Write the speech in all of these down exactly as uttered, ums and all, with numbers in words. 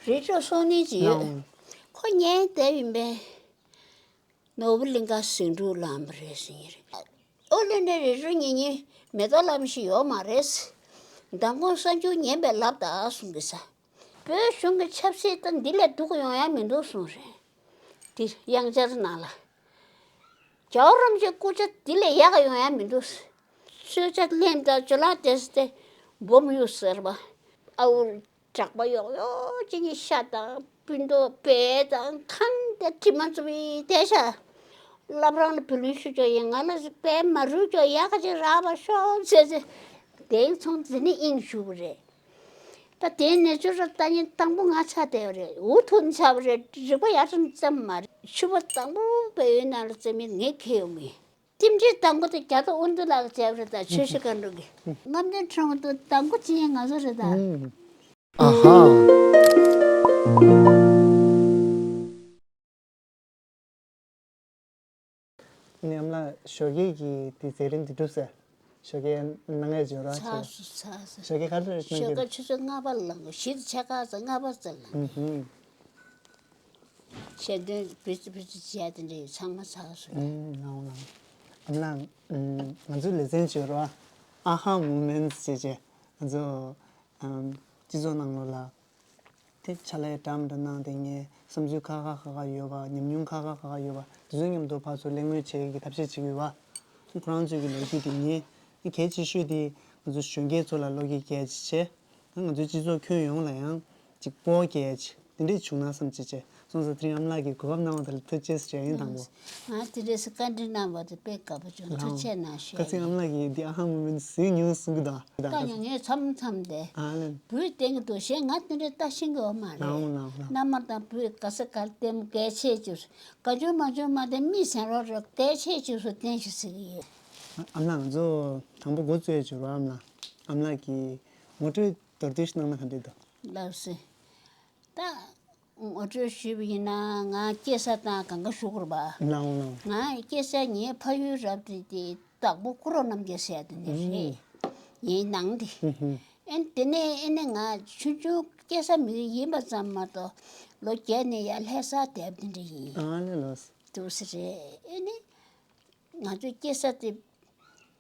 རི་ཁྲོད་སོང་ནི་ཅི་ཡོད། ཁོ་ཉན་བསྡད་ཡིན་པས། ནོར་བུ་གླིང་ག་ཟིང་འཁྲུག་ལངས་པ་རེད་ཟེར་ངེས་རེད། ཨོ་ལེ་ནས་རི་ཁྲོད་ཉན་ཉན་མེ་ཏོག་ལམ་ཞིག་ཡོད་མ་རེད། མདང་དགོང་གསར་འགྱུར་ཉན་པས་ལབ་ད་གསུང་གི་ས། བོད་གཞུང་གི་ཆབ་སྲིད་ད་འདི་ལས་སྡུག་ཡོང་ཡ་མི་འདུག་གསུང་རེད། དེ་དབྱངས་འཆར་ནང་ལ། རྒྱལ་བ་རིན་པོ་ཆེའི་སྐུ་ཕྱྭ་འདི་ལས་ཡག་ག་ཡོང་ཡ་མི་འདུག་གསོལ་ཇ་ལེན་དང་ཇོ་ལགས་དེ་སྟེ་སྦོམ་ཡོད་ཟེར་བ། ཨ་འུར་གྲགས་པ་ཡོག་ཡོག་ཅིག་གཉིས་ཤ་དང་སྤུན་ཏོག་བལ་དང་ཁང་དེ་དྲི་མ་བཙུམ་ཡིན་དེ་ཤ། བླ་བྲང་ལ་བུ་ལོན་ཞུ་ཆོག་ཡིན། ང་ལ་བལ་མ་རུལ་ཆོག་ཡག་ག་ཅིག་རག་པ་ཤོག་ཟེར་ཟེར། དེང་ཚོང་འཛིན་ནི་དབྱིངས་ཞུ་བ་རེད། ད་དེའི་གནས་ཚུལ་ར་ལྟ་ཉིན་དང་པོ་ང་ཆགས་བསྡད་པ་རེད། འུ་ཐུག་ནས་ཆགས་པ་རེད། རིག་པ་ཡར་ཙམ་ཙམ་མ་རེད། ཕྱུ་པ་དང་པོ་བལ་ཡུལ་ནང་ལ་རྩེ་མི་ངས་ཁེ་ཡོང་མི། རྟེན་འབྲེལ་དང་པོ་དེ་རྒྱ་ཐོ་དབོན་སྟོད་ལགས་ཀྱིས་བྱས་པ་རེད། ད་ཆོས་ཞུ་བཀའ་འགྲོ་གི་རྔམ་སྟོན་ཁྲོམ་དུ་དང་པོ་ཅི་ཡིན་ང་ཚོ་རེད་ད། ཨ་ཧ། ནི་ཨ་མ་ལགས་ཞོགས་ཀས་ཀྱི་དེ་མཛད་རིམ་དེ་གྲུབ་ཟེར། ཞོགས་ཀས་གནང་ཡས་འབྱོར་བ་ཆེ། ཚར་སོང་ཚར་སོང་། ཞོགས་ཀས་ག་རེ་གནང་གི་ཞོགས་ཀས་ཆུ་ཚོད་ལྔ་པ་ལ་ལངས། བཞི་དང་ཕྱེད་ཀ་ཙམ་ལྔ་པ་ཙམ་ལ། ཨུ་ཧུ། ཞལ་འདོན་བི་ཙི་བི་ཙི་བྱས་དེ་འདྲ་ཡོད། ཚང་མ་ཚར་སོང་། ཨུམ་ལའོ་ལའོ། ཨ་མ་ལགས་ཨུམ་ང་ཚོའི་ལེ་ཚན་བྱོས་རོགས། ཨ་ཧ་མོ་མེན་ཊི་བྱས་བྱས་ང་ཚོ་ཨམ་སྤྱི་ཚོགས་ནང་ལོགས་ལ། དེ་ཕྱག་ལས་འདྲ་མི་འདྲ་གནང་སྟེ་ངས་བསམ་ཚུལ་ཁག་ཁག་ཁག་ཁག་ཡོད་པ། ཉམས་མྱོང་ཁག་ཁག་ཁག་ཁག་ཡོད་པ་དེ་ཚོའི་མཉམ་དུ་ཕར་ཚུར་གླེང་མོལ་བྱེད་ཀྱི་ཐབས་ཤེས་བྱེད་ཀྱི་ཡོད་པ། ཁོ་རང་ཚོའི་གི་ལོ་རྒྱུས་དེ་ངས་གལ་ཆེ་ཤོས་དེ་ང་ཚོ་གཞོན་སྐྱེས་ཚོ་ལ་བློ་སྐྱེད་སྐྱེལ་ཅིག་བྱས། ང་ཚོའི་སྤྱི་ཚོགས་ཁྱོན་ཡོངས་ལ་ཡང་ཅིག་སྤོ་སྐྱེལ་ཅིག་དེ་འདྲས་བྱུང་ན་བསམ་ཅིག་བྱས། སོང་ཙང་དེ་རིང་ཨ་མ་ལགས་ཀྱིས་གོ་སྐབས་གནང་བ་དེ་ལ་ཐུགས་རྗེ་ཆེ་ཞུ་ཡ་ཡིན། དང་པོ། ང་དེ་འདྲས་སུ་བཀའ་འདྲི་གནང་བ་དེ་དཔེ་དགའ་པོ་བྱུང་། ཐུགས་རྗེ་ཆེ་གནང་ཞུ་ཡ་ཁ་སང་ཡིན། ཨ་མ་ལགས་ཀྱིས་འདི་ཨ་ཧ་མོ་མེན་ཊི་གཟིགས་མྱོང་གསུང་གི་འདུག་ད་ཡང་ངས་མཚམས་མཚམས་དེ་ཨ་ལེ། བུས་བསྟན་གྱི་འདུག་ཞེས་ང་དེ་འདྲའི་ལྟ་ཤེས་ཀྱི་ཡོད་མ་རེད། ལའོ་ལའོ་ལའོ། མནའ་མ་དང་བུས་ག་ས་གར་བསྟན་གལ་ཆེ་ཅིག་ག་བྱུང་མ་བྱུང་མ་དེ་མི་ཟན་རོགས་རེད། གལ་ཆེ་ཅིག་སུ་བསྟན་ཞིག་ཟེར་གྱི་ཡོད། ཨ་མ་ལགས་ང་ཚོ་དང་པོ་འགོ་བཙུགས་ཡས་བྱུང་རོགས། ཨ་མ་ལགས། ཨ་མ་ལགས་ཀྱིས་ངོ་སྤྲོད་མདོར་བསྡུས་ཤིག་གནང་ན་ག་འདྲས་འདུག་ལགས་སེ། ད་ངོ་སྤྲོད་ཞུས་པ་ཡིན་ན་ང་སྐྱེས་ས་དང་གང་ག་ཞུ་དགོས་རེད་པ། ལའོ་ལའོ། ང་སྐྱེས་ས་ངའི་ཕ་ཡུལ་རབ་ཏུ་དེ་དྭགས་པོ་ཀུ་རོ་རྣམ་རྒྱལ་ཟེར་ཡ་དེ་འདྲ་རེད། ངའི་ནང་དེ། ཨེ་དེ་ནས་ཨེ་ནས་ང་ཆུང་ཆུང་སྐྱེས་ས་མི་ཡིན་པ་ཙམ་མ་གཏོགས་ལོ་བརྒྱད་ནས་ཡར་ལྷ་སར་བསྡད་པ་དེ་འདྲ་ཡིན། ཨ་ལེ་ལོས། འདུག་སེ་རེད། ཨེ་ནས་ང་ཚོའི་སྐྱེས་ས་དེ་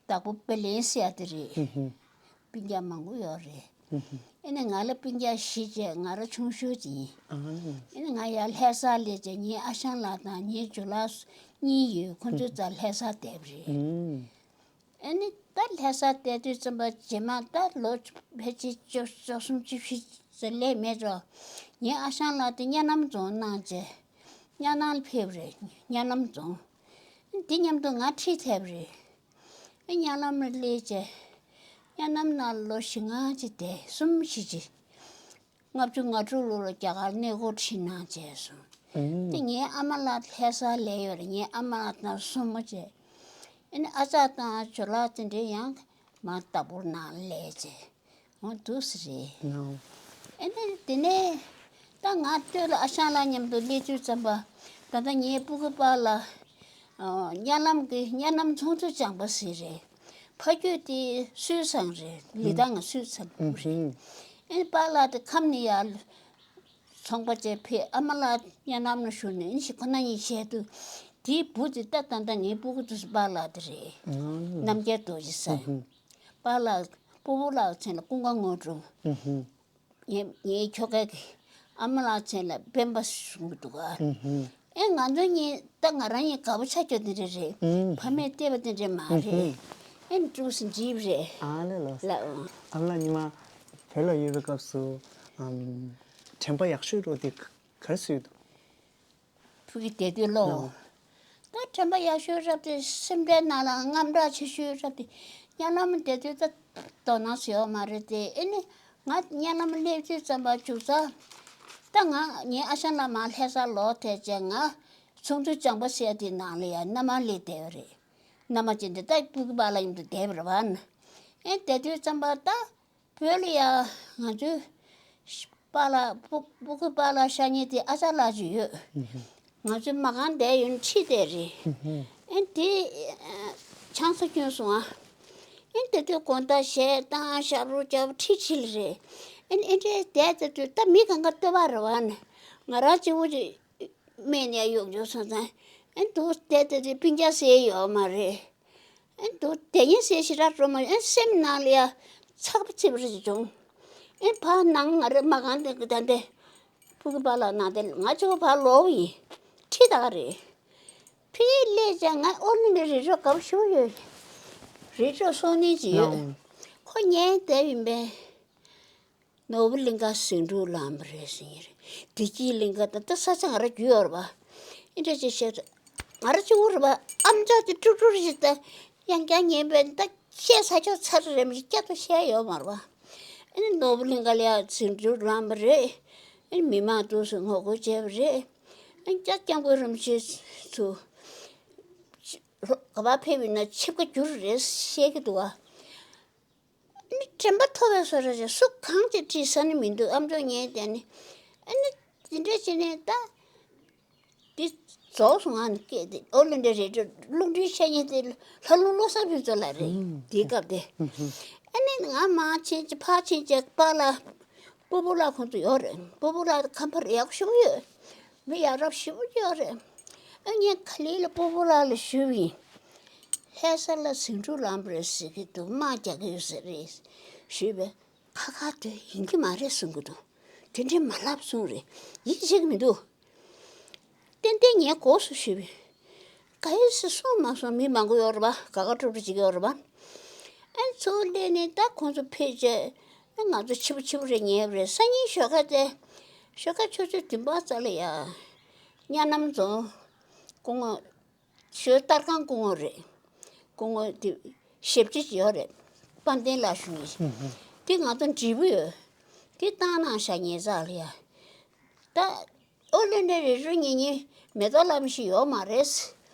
དྭགས་པོ་པེ་ལེན་ཟེར་ཡ་དེ་རེད། སྤུན་ཀྱག་མང་པོ་ཡོད་རེད། ཨེ་ནས་ང་ལ་སྤུན་ཀྱག་བཞི་བྱས་ང་རང་ཆུང་ཤོས་ཅིག་ཡིན། ཨེ་ནས་ང་ཡར་ལྷ་སར་སླེབས་བྱས་ངའི་ཨ་ཞང་ལགས་དང་ངའི་ཇོ་ལགས་གཉིས་ཡོད། ཁོ་ཚོའི་རྩར་ལྷ་སར་བསྡད་པ་རེད། ཨེ་ནས་ད་ལྷ་སར་བསྡད་དུས་ཙམ་པ་རྗེས་མ་ད་ལོ་ཕལ་ཆེར་བཅུ་བཅུ་གསུམ་བཅུ་བཞི་ཙམ་སླེབས་མེད་འགྲོ། ངའི་ཨ་ཞང་ལགས་དེ་གཉའ་ནམ་རྫོང་གནང་བྱས་གཉའ་ནང་ལ་ཕེབས་པ་རེད། གཉའ་ནམ་རྫོང་། དེ་མཉམ་དུ་ང་ཁྲིད་ཐེབས་རེད། ཨེ་གཉའ་ནང་ལ་སླེབས་བྱས། གཉའ་ནང་ནང་ལོ་བཞི་ལྔ་ཅིག་བསྡད། གསུམ་བཞི་ཅིག་ལྔ་བཅུ་ང་དྲུག་ལོ་ལ་རྒྱ་གར་གནས་སྐོར་ཁྲིད་གནང་བྱས་སོང་། དེ་ངའི་ཨ་མ་ལགས་ལྷ་སར་སླེབས་ཡོད་རེད། ངའི་ཨ་མ་ལགས་དང་སྲུ་མོ་བྱས། ཨེ་ནས་ཨ་ཅག་དང་ཇོ་ལགས་དེ་འདྲས་ཡང་མར་དྭགས་པོ་ནང་སླེབས་བྱས། འོ་འདུག་སེ་རེད། ཨེ་ནས་དེ་ནས་ད་ང་སྟོད་ལ་ཨ་ཞང་ལགས་མཉམ་དུ་སླེབས་དུས་ཙམ་པ་ད་ལྟ་ངའི་སྤུ་གུ་པཱ་ལགས་གཉའ་ལམ་གྱི་གཉའ་ནམ་ཚོང་འདུས་ལྗང་པ་ཟེར་རེད། ཕ་རྒྱུད་དེ་སུད་ཚང་རེད། ལི་ཐང་གི་སུད་ཚང་རེད། ཨེ་ནས་པཱ་ལགས་དེ་ཁམས་ནས་ཡར་ཚོང་པ་བྱས་ཕེབས། ཨ་མ་ལགས་གཉའ་ནམ་ལ་བཞུགས་ནས་ཨེ་ནས་ཁོ་ན་གཉིས་བྱས་དུས་དེའི་བུ་དེ་ད་ད་ལྟ་ངའི་སྤུ་གུ་དེ་པཱ་ལགས་དེ་རེད། རྣམ་རྒྱལ་རྡོ་རྗེ་ཟེར། པཱ་ལགས་སྤོ་བོ་ལགས་མཚན་ལ་ཀུན་དགའ་དངོས་གྲུབ། ངའི་ངའི་ཁྱོ་ག་གི་ཨ་མ་ལགས་མཚན་ལ་སྤེན་པ་གསུང་གི་འདུག་ག་ཨེ་ང་ཚོ་གཉིས་ད་ང་རང་གཉིས་དགའ་པོ་ཆགས་རྒྱུ་དེ་འདྲ་རེད། ཕ་མས་བལྟས་པ་དེ་འདྲ་མ་རེད། ཨེ་འདུག་སེ་འགྲིག་པ་རེད། ཨ་ལེ་ལོས། ལགས་འོང་། ཨ་མ་ལགས་སྔོན་མ་བོད་ལ་ཡོད་པའི་སྐབས་སུ་ཨམ་དྲན་པ་ཡག་ཤོས་རོ་དེ་ག་རེ་བཟོས་འདུག་ཕྲུ་གུ་བསྡད་དུས་ལོ། ལོ། ད་དྲན་པ་ཡག་ཤོས་རབ་དེ་སེམས་ཁྲལ་ནང་ལ་དངངས་སྐྲག་ཆེ་ཤོས་རབ་དེ་གཉའ་ལམ་བསྡད་དུས་ད་དོ་སྣང་ཟེར་བ་མ་རེད་དེ། ཨེ་ནི་ང་གཉའ་ལམ་སླེབས་དུས་ཙམ་པ་འཇུག་ས་ད་ང་ངའི་ཨ་ཞང་ལགས་མར་ལྷ་སར་ལོག་ཐལ་བྱས་ང་ཚོང་འདུས་ལྗང་པ་ཟེར་དེའི་ནང་ལ་ཡ་མནའ་མར་སླེབས་བསྡད་པ་རེད། མནའ་མ་བྱས་འདི་ད་སྤུ་གུ་པཱ་ལགས་མཉམ་དུ་བསྡད་པ་རེད་བ་ན། ཨེ་བསྡད་དུས་ཙམ་པ་ད། བོད་ལ་ཡ་ང་ཚོའི་པཱ་ལགས་སྤུ་སྤུ་གུ་པཱ་ལགས་ཤ་ཉེ་དེ་ཨ་ཅག་ལགས་ཅིག་ཡོད། ང་ཚོའི་མ་གང་བསྡད་ཡོད་ཁྲིད་བསྡད་རེད། ཨེ་དེ་ཆང་ས་གྱོན་སོང་ཨ། ཨེ་དེ་དུས་དགོང་དག་གཞས་བཏང་ཞབས་བྲོ་རྒྱབ་ཁྲིད་ཁྲིད་ལ་རེད། ཨེ་འདྲའི་བསྡད་དེ་དུས་ད་མི་གང་ག་ལྟོས་པ་རེད་བ་ནི། ང་རང་གཅིག་པུ་ཅིག་སྨན་ནས་གཡུག་རྒྱུ་སོང་ཙང་། ཨེ་འདུག་བསྡད་དེ་དུས་སྤུན་ཀྱག་ཟེར་ཡོད་མ་རེད། ཨེ་འདུག་དེ་ཉིན་ཟེར་ཞེ་དྲག་སྤྲོ་མོ། ཨེ་སེམས་ནང་ལ་ཡ་ཚགས་པ་ཚིག་པ་རེ་བྱུང་། ཨེ་ཕར་ནང་ང་རེ་མ་གང་དེ་གི་ད་འདི་ཕྲུ་གུ་པཱ་ལགས་ནང་དེ་ང་གཅིག་པུ་ཕར་ལོག་ཡིན། ཁྲིད་ད་ག་རེད། ཕ་གིར་སླེབས་ཙང་ང་ཨོ་ལི་ནི་རི་ཁྲོད་དགའ་པོ་ཞེ་པོ་ཡོད། རི་ཁྲོད་སོང་ནི་ཅིག་ཡོད། ལགས། ཁོ་ཉལ་བསྡད་ཡིན་པས། ནོར་བུ་གླིང་ཁ་ཟིང་འཁྲུག་ལངས་པ་རེད་ཟེར་གྱི་རེད། བདེ་སྐྱིད་གླིང་ཁ་ད་ལྟ་ས་ཆ་ང་རང་རྒྱུས་ཡོད་རེད་པ། ཨེ་འདྲ་ཅིག་བཤད་ཚེ་ང་རང་གཅིག་པུ་རེད་པ། ཨམ་ཅོག་དེ་ཀྲུག་ཀྲུག་ཞིག་ད་ཡང་བསྐྱར་ཉན་པས་ད་བཤད་ས་ཆོག་ཚར་རེད་མི་སྐྱ་ཐོ་བཤད་ཡོད་མ་རེད་པ། ཨེ་ནི་ནོར་བུ་གླིང་ཁ་ལ་ཡ་ཟིང་འཁྲུག་ལངས་པ་རེད། ཨེ་ནི་མི་མང་འདུག་སེ་ངོ་རྒོལ་བྱས་པ་རེད། ཨེ་ནི་སྐྱབས་མགོན་རིན་པོ་ཆེ་ཚོ་ག་པར་ཕེབས་ཡིན་ན་ཆིབས་ཁ་བསྒྱུར་རེད་བཤད་ཀྱི་འདུག་ག་ཨ་ནི་དྲན་པ་ཐོབ་པའི་བཟོ་འདྲ་ཅིག་སུ་གང་ཅིག་དྲིས་ས་ནི་མི་འདུག་ཨམ་ཅོག་ཉན་བསྡད་ནི། ཨ་ནི་འདི་འདྲ་བྱས་ནས་ད་འདི་རྫོགས་སོང་། ཨ་ནི་སྐད་དེ་ཨོ་ལེ་འདྲ་རེད་འགྲོ། རླུང་འཕྲིན་ཤ་ཉེ་དེ་ལྷ་ལུང་བློ་བཟང་ཕུན་ཚོགས་ལགས་རེད། ཨུམ། དེའི་སྐབས་དེ། ཨུམ། ཨ་ནི་ང་མར་ཕྱིན་ཅིག་ཕར་ཕྱིན་ཅིག་པཱ་ལགས་སྤོ་བོ་ལགས་ཁོང་ཚོ་ཡོད་རེད། སྤོ་བོ་ལགས་ཁམས་པ་ཡག་པོ་ཞེ་པོ་ཡོད། མི་ཡ་རབས་ཞེ་པོ་ཅིག་ཡོད་རེད། ཨ་ངས་ག་ལེ་ལ་སྤོ་བོ་ལགས་ལ་ཞུས་པ་ཡིན། ལྷ་ས་ལ་ཟིང་འཁྲུག་ལངས་པ་རེད་ཟེར་གྱི་འདུག་དམག་རྒྱག་གི་ཡོད་ས་རེད་ཞུས་པས། ཁ་ཁ་དེ་ཡིན་གྱི་མ་རེད་གསུང་གི་འདུག་དེ་འདྲས་མ་ལབ་གསུངས་རེད། ཡིད་ཆེས་ཀྱི་མི་འདུག་ཏན་ཏན་ངས་གོ་སོང་ཞུས་པས། ག་ཡེ་སེ་གསུངས་མ་སོང་། མི་མང་པོ་ཡོད་རེད་པ། དགའ་དགའ་སྤྲོ་སྤྲོ་ཅིག་ཡོད་རེད་པ། ཨ་ཚུར་སླེབས་ནས་ད་ཁོང་ཚོ་ཕེབས་རྗེས་ཨ་ང་ཚོ་ཕྱི་པོ་ཕྱི་པོ་རེ་ཉལ་བ་རེད། སང་ཉིན་ཞོགས་ཀ་དེ་ཞོགས་ཀ་ཆུ་ཚོད་བདུན་པ་རྩ་ལ་ཡ་གཉའ་ནམ་རྫོང་སྐུ་ངོ་ཞོལ་སྟར་ཁང་སྐུ་ངོ་རེད། སྐུ་ངོ་དེ་ཞབས་ཕྱི་ཅིག་ཡོད་རེད། དཔལ་ལྡན་ལགས་ཞུ་མཁན་ཞིག་དེ་ང་ཚོ་འབྲས་བུ་ཡོད། དེ་བཏང་གནང་ཤག་ཉེ་ཚགས་ལ་ཡ། ད་ཨོ་ལེ་འདྲ་རེ་རུ་ཉེ་ཉེ་མེ་ཏོག་ལབ་མི་ཞིག་ཡོད་མ་རེད།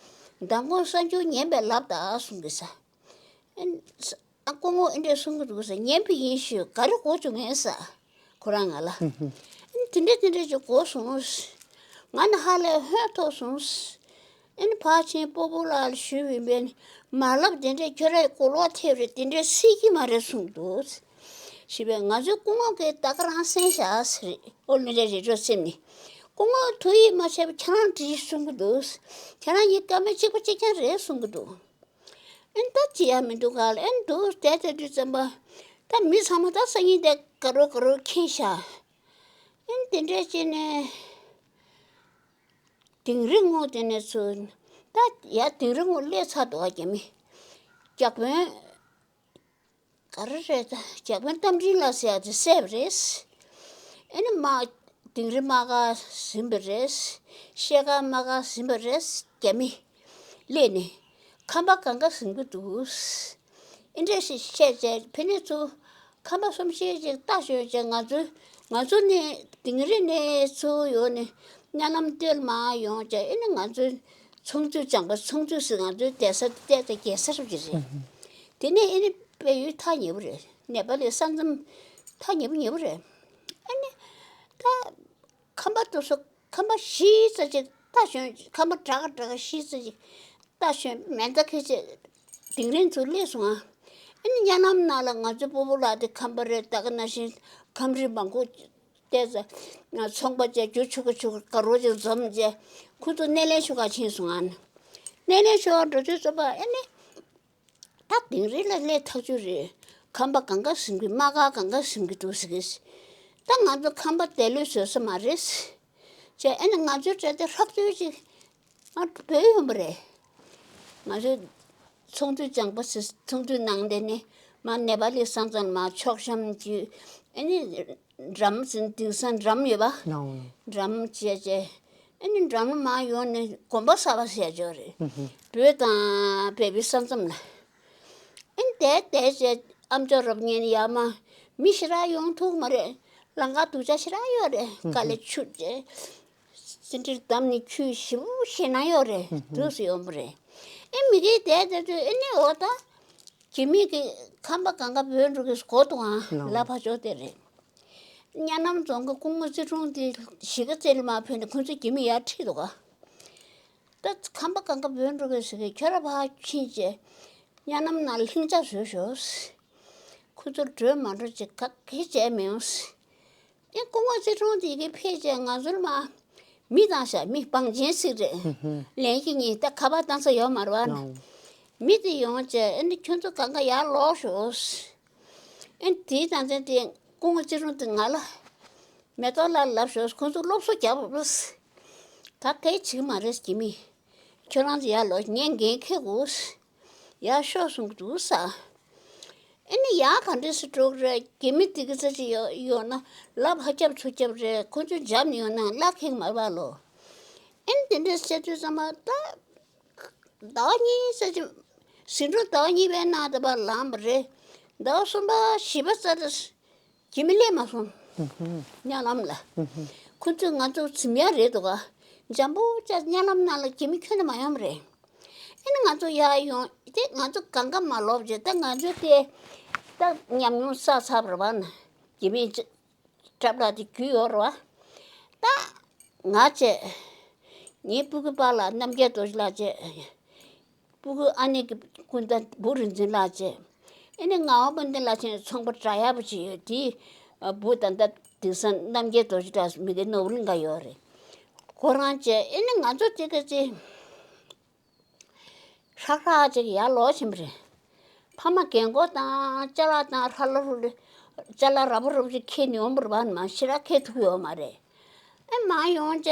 མདང་དགོང་གསར་འགྱུར་ཉན་པས་ལབ་ད་གསུང་གི་ས། ཨ་སྐུ་ངོ་ཨེ་འདྲས་གསུང་གི་འདུག་ཟེར། ཉན་པ་ཡིན་ཞུས། ག་རེ་གོ་བྱུང་ངས་ཟེར། ཁོ་རང་ང་ལ་ཨ་དེ་འདྲས་དེ་འདྲས་ཅིག་གོ་སོང་། ང་ནི་ཧ་ལས་ཧོན་ཐོག་སོང་། ཨ་ནི་ཕར་ཕྱིན་སྤོ་བོ་ལགས་ལ་ཞུས་པ་ཡིན་པས་ནི་མ་ལབ། དེ་འདྲས་ཁྱོད་རའི་གོ་ལོག་ཐེབས་རེད། དེ་འདྲས་སྲིད་ཀྱི་མ་རེད་གསུངས་འདུག་ཞེས་པས། ང་ཚོའི་སྐུ་ངོ་གིས་ད་ག་རང་གསན་བཞག་ཟེར། ཨོ་ལེ་འདྲས་རེ་རོ་སེམས་ནི་སྐུ་ངོ་ཐུགས་ཡིད་མ་ཆེས་པ་ཁྱེད་རང་འདྲིས་གསུང་གི་འདུག་ཁྱེད་རང་གཉིས་བཀའ་མོལ་གཅིག་པ་གཅིག་རྐྱང་རེད་གསུང་གི་འདུག་ཨེ་ད་ཅི་ཡང་མི་འདུག་ག་ལ་ཨེ་འདུག་བསྡད་བསྡད་དུས་ཙམ་པ་ད་མི་ཚང་མ་ད་སང་ཉིན་དེ་དགའ་རོགས་དགའ་རོགས་ཁེངས་ཤག་ཨེ་དེ་འདྲས་བྱས་ནས་དིང་རི་སྔོན་དེ་ནས་ཚུར་ད་ཡ་དིང་རི་སྔོན་སླེབས་ཚར་འདུག་ག་རྒྱ་མི་རྒྱ་དཔོན་ག་རེ་རེད། ད་རྒྱ་དཔོན་རྟ་མགྲིན་ལགས་ཟེར་ཡ་དེ་བསད་པ་རེད། ཨེ་ནི་མ་དིང་རི་དམག་སྒར་ཟིན་པ་རེད། ཤེལ་དཀར་དམག་སྒར་ཟིན་པ་རེད། རྒྱ་མི་སླེབས་ནས་ཁམས་པ་གང་ག་ཟིན་གྱི་འདུག་ཨེ་འདྲས་ཞིག་བཤད་བྱས་ཕ་ནས་ཚུར་ཁམས་པ་གསུམ་བཞི་ཅིག་ལྟ་ཞོན་བྱས། ང་ཚོ་ང་ཚོ་ནས་དིང་རི་ནས་ཚུར་ཡོང་ནས་གཉའ་ནམ་སྟོད་མར་ཡོང་བྱས། ཨེ་ནི་ང་ཚོའི་ཚོང་འདུས་ལྗང་པ། ཚོང་འདུས་ཟེར་ང་ཚོའི་བསྡད་ས་བལྟས་ཚེ་རྒྱལ་ས་རུ་གྱི་རེད། དེ་ནས་ཨེ་ནི་བལ་ཡུལ་ཐག་ཉེ་པོ་རེད། ནེ་པ་ལི་ས་མཚམས་ཐག་ཉེ་པོ་ཉེ་པོ་རེད། ཨ་ནི་ད་ཁམས་པ་དེ་ཚོ་ཁམས་པ་བཞི་ཙམ་ཅིག་ལྟ་ཞོན། ཁམས་པ་དྲག་ག་དྲག་ག་བཞི་ཙམ་ཅིག་ལྟ་ཞོན། མེ་མདའ་འཁྱེར་བྱས་དིང་རི་ཚུར་སླེབས་སོང་ང་། ཨ་ནི་གཉའ་ནམ་ནང་ལ་ང་ཚོའི་སྤོ་བོ་ལགས་དེ་ཁམས་པ་རེད། ད་ག་ནང་བཞིན་ཁམས་རིགས་མང་པོ་བལྟས་ཚེ་ཚོང་པ་བྱས། རྒྱུ་ཆུ་ཁ་ཆུ་ཁ་དགའ་རོགས་ཅིག་འཛོམས་བྱས། ཁོ་ཚོ་སྣེ་ལེན་ཞུ་ག་ཕྱིན་སོང་ང་། སྣེ་ལེན་ཞུ་ག་འགྲོ་དུས་ཙམ་པ་ཨ་ནི། ད་དིང་རི་ལ་སླེབས་ཐག་ཆོད་རེད། ཁམས་པ་གང་ག་ཟིན་གྱི། དམག་སྒར་གང་ག་ཟིན་གྱི་འདུག་ཟེར་གི། ད་ང་ཚོ་ཁམས་པ་དེ་ལོས་བཟོད་ས་མ་རེད་ཟེར། ཨ་ནི་ང་ཚོའི་གྲས་དེ་ཧྲག་ཚོད་ཅིག་ཨ་བོད་ཡོང་པ་རེད། ང་ཚོའི་ཚོང་འདུས་ལྗང་པ་ཟེར། ཚོང་འདུས་ནང་དེ་ནས་མར་ནེ་པ་ལི་ས་མཚམས་ལ་མར་ཕྱོགས་བཤམས་བྱས། ཨ་ནི་འགྲམ་ཟིན་དེང་སང་འགྲམ་ཡོད་པ། ལའོ། འགྲམ་བྱས་བྱས། ཨ་ནི་འགྲམ་ལ་མར་ཡོང་ནས་དགོན་པ་གསར་པ་ཟེར་ཡ་ཅིག་ཡོད་རེད། ཨུ་ཧུ། བོད་དང་བལ་པོའི་ས་མཚམས་ལ། ཨ་ནི་བསྡད་བསྡད་བྱས་ཨམ་ཅོག་རོབ་ཉན། ཡར་མར་མི་ཞེ་དྲག་ཡོང་ཐུབ་མ་རེད། ལམ་ཁ་སྡུག་ཅག་ཞེ་དྲག་ཡོད་རེད། ཨུ་ཧུ། དཀའ་ལས་ཆུ་བྱས་ཟིན་བྲིས་བསྡམས་ནས་ཁྱོད་ཞེ་པོ་ཞེད་སྣང་ཡོད་རེད། ཨུ་ཧུ། འདུག་སེ་ཡོང་པ་རེད། ཨེ་མི་དེ་བསྡད་བསྡད་དུས་ཨེ་ནི་འོ་ད། རྒྱ་མི་གིས་ཁམས་པ་གང་ག་བོད་འགྲོ་གི་གོ་འདུག་ཨང་། ལགས། ལ་ཕར་ཕྱོགས་དེ་རེད། གཉའ་ནམ་རྫོང་གི་སྐུ་ངོ་རྩེ་དྲུང་དེ་གཞིས་ཀ་རྩེ་ལ་མར་ཕེབས་ནས་ཁོ་ཚོས་རྒྱ་མི་ཡར་ཁྲིད་འདུག་ག་ད་ཁམས་པ་གང་ག་བོད་འགྲོ་གི་ཟེར་གི། ཁྱོད་རང་ཕར་ཕྱིན་བྱས་གཉའ་ནམ་ནང་ལྷིང་འཇགས་བཟོས་ཤོག་ཁོ་ཚོར་འགྲོ་མ་འགྲོ་ཅིག་ག་གེ་བྱས་མི་ཡོང་། ཨེ་སྐུ་ངོ་ཚེ་རིང་དེ་གི་ཕེབས་བྱས་ང་ཚོར་མ་མི་བཏང་ཤག་མི་སྤང་ཆེན་ཞིག་རེད། ལན་གཅིག་གཉིས་ད་ཁ་པར་བཏང་ས་ཡོད་མ་རེད་བ། མི་དེ་ཡོང་བྱས་ཨེ་ནི་ཁྱོད་ཚོ་གང་ག་ཡར་ལོག་ཤོག་ཨེ་དེའི་ནང་ཚན་དེ་སྐུ་ངོ་ཚེ་རིང་དེ་ང་ལ་མེ་ཏོག་ལ་ལབ་ཤོག་ཁོང་ཚོ་སློབ་གསོ་རྒྱབ་པ་ད་གའི་བྱེད་ཀྱི་མ་རེད་ཀྱི་མི། ཁྱོད་རང་ཚོ་ཡར་ལོག་ངས་འགན་འཁྱེར་དགོས། ཡར་ཤོག་གསུང་གི་འདུག་ས། ཨེ་ནི་ཡར་ག་འདྲས་སུ་འགྲོ་གི་རེད། རྒྱ་མི་དེ་གི་ཚ་ཅིག་ཡོད་ཡོད་ན་ལབ་ཧ་རྒྱབ་ཚུར་རྒྱབ་རེད། ཁོ་ཚོས་འཇབ་ནས་ཡོང་ན་བླ་ཁེག་མ་བ་ལོ། ཨེ་ནི་དེ་འདྲས་བཤད་དུས་ཙམ་པ་ད་ཟླ་བ་གཉིས་ཙ་ཅིག་ཟིན་འགྲོ་ཟླ་བ་གཉིས་པའི་ནང་དུ་བ་ལངས་པ་རེད། ཟླ་བ་གསུམ་པ་བཞི་པ་ཙ་ད་རྒྱ་མི་སླེབས་མ་སོང་། གཉའ་ལམ་ལ། ཁོ་ཚོས་ང་ཚོ་འཛིན་ཡ་རེད་འདུག་ག་འཇམ་པོ་ཅག་གཉའ་ལམ་ནང་ལ་རྒྱ་མི་ཁྱོན་ནས་མ་ཡོང་བ་རེད། ཨེ་ནི་ང་ཚོ་ཡར་ཡོང་དེ་ང་ཚོ་གང་ག་མ་ལོབས་བྱས་ད་ང་ཚོ་དེ་ད་ཉམས་མྱོང་བསགས་ཚར་བ་རེད་བ་ན་རྒྱ་མིའི་སྐྲབ་ལག་དེ་རྒྱུས་ཡོད་རེད་བ། ད་ང་བྱས་ངའི་སྤུ་གུ་པཱ་ལགས་རྣམ་རྒྱལ་རྡོ་རྗེ་ལགས་བྱས། སྤུ་གུ་ཨ་ནེ་གི་སྐུ་ཟླ་བུ་རིག་འཛིན་ལགས་བྱས། ཨེ་ནི་ངག་དབང་དཔལ་ལྡན་ལགས་བྱས་ཚོང་པ་དྲག་ཡག་པོ་ཅིག་ཡོད་དེའི་བུ་ད་ལྟ་དེང་སང་རྣམ་རྒྱལ་རྡོ་རྗེ་གྲགས་སུ་མི་དེ་ནོར་བུ་གླིང་ག་ཡོད་རེད། ཁོ་རང་བྱས་ཨེ་ནི་ང་ཚོ་དེ་ག་ཚེ་ཧྲག་ཧྲག་ཅིག་ཡར་ལོག་ཕྱིན་པ་རེད། ཕ་མ་རྒན་གོག་དང་ཅ་ལག་དང་ཧྲ་ལ་ཧྲུ་ལི་ཅ་ལག་ར་བུ་ར་བུ་ཅིག་ཁྱེར་ནས་ཡོང་པ་རེད་བ་ནི་མ་ཞེ་དྲག་ཁྱེར་ཐུབ་ཡོད་མ་རེད། ཨེ་མ་ཡོང་བྱས།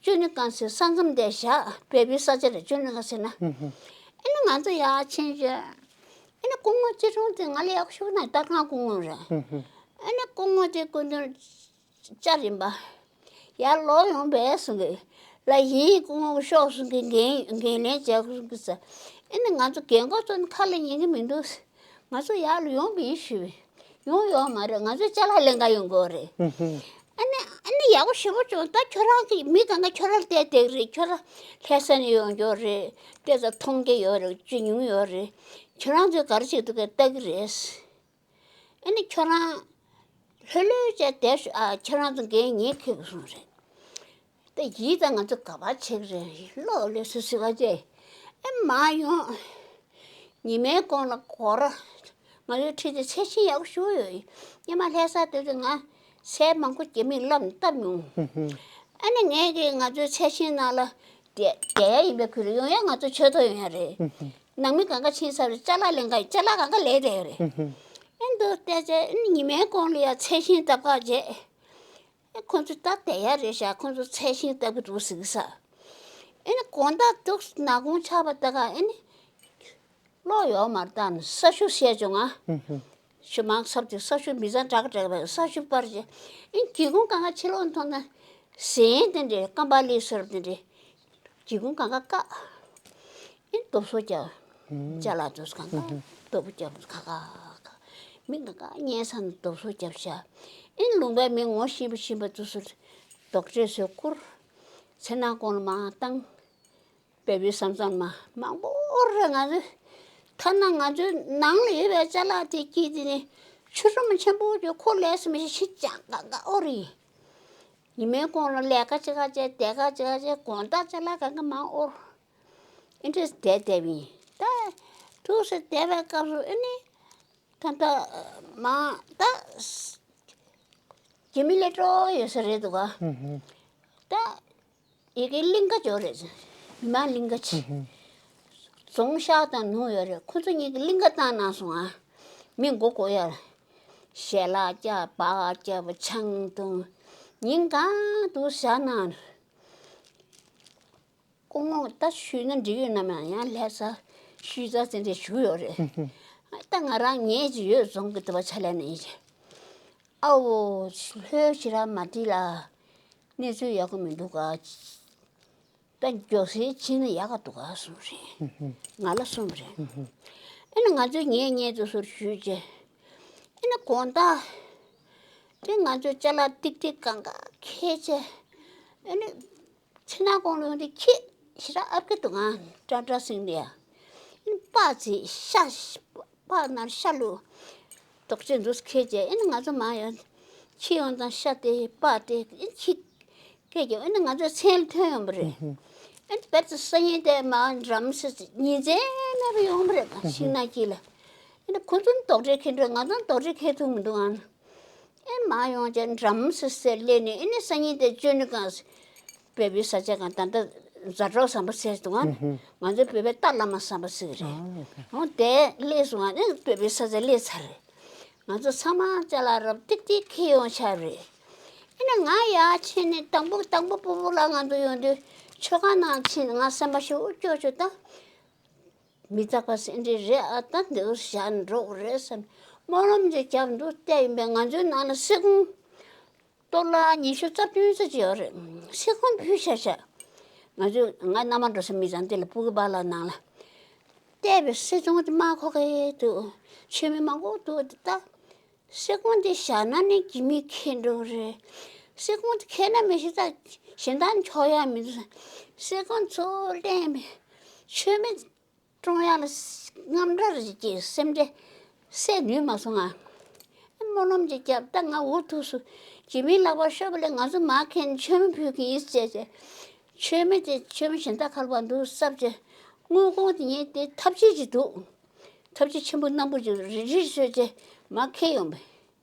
ཅུ་ནི་ཀང་སི་ས་མཚམས་དེ་བཞག་བལ་པོའི་ས་ཆ་རེད་ཅུ་ནི་ཀང་སི་ན། ཨེ་ནི་ང་ཚོ་ཡར་ཕྱིན་བྱས། ཨེ་ནི་སྐུ་ངོ་ཚེ་རིང་དེ་ང་ལ་ཡག་ཤོས་ན་སྟག་སྒང་སྐུ་ངོ་རེད། ཨེ་ནི་སྐུ་ངོ་དེ་སྐུ་མདུན་བཅར་ཡིན་པ། ཡར་ལོག་ཡོང་བས་གསུང་གི། ལ་ཡིན་སྐུ་ངོ་ཤོག་གསུང་གི་འགན་འགན་ལེན་བྱས་གསུང་གི་ས། ཨེ་ནི་ང་ཚོ་རྒན་གོག་ཚོ་ནི་ཁ་ལ་ཉན་གི་མི་འདུག་ང་ཚོ་ཡར་ལ་ཡོང་བ་ཡིན་ཞུས་པས། ཡོང་ཡོད་མ་རེད། ང་ཚོ་ཅ་ལག་ལེན་ག་ཡོང་དགོས་རེད། ཨ་ནི་ཨ་ནི་ཡག་པོ་ཞེ་པོ་བྱུང་། ད་ཁྱོད་རང་གི་མི་གང་ག་ཁྱོད་རང་བལྟས་བསྡད་ཀྱི་རེད། ཁྱོད་རང་ལྷ་ས་ནས་ཡོང་རྒྱུ་རེད། བལྟས་ཙང་མཐོང་རྒྱུ་ཡོད་རེད། ཅི་ཉུང་ཡོད་རེད། ཁྱོད་རང་ཚོས་ག་རེ་བྱེད་འདུག་གས་ལྟ་གི་རེད། ཨ་ནི་ཁྱོད་རང་ལྷོད་ལྷོད་བྱས་བསྡད་ཤོག་ཨ་ཁྱོད་རང་ཚོ་འགན་ངས་འཁྱེར་གི་སོང་རེད། ད་ཡིད་ད་ང་ཚོ་ག་པར་བྱེད་ཀྱི་རེད། ལོག་ལས་སུ་སུ་བ་བྱས། ཨེ་མ་ཡོང་། ཉི་མའི་གོང་ལ་སྒོ་ར། ང་ཚོའི་འཁྲིས་དེ་ཚད་ཤིང་ཡག་པོ་ཞེ་པོ་ཡོད། སྔོན་མ་ལྷ་ས་དེ་ཚོ་ང་ཚལ་མང་པོ་རྒྱ་མིས་བསླབས་བཏབ་མྱོང་། ཨ་ནི་ངས་ཀྱིས་ང་ཚོའི་ཚད་ཤིང་ནང་ལ་བསྡད་བསྡད་ཡ་ཡིན་པའི་ཁུལ་ཡོང་ཡ་ང་ཚོ་ཆོས་ཐོག་ཡོང་ཡ་རེད། ནང་མི་གང་ག་ཕྱིན་ཚར་རེད། ཅ་ལག་ལེན་ག་ཅ་ལག་གང་ག་ལས་རེད་རེད། ཨེ་འདུག་བལྟས་ཚེ་ཨེ་ཉི་མའི་གོང་ལ་ཡ་ཚལ་ཤིང་བཏབ་ག་བྱས། ཨེ་ཁོ་ཚོ་ད་བསྡད་ཡ་རེད་ཤག་ཁོ་ཚོ་ཚལ་ཤིང་བཏབ་གི་འདུག་ཟེར་གི་ས། ཨེ་ནི་དགོང་དག་འདུག་ནག་ཁུང་ཆགས་པ་ད་ག་ཨེ་ནི། གློག་ཡོད་མ་རེད་ད་ནི་ས་ཆུ་བཤད་བྱུང་ང་། ཞུ་མང་ཚབ་དེ་ས་ཆུ་མི་ཚང་དྲག་དྲག་པས་ས་ཆུ་སྤར་བྱས། ཨེ་སྒེའུ་ཁུང་གང་ག་ཕྱི་ལོགས་མཐོང་ན། ཟན་དེ་འདྲས་སྐམ་པ་ལི་སོར་དེ་འདྲས། སྒེའུ་ཁུང་གང་ག་བཀག་ཨེ་རྡོ་བཟོ་རྒྱབ། ཅ་ལག་དུས་གང་ག་རྡོ་བུ་རྒྱབ་གང་ག་ག་མི་གང་ག་ཉལ་ས་ནས་རྡོ་བཟོ་རྒྱབ་བཞག་ཨེ་ལུང་པའི་མི་ངོ་ཤེས་པ་ཤེས་པ་དུས་སུ་རྡོག་ཁྲེས་བཟོས་བསྐུར། ཚེ་ནང་གོང་ལ་མར་བཏང་། བལ་པོའི་ས་མཚམས་མ་མང་པོ་རེད་ང་ཚོའི། ཐ་ན་ང་ཚོའི་ནང་ལ་ཡོད་པའི་ཅ་ལག་དེ་སྐྱིད་དེ་ནི་ཆུ་རུམ་ཆེན་པོ་ཅིག་ཁོ་ལས་སུ་མི་ཤེས་ཤི་ཅང་གང་ག་ཨོ་རི། ཉི་མའི་གོང་ལ་ལས་ཀ་ཅི་ག་བྱས་བསྡད་ཀ་ཅི་ག་བྱས་དགོང་དག་ཅ་ལག་གང་ག་མང་ཨོ། ཨེ་འདྲས་བསྡད་བསྡད་པ་ཡིན་ད། ཐུགས་སུ་བསྡད་པའི་སྐབས་སུ་ཨེ་ནི། ད་ལྟ་མ་ད་རྒྱ་མི་ལས་སྤྲོ་ཡོད་ས་རེད་འདུག་ག་ད་ཡི་གེ་གླིང་ག་འབྱོར་རེད། མི་མང་གླིང་ག་ཆེ། རྫོང་ཤག་དང་ནུ་ཡོད་རེད། ཁོ་ཚོ་གཉིས་ཀྱི་གླིང་ག་བཏང་གནང་སོང་ཨ། མི་མགོ་སྐོར་ཡ། ཞལ་ལག་བཀྱག་སྦག་བཀྱག་པ་ཆང་འཐུང་། ཉིན་གང་དུ་བཞག་གནང་། སྐུ་ངོ་ད་ཞུས་ན་འགྲིག་ཡོད་ན་མ་ཡང་ལྷ་ས་ཞུས་ཙང་ཙེ་འདྲ་ཞུ་ཡོད་རེད། ད་ང་རང་ཉལ་གྱི་ཡོད་རྫོང་གི་དུ་བ་ཆ་ལ་ནས་ཨའོ་ལྷོད་ཞེ་དྲག་མ་འགྲིག་ལ་གནས་ཚུལ་ཡག་པོ་མི་འདུག་ག་ད་མགྱོགས་སེ་ཕྱིན་ན་ཡག་ག་འདུག་ག་གསུངས་རེད། ང་ལ་གསུངས་རེད། ཨེ་ན་ང་ཚོས་ཉལ་ཉལ་དུ་སོར་ཞུས་རྗེས་ཨེ་ན་དགོང་དག་དེ་ང་ཚོས་ཅ་ལག་ཏིག་ཏིག་གང་ག་ཁྱེར་བྱས་ཨེ་ན། ཕྱི་ནང་གོང་ལོང་དེ་ཁྱི་ཞེ་དྲག་ཨབ་ཀྱི་འདུག་ང་ཏྲ་ཏྲ་སིང་ལ་ཡ། པགས་ཅིག་ཤ་པགས་ནང་ཤ་བླུགས། རྡོག་ཅིག་འདུག་ཁྱེར་བྱས་ཨེ་ན་ང་ཚོ་མ་ཡོང་། ཁྱི་ཡོང་དང་ཤ་དེ་པགས་དེ་ཨེ་ཁྱི་ཁྱེར་བྱས་ཨེ་ན་ང་ཚོ་མཚན་ལ་ཐོན་ཡོང་པ་རེད། ཨེ་ན་བེར་ཏུ་ས་ཡིན་དེ་མ་འགྲམ་སེ་ཉིན་མཚན་མེད་པ་ཡོང་པ་རེད་ཤིང་ནགས་དཀྱིལ་ལ། ཨེ་ན་ཁོ་ཚོ་ནི་རྡོག་ཁྲེས་ཁྱེར་འགྲོ་ང་ཚོ་ནི་རྡོག་ཁྲེས་ཁྱེར་ཐུབ་མི་འདུག་ཨང་། ཨེ་མ་ཡོང་བྱས་འགྲམ་སེ་སེ་སླེབས་ནས། ཨེ་ནས་སང་ཉིན་དེ་ཅོ་ནི་གང་བོད་པའི་ས་ཆ་གང་ད་ལྟ་མཛའ་གྲོགས་ཟམ་པ་ཟེར་འདུག་ཨ། ང་ཚོའི་བོད་པའི་རྟ་བླ་མ་ཟམ་པ་ཟེར་གི་རེད། འོ་དེ་སླེབས་སོང་ཨ། ཨེ་བོད་པའི་ས་ཆ་སླེབས་ཚར་རེད། ང་ཚོ་ཚང་མ་ཅ་ལག་རབ་ཏིག་ཏིག་འཁྱེར་ཡོང་ཆགས་རེད། ཨེ་ནས་ང་ཡར་ཕྱིན་ནས་དང་པོ་དང་པོ་སྤོ་བོ་ལགས་ང་ཚོ་ཡོང་དུས་མཆོད་ཁང་ནང་ཕྱིན། ང་སེམས་པ་ཤུགས་སྐྱོ་ཤོས་ད། མི་རྟག་པ་སེ་འདྲ་རེད་ཨ། ད་འདིར་བཞག་འགྲོ་དགོས་རེད་བསམ། སྨོན་ལམ་ཅིག་བརྒྱབ་འདུག་བལྟས་ཡིན་པས། ང་ཚོའི་ནང་ལ་སེ་གོང་ཏོ་ལ་ཉི་ཤུ་རྩ་བདུན་ཙམ་ཅིག་ཡོད་རེད། སེ་གོང་ཕུལ་ཤག་ཤག་ང་ཚོས་ང་མནའ་མ་འགྲོ་ས་མི་ཚང་དེ་ལ་སྤུ་གུ་པཱ་ལགས་ནང་ལ་བལྟས་པས་སེ་གོང་དེ་མ་མཁོ་གི་འདུག་མཆོད་མེ་མང་པོ་འདུག་ད་སེ་གོང་དེ་བཞག་ན་ནི་གྱི་མི་ཁེངས་འགྲོ་གི་རེད། སེ་གོང་དེ་ཁེངས་ན་མི་ཤེས། ད་གཞན་དག་འཁྱོག་ཡག་མི་འདུག་སེ་གོང་ཚོ་ལེན་པས་མཆོད་མེ་སྲུང་ཡག་ལ་རྔམ་སྐྲག་རེ་སྐྱེས། སེམས་ཁྲལ་སེལ་ནུས་མ་སོང་ང་། སྨོན་ལམ་ཅིག་བརྒྱབ། ད་ང་འུ་ཐུག་སོང་། གྱི་མིའི་ལག་པར་ཤོར་བ་ལས་ང་ཚོ་མར་འཁྱེར་ནས་མཆོད་མེ་ཕུལ་གྱི་ཡིན་ཟེར་བྱས། མཆོད་མེ་དེ་མཆོད་མེ་གཞན་དག་ཁ་ལ་བ་འདུག་བསམ་བྱས། དངུལ་ཁང་དེ་ཉིད་དེ་ཐབས་ཤེས་ཅིག་འདུག་ཐབས་ཤེས་ཆེན་པོ་གནང་པོ་ཅིག་རི་རི་བཟོས་བྱས་མར་འཁྱེར་ཡོང་བས།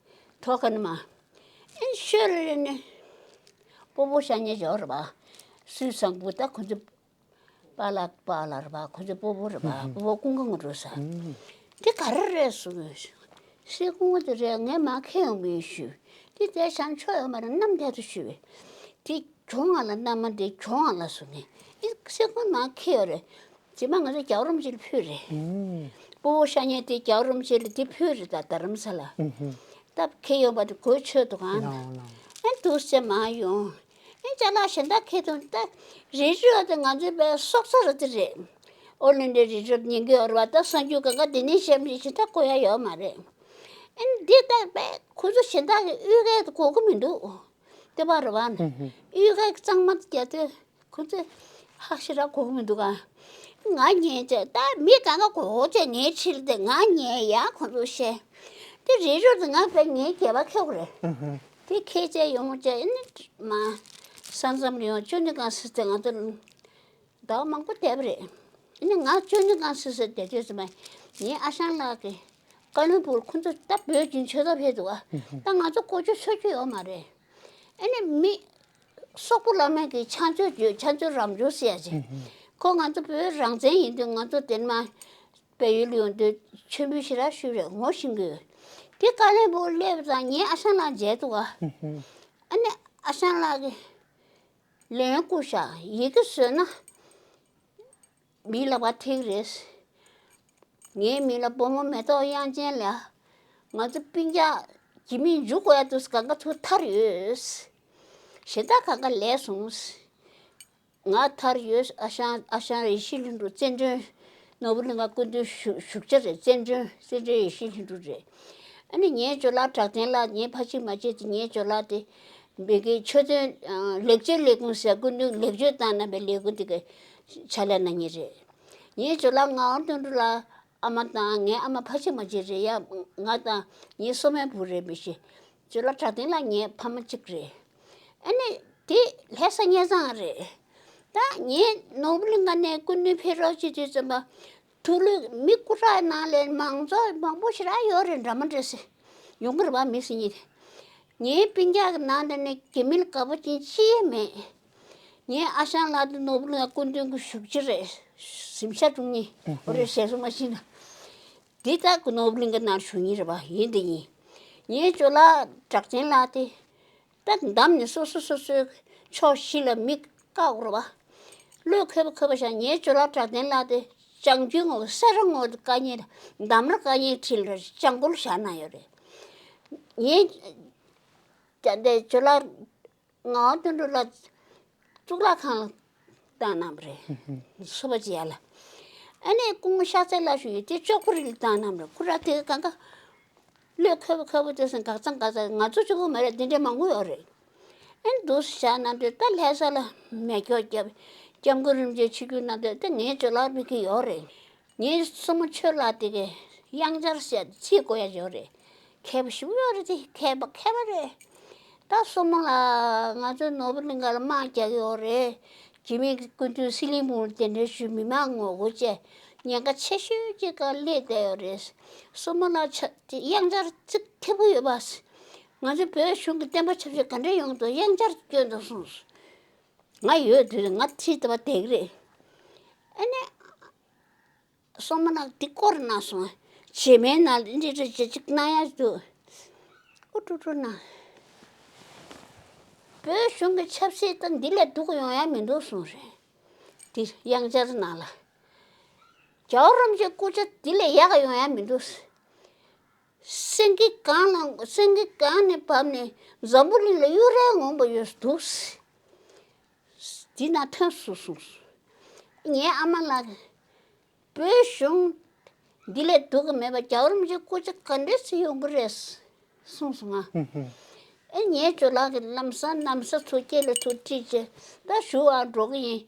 ཐོག་ཁ་ནས་མར། ཨེ་ཤོད་རེ་རེ་ནས། སྤོ་བོ་ཤ་ཉེ་ཅིག་ཡོད་རེད་པ། སུས་བཟང་པོ་ད་ཁོ་ཚོ་པཱ་ལགས་པཱ་ལགས་རེད་པ། ཁོ་ཚོའི་སྤོ་བོ་རེད་པ། སྤོ་བོ་ཀུན་དགའ་ངོ་སྤྲོད་ས། དེ་ག་རེ་རེད་ཟེར་གི། སེ་གོང་དེ་རེད། ངས་མར་འཁྱེར་ཡོང་གི་ཞུས། དེ་བསྡད་བཞག་ཆོག་ཡོད་མ་རེད། གནམ་བདེ་ཐུ་ཞུས་པས། དེ་གྱོང་ང་ལ། མནའ་མ་དེ་གྱོང་ང་ལ་ཟེར་ནས། ཨེ་སེ་གོང་མར་འཁྱེར་ཡོད་རེད། རྗེས་མ་ང་ཚོ་རྒྱལ་བ་རིན་པོ་ཆེ་ལ་ཕུལ་རེད། སྤོ་བོ་ཤ་ཉེ་དེ་རྒྱལ་བ་རིན་པོ་ཆེ་ལ་དེ་ཕུལ་རེད། ད་རྡ་རམ་ས་ལ། ད་འཁྱེར་ཡོང་བ་དེ་གོ་ཆོད་འདུག་ག་ཨེ་འདུག་སེ་མར་ཡོང་། ཨེ་ཅ་ལག་གཞན་དག་འཁྱེར་འདུག་ད་རི་ལྕོག་དེ་ང་ཚོའི་པའི་སྲོག་རྩ་ར་དེ་རེད། ཨོ་ལེ་འདྲའི་རི་ལྕོག་ཉན་གི་ཡོད་རེད་པ། ད་གསར་འགྱུར་གང་ག་དེ་ནས་བཤད་མི་ཤེས། ད་གོ་ཡ་ཡོད་མ་རེད། ཨེ་འདི་ལྟ་བས་ཁོ་ཚོ་གཞན་དག་གི་གཡུས་ཁའི་དེ་གོ་གི་མི་འདུག་ལྟེ་བ་རེད་པ། གཡུས་ཁའི་གཙང་མ་རྒྱ་དེ་ཁོ་ཚོས་ཧ་ཤི་ར་གོ་གི་མི་འདུག་ག་ང་ཉན་བྱས། ད་མི་གང་ག་གོ་བྱས་ངའི་ཕྱིར་དེ་ང་ཉན་ཡ་ཁོ་ཚོ་བཤད། དེ་རི་ལྕོག་དེ་ང་བས་ངའི་སྒལ་པ་འཁྱེར་དགོས་རེད། དེ་འཁྱེར་བྱས་ཡོང་བྱས་ནི་མ་ས་མཚམས་ལ་ཡོང་། ཅོ་ནི་གང་སི་དེ་ང་ཚོ་ཟླ་བ་མང་པོ་བསྡད་པ་རེད། ཨ་ནི་ང་ཅོ་ནི་གང་སི་སི་བསྡད་དུས་ཙམ་པ་ངའི་ཨ་ཞང་ལགས་ཀྱིས་ཀ་ལོན་སྦུག་ཁོ་ཚོ་ད་བོད་ཀྱི་ཆོས་ཐབ་ཕེབས་འདུག་ཨ། ད་ང་ཚོ་གོ་ཆོད་ཚོར་རྒྱུ་ཡོད་མ་རེད། ཨ་ནི་མི་སོག་པོ་བླ་མ་གི་ཕྱག་མཛོད་བརྗོད། ཕྱག་མཛོད་རབ་འབྱོར་ཟེར་ཡ་ཅིག་ཁོ་ང་ཚོ་བོད་རང་བཙན་ཡིན་དུས་ང་ཚོ་དེ་མ་བལ་ཡུལ་ཡོང་དུས་མཆོད་འབུལ་ཞེ་དྲག་ཞུས་རེད། ངོ་ཤེས་ཀྱི་ཡོད། དེ་ཀ་ལོན་སྦུག་སླེབས་ཙང་ངའི་ཨ་ཞང་ལགས་མཇལ་འདུག་ཨ། ཨ་ནི་ཨ་ཞང་ལགས་ཀྱིས་ལན་བསྐུར་ཤག་ཡི་གེ་བཟོས་ན་མིའི་ལག་པ་ཐེག་རེད། ངའི་མིང་ལ་བུ་མོ་མེ་ཏོག་དབྱངས་ཅན་ལགས། ང་ཚོ་སྤུན་ཀྱག་གྱི་མིང་འཇུག་དགོས་ཡ་འདུག་གང་ག་ཚུར་ཐར་ཡོད། གཞན་དག་གང་ག་ལས་སོང་། ང་ཐར་ཡོད། ཨ་ཞང་ཨ་ཞང་ཡེ་ཤེས་ལྷུན་གྲུབ་བཙན་སྒྲོན། ནོར་བུ་གླིང་ག་སྐུ་མདུན་བཞུགས་བཞུགས་ཆ་རེད། བཙན་སྒྲོན་བཙན་སྒྲོན་ཡེ་ཤེས་ལྷུན་གྲུབ་རེད། ཨ་ནི་ངའི་ཇོ་ལགས་གྲགས་ལྡན་ལགས། ངའི་ཕ་གཅིག་མ་གཅིག་དེ་ངའི་ཇོ་ལགས་དེ་བོད་ཀྱི་ཆོས་དོན་ལེགས་བཅོས་ལས་ཁུངས་ཟེར་སྐུ་མདུན་ལེགས་བཅོས་བཏང་གནང་པའི་ལས་ཁུངས་དེ་གི་ཕྱག་ལས་གནང་མཁན་རེད། ངའི་ཇོ་ལགས་ངག་དབང་དོན་གྲུབ་ལགས་ཨ་མ་དང་ངའི་ཨ་མ་ཕ་གཅིག་མ་གཅིག་རེད་ཡ། ང་དང་ངའི་སྲུ་མོའི་བུ་རེད་མི་ཤེས། ཇོ་ལགས་གྲགས་ལྡན་ལགས་ངའི་ཕ་མ་གཅིག་རེད། ཨ་ནི་དེ་ལྷ་ས་གཉལ་ཚང་རེད། ད་ངས་ནོར་བུ་གླིང་ག་ནས་སྐུ་མདུན་ཕེབས་རོགས་བྱེད་དུས་ཙམ་པ། ཐུགས་ལུས་མི་སྐུ་དྲག་ནང་ལས་མང་ཚོགས་མང་པོ་ཞེ་དྲག་ཡོད་རེད། འདྲ་མ་འདྲ་སེ་ཡོང་གི་རེད་པ། མི་སེ་གཉིས། ངའི་སྤུན་ཀྱག་གི་ནང་དེ་ནས་དགེ་མི་ལ་དགའ་པོ་ཅན་ཅི་ཡང་མེད། ངའི་ཨ་ཞང་ལགས་དེ་ནོར་བུ་གླིང་ག་སྐུ་མདུན་གྱི་བཞུགས་ཁྲི་རེད། གཟིམ་ཤག་དྲུང་ནི་འོ་རེད། ཞེ་སུ་མ་ཤེས་ན། འདི་ད་ནོར་བུ་གླིང་ག་ནང་བཞུགས་མཁན་རེད་པ། ཡིན་དེ་ཡིན། ངའི་ཇོ་ལགས་གྲགས་ལྡན་ལགས་དེ། ད་འདམ་ནས་སོ་སོ་སོ་སོའི་ཕྱོགས་བཞི་ལ་མི་བཀག་རོ་བ། བློས་འཁོལ་པོ་འཁོལ་པོ་བཞག་ངའི་ཇོ་ལགས་གྲགས་ལྡན་ལགས་དེ་ལྕང་ཆུའི་ངོས་སེ་ར་ངོས་དེ་བཀག་མཁན་ལ། འདམ་ར་བཀག་མཁན་ཁྲི་ལ་ལྕང་སྒོར་བཞག་གནང་ཡོད་རེད། ངའི་ད་ལྟའི་ཇོ་ལགས་ངག་དབང་དོན་གྲུབ་ལགས་གཙུག་ལག་ཁང་ལ་བཏང་གནང་བ་རེད། སོ་པ་ཅི་ཡ་ལ། ཨ་ནི་སྐུ་ངོ་ཤཱཀྱ་ལགས་ཞུ་ཡོད་དེ་ལྕོག་པོ་རི་ལ་བཏང་གནང་བ་རེད། ཁོ་ར་དེ་གང་ག་བློས་འཁོལ་པོ་འཁོལ་པོ་དེ་སང་འགག་ཚང་འགག་ཚང་། ང་ཚོ་གཅིག་པོ་མ་རེད། དེ་འདྲའི་མང་པོ་ཡོད་རེད། ཨེ་འདུག་བཞག་གནང་དུས་ད་ལྷ་ས་ལ་མེ་སྒྱོགས་བརྒྱབ། སྐྱབས་མགོན་རིན་པོ་ཆེ་ཆིབས་བསྒྱུར་གནང་དུས་ད་ངའི་ཇོ་ལགས་ཕེབས་ཀྱི་ཡོད་རེད། ངའི་སྲུ་མོ་ཆོས་ལགས་དེ་གས་དབྱངས་འཆར་ཟེར་ཚིག་གོ་ཡ་ཡོད་རེད། མཁས་པ་ཞིག་ཡོད་རེད། དེ་མཁས་པ་མཁས་པ་རེད། ད་སྲུ་མོ་ལགས་ང་ཚོའི་ནོར་བུ་གླིང་ག་ལ་དམག་རྒྱག་གི་ཡོད་རེད། གྱི་མི་སྐུ་མདུན་སི་ལིང་སྦུག་ལ་གདན་འདྲེན་ཞུས། མི་མང་ངོ་རྒོལ་བྱས་ཉེན་ཁ་ཆེ་ཤོས་ཀྱི་སྒང་སླེབས་བསྡད་ཡོད་རེད། སྲུ་མོ་ལགས་ཆ་དེ་དབྱངས་འཆར་ཚིག་མཁས་པོ་ཡོད་པ། ང་ཚོའི་བོད་གཞུང་གི་བསྟན་པ་ཆབ་སྲིད་ག་འདྲ་ཡོང་འདུག་དབྱངས་འཆར་སྐྱོན་འདུག་གསུངས། ང་ཡོད་དུས་ང་ཁྲིད་བསྡད་པ་བསྡད་ཀྱི་རེད། ཨ་ནི། སོ་མ་ལགས་འདི་སྐོར་གནང་སོང་། བྱེ་མའི་ནང་ལ་འདི་འདྲ་ཅིག་གནང་ཡ་འདུག་ཨུ་ཀྲུག་ཀྲུག་གནང་། བོད་གཞུང་གི་ཆབ་སྲིད་ད་འདི་ལས་སྡུག་ཡོང་ཡ་མི་འདུག་གསུངས་རེད། འདི་དབྱངས་འཆར་ནང་ལ། རྒྱལ་བ་རིན་པོ་ཆེའི་སྐུ་ཕྱྭ་འདི་ལས་ཡག་ག་ཡོང་ཡ་མི་འདུག་སེང་གེ་གང་ལ་སེང་གེ་གང་ནས་བབས་ནས་འཛམ་བུ་གླིང་ལ་གཡུ་རལ་ངོམ་པ་ཡོད་འདུག་འདི་ན་ཐོན་སོང་གསུངས། ངའི་ཨ་མ་ལགས། བོད་གཞུང་འདི་ལས་སྡུག་གི་མེད་པ་རྒྱལ་བ་རིན་པོ་ཆེའི་སྐུ་ཕྱྭ་ག་འདྲས་སེ་ཡོང་གི་རེད་གསུངས་སོང་ང་། ཨེ་ངའི་ཇོ་ལགས་ཀྱིས་ལམ་སང་ན་བཟའ་ཚོ་སྐྱེལ་ལ་ཚུར་ཁྲིད་བྱས་ད་བཞུགས་ཨ་འགྲོ་གི་ཡིན།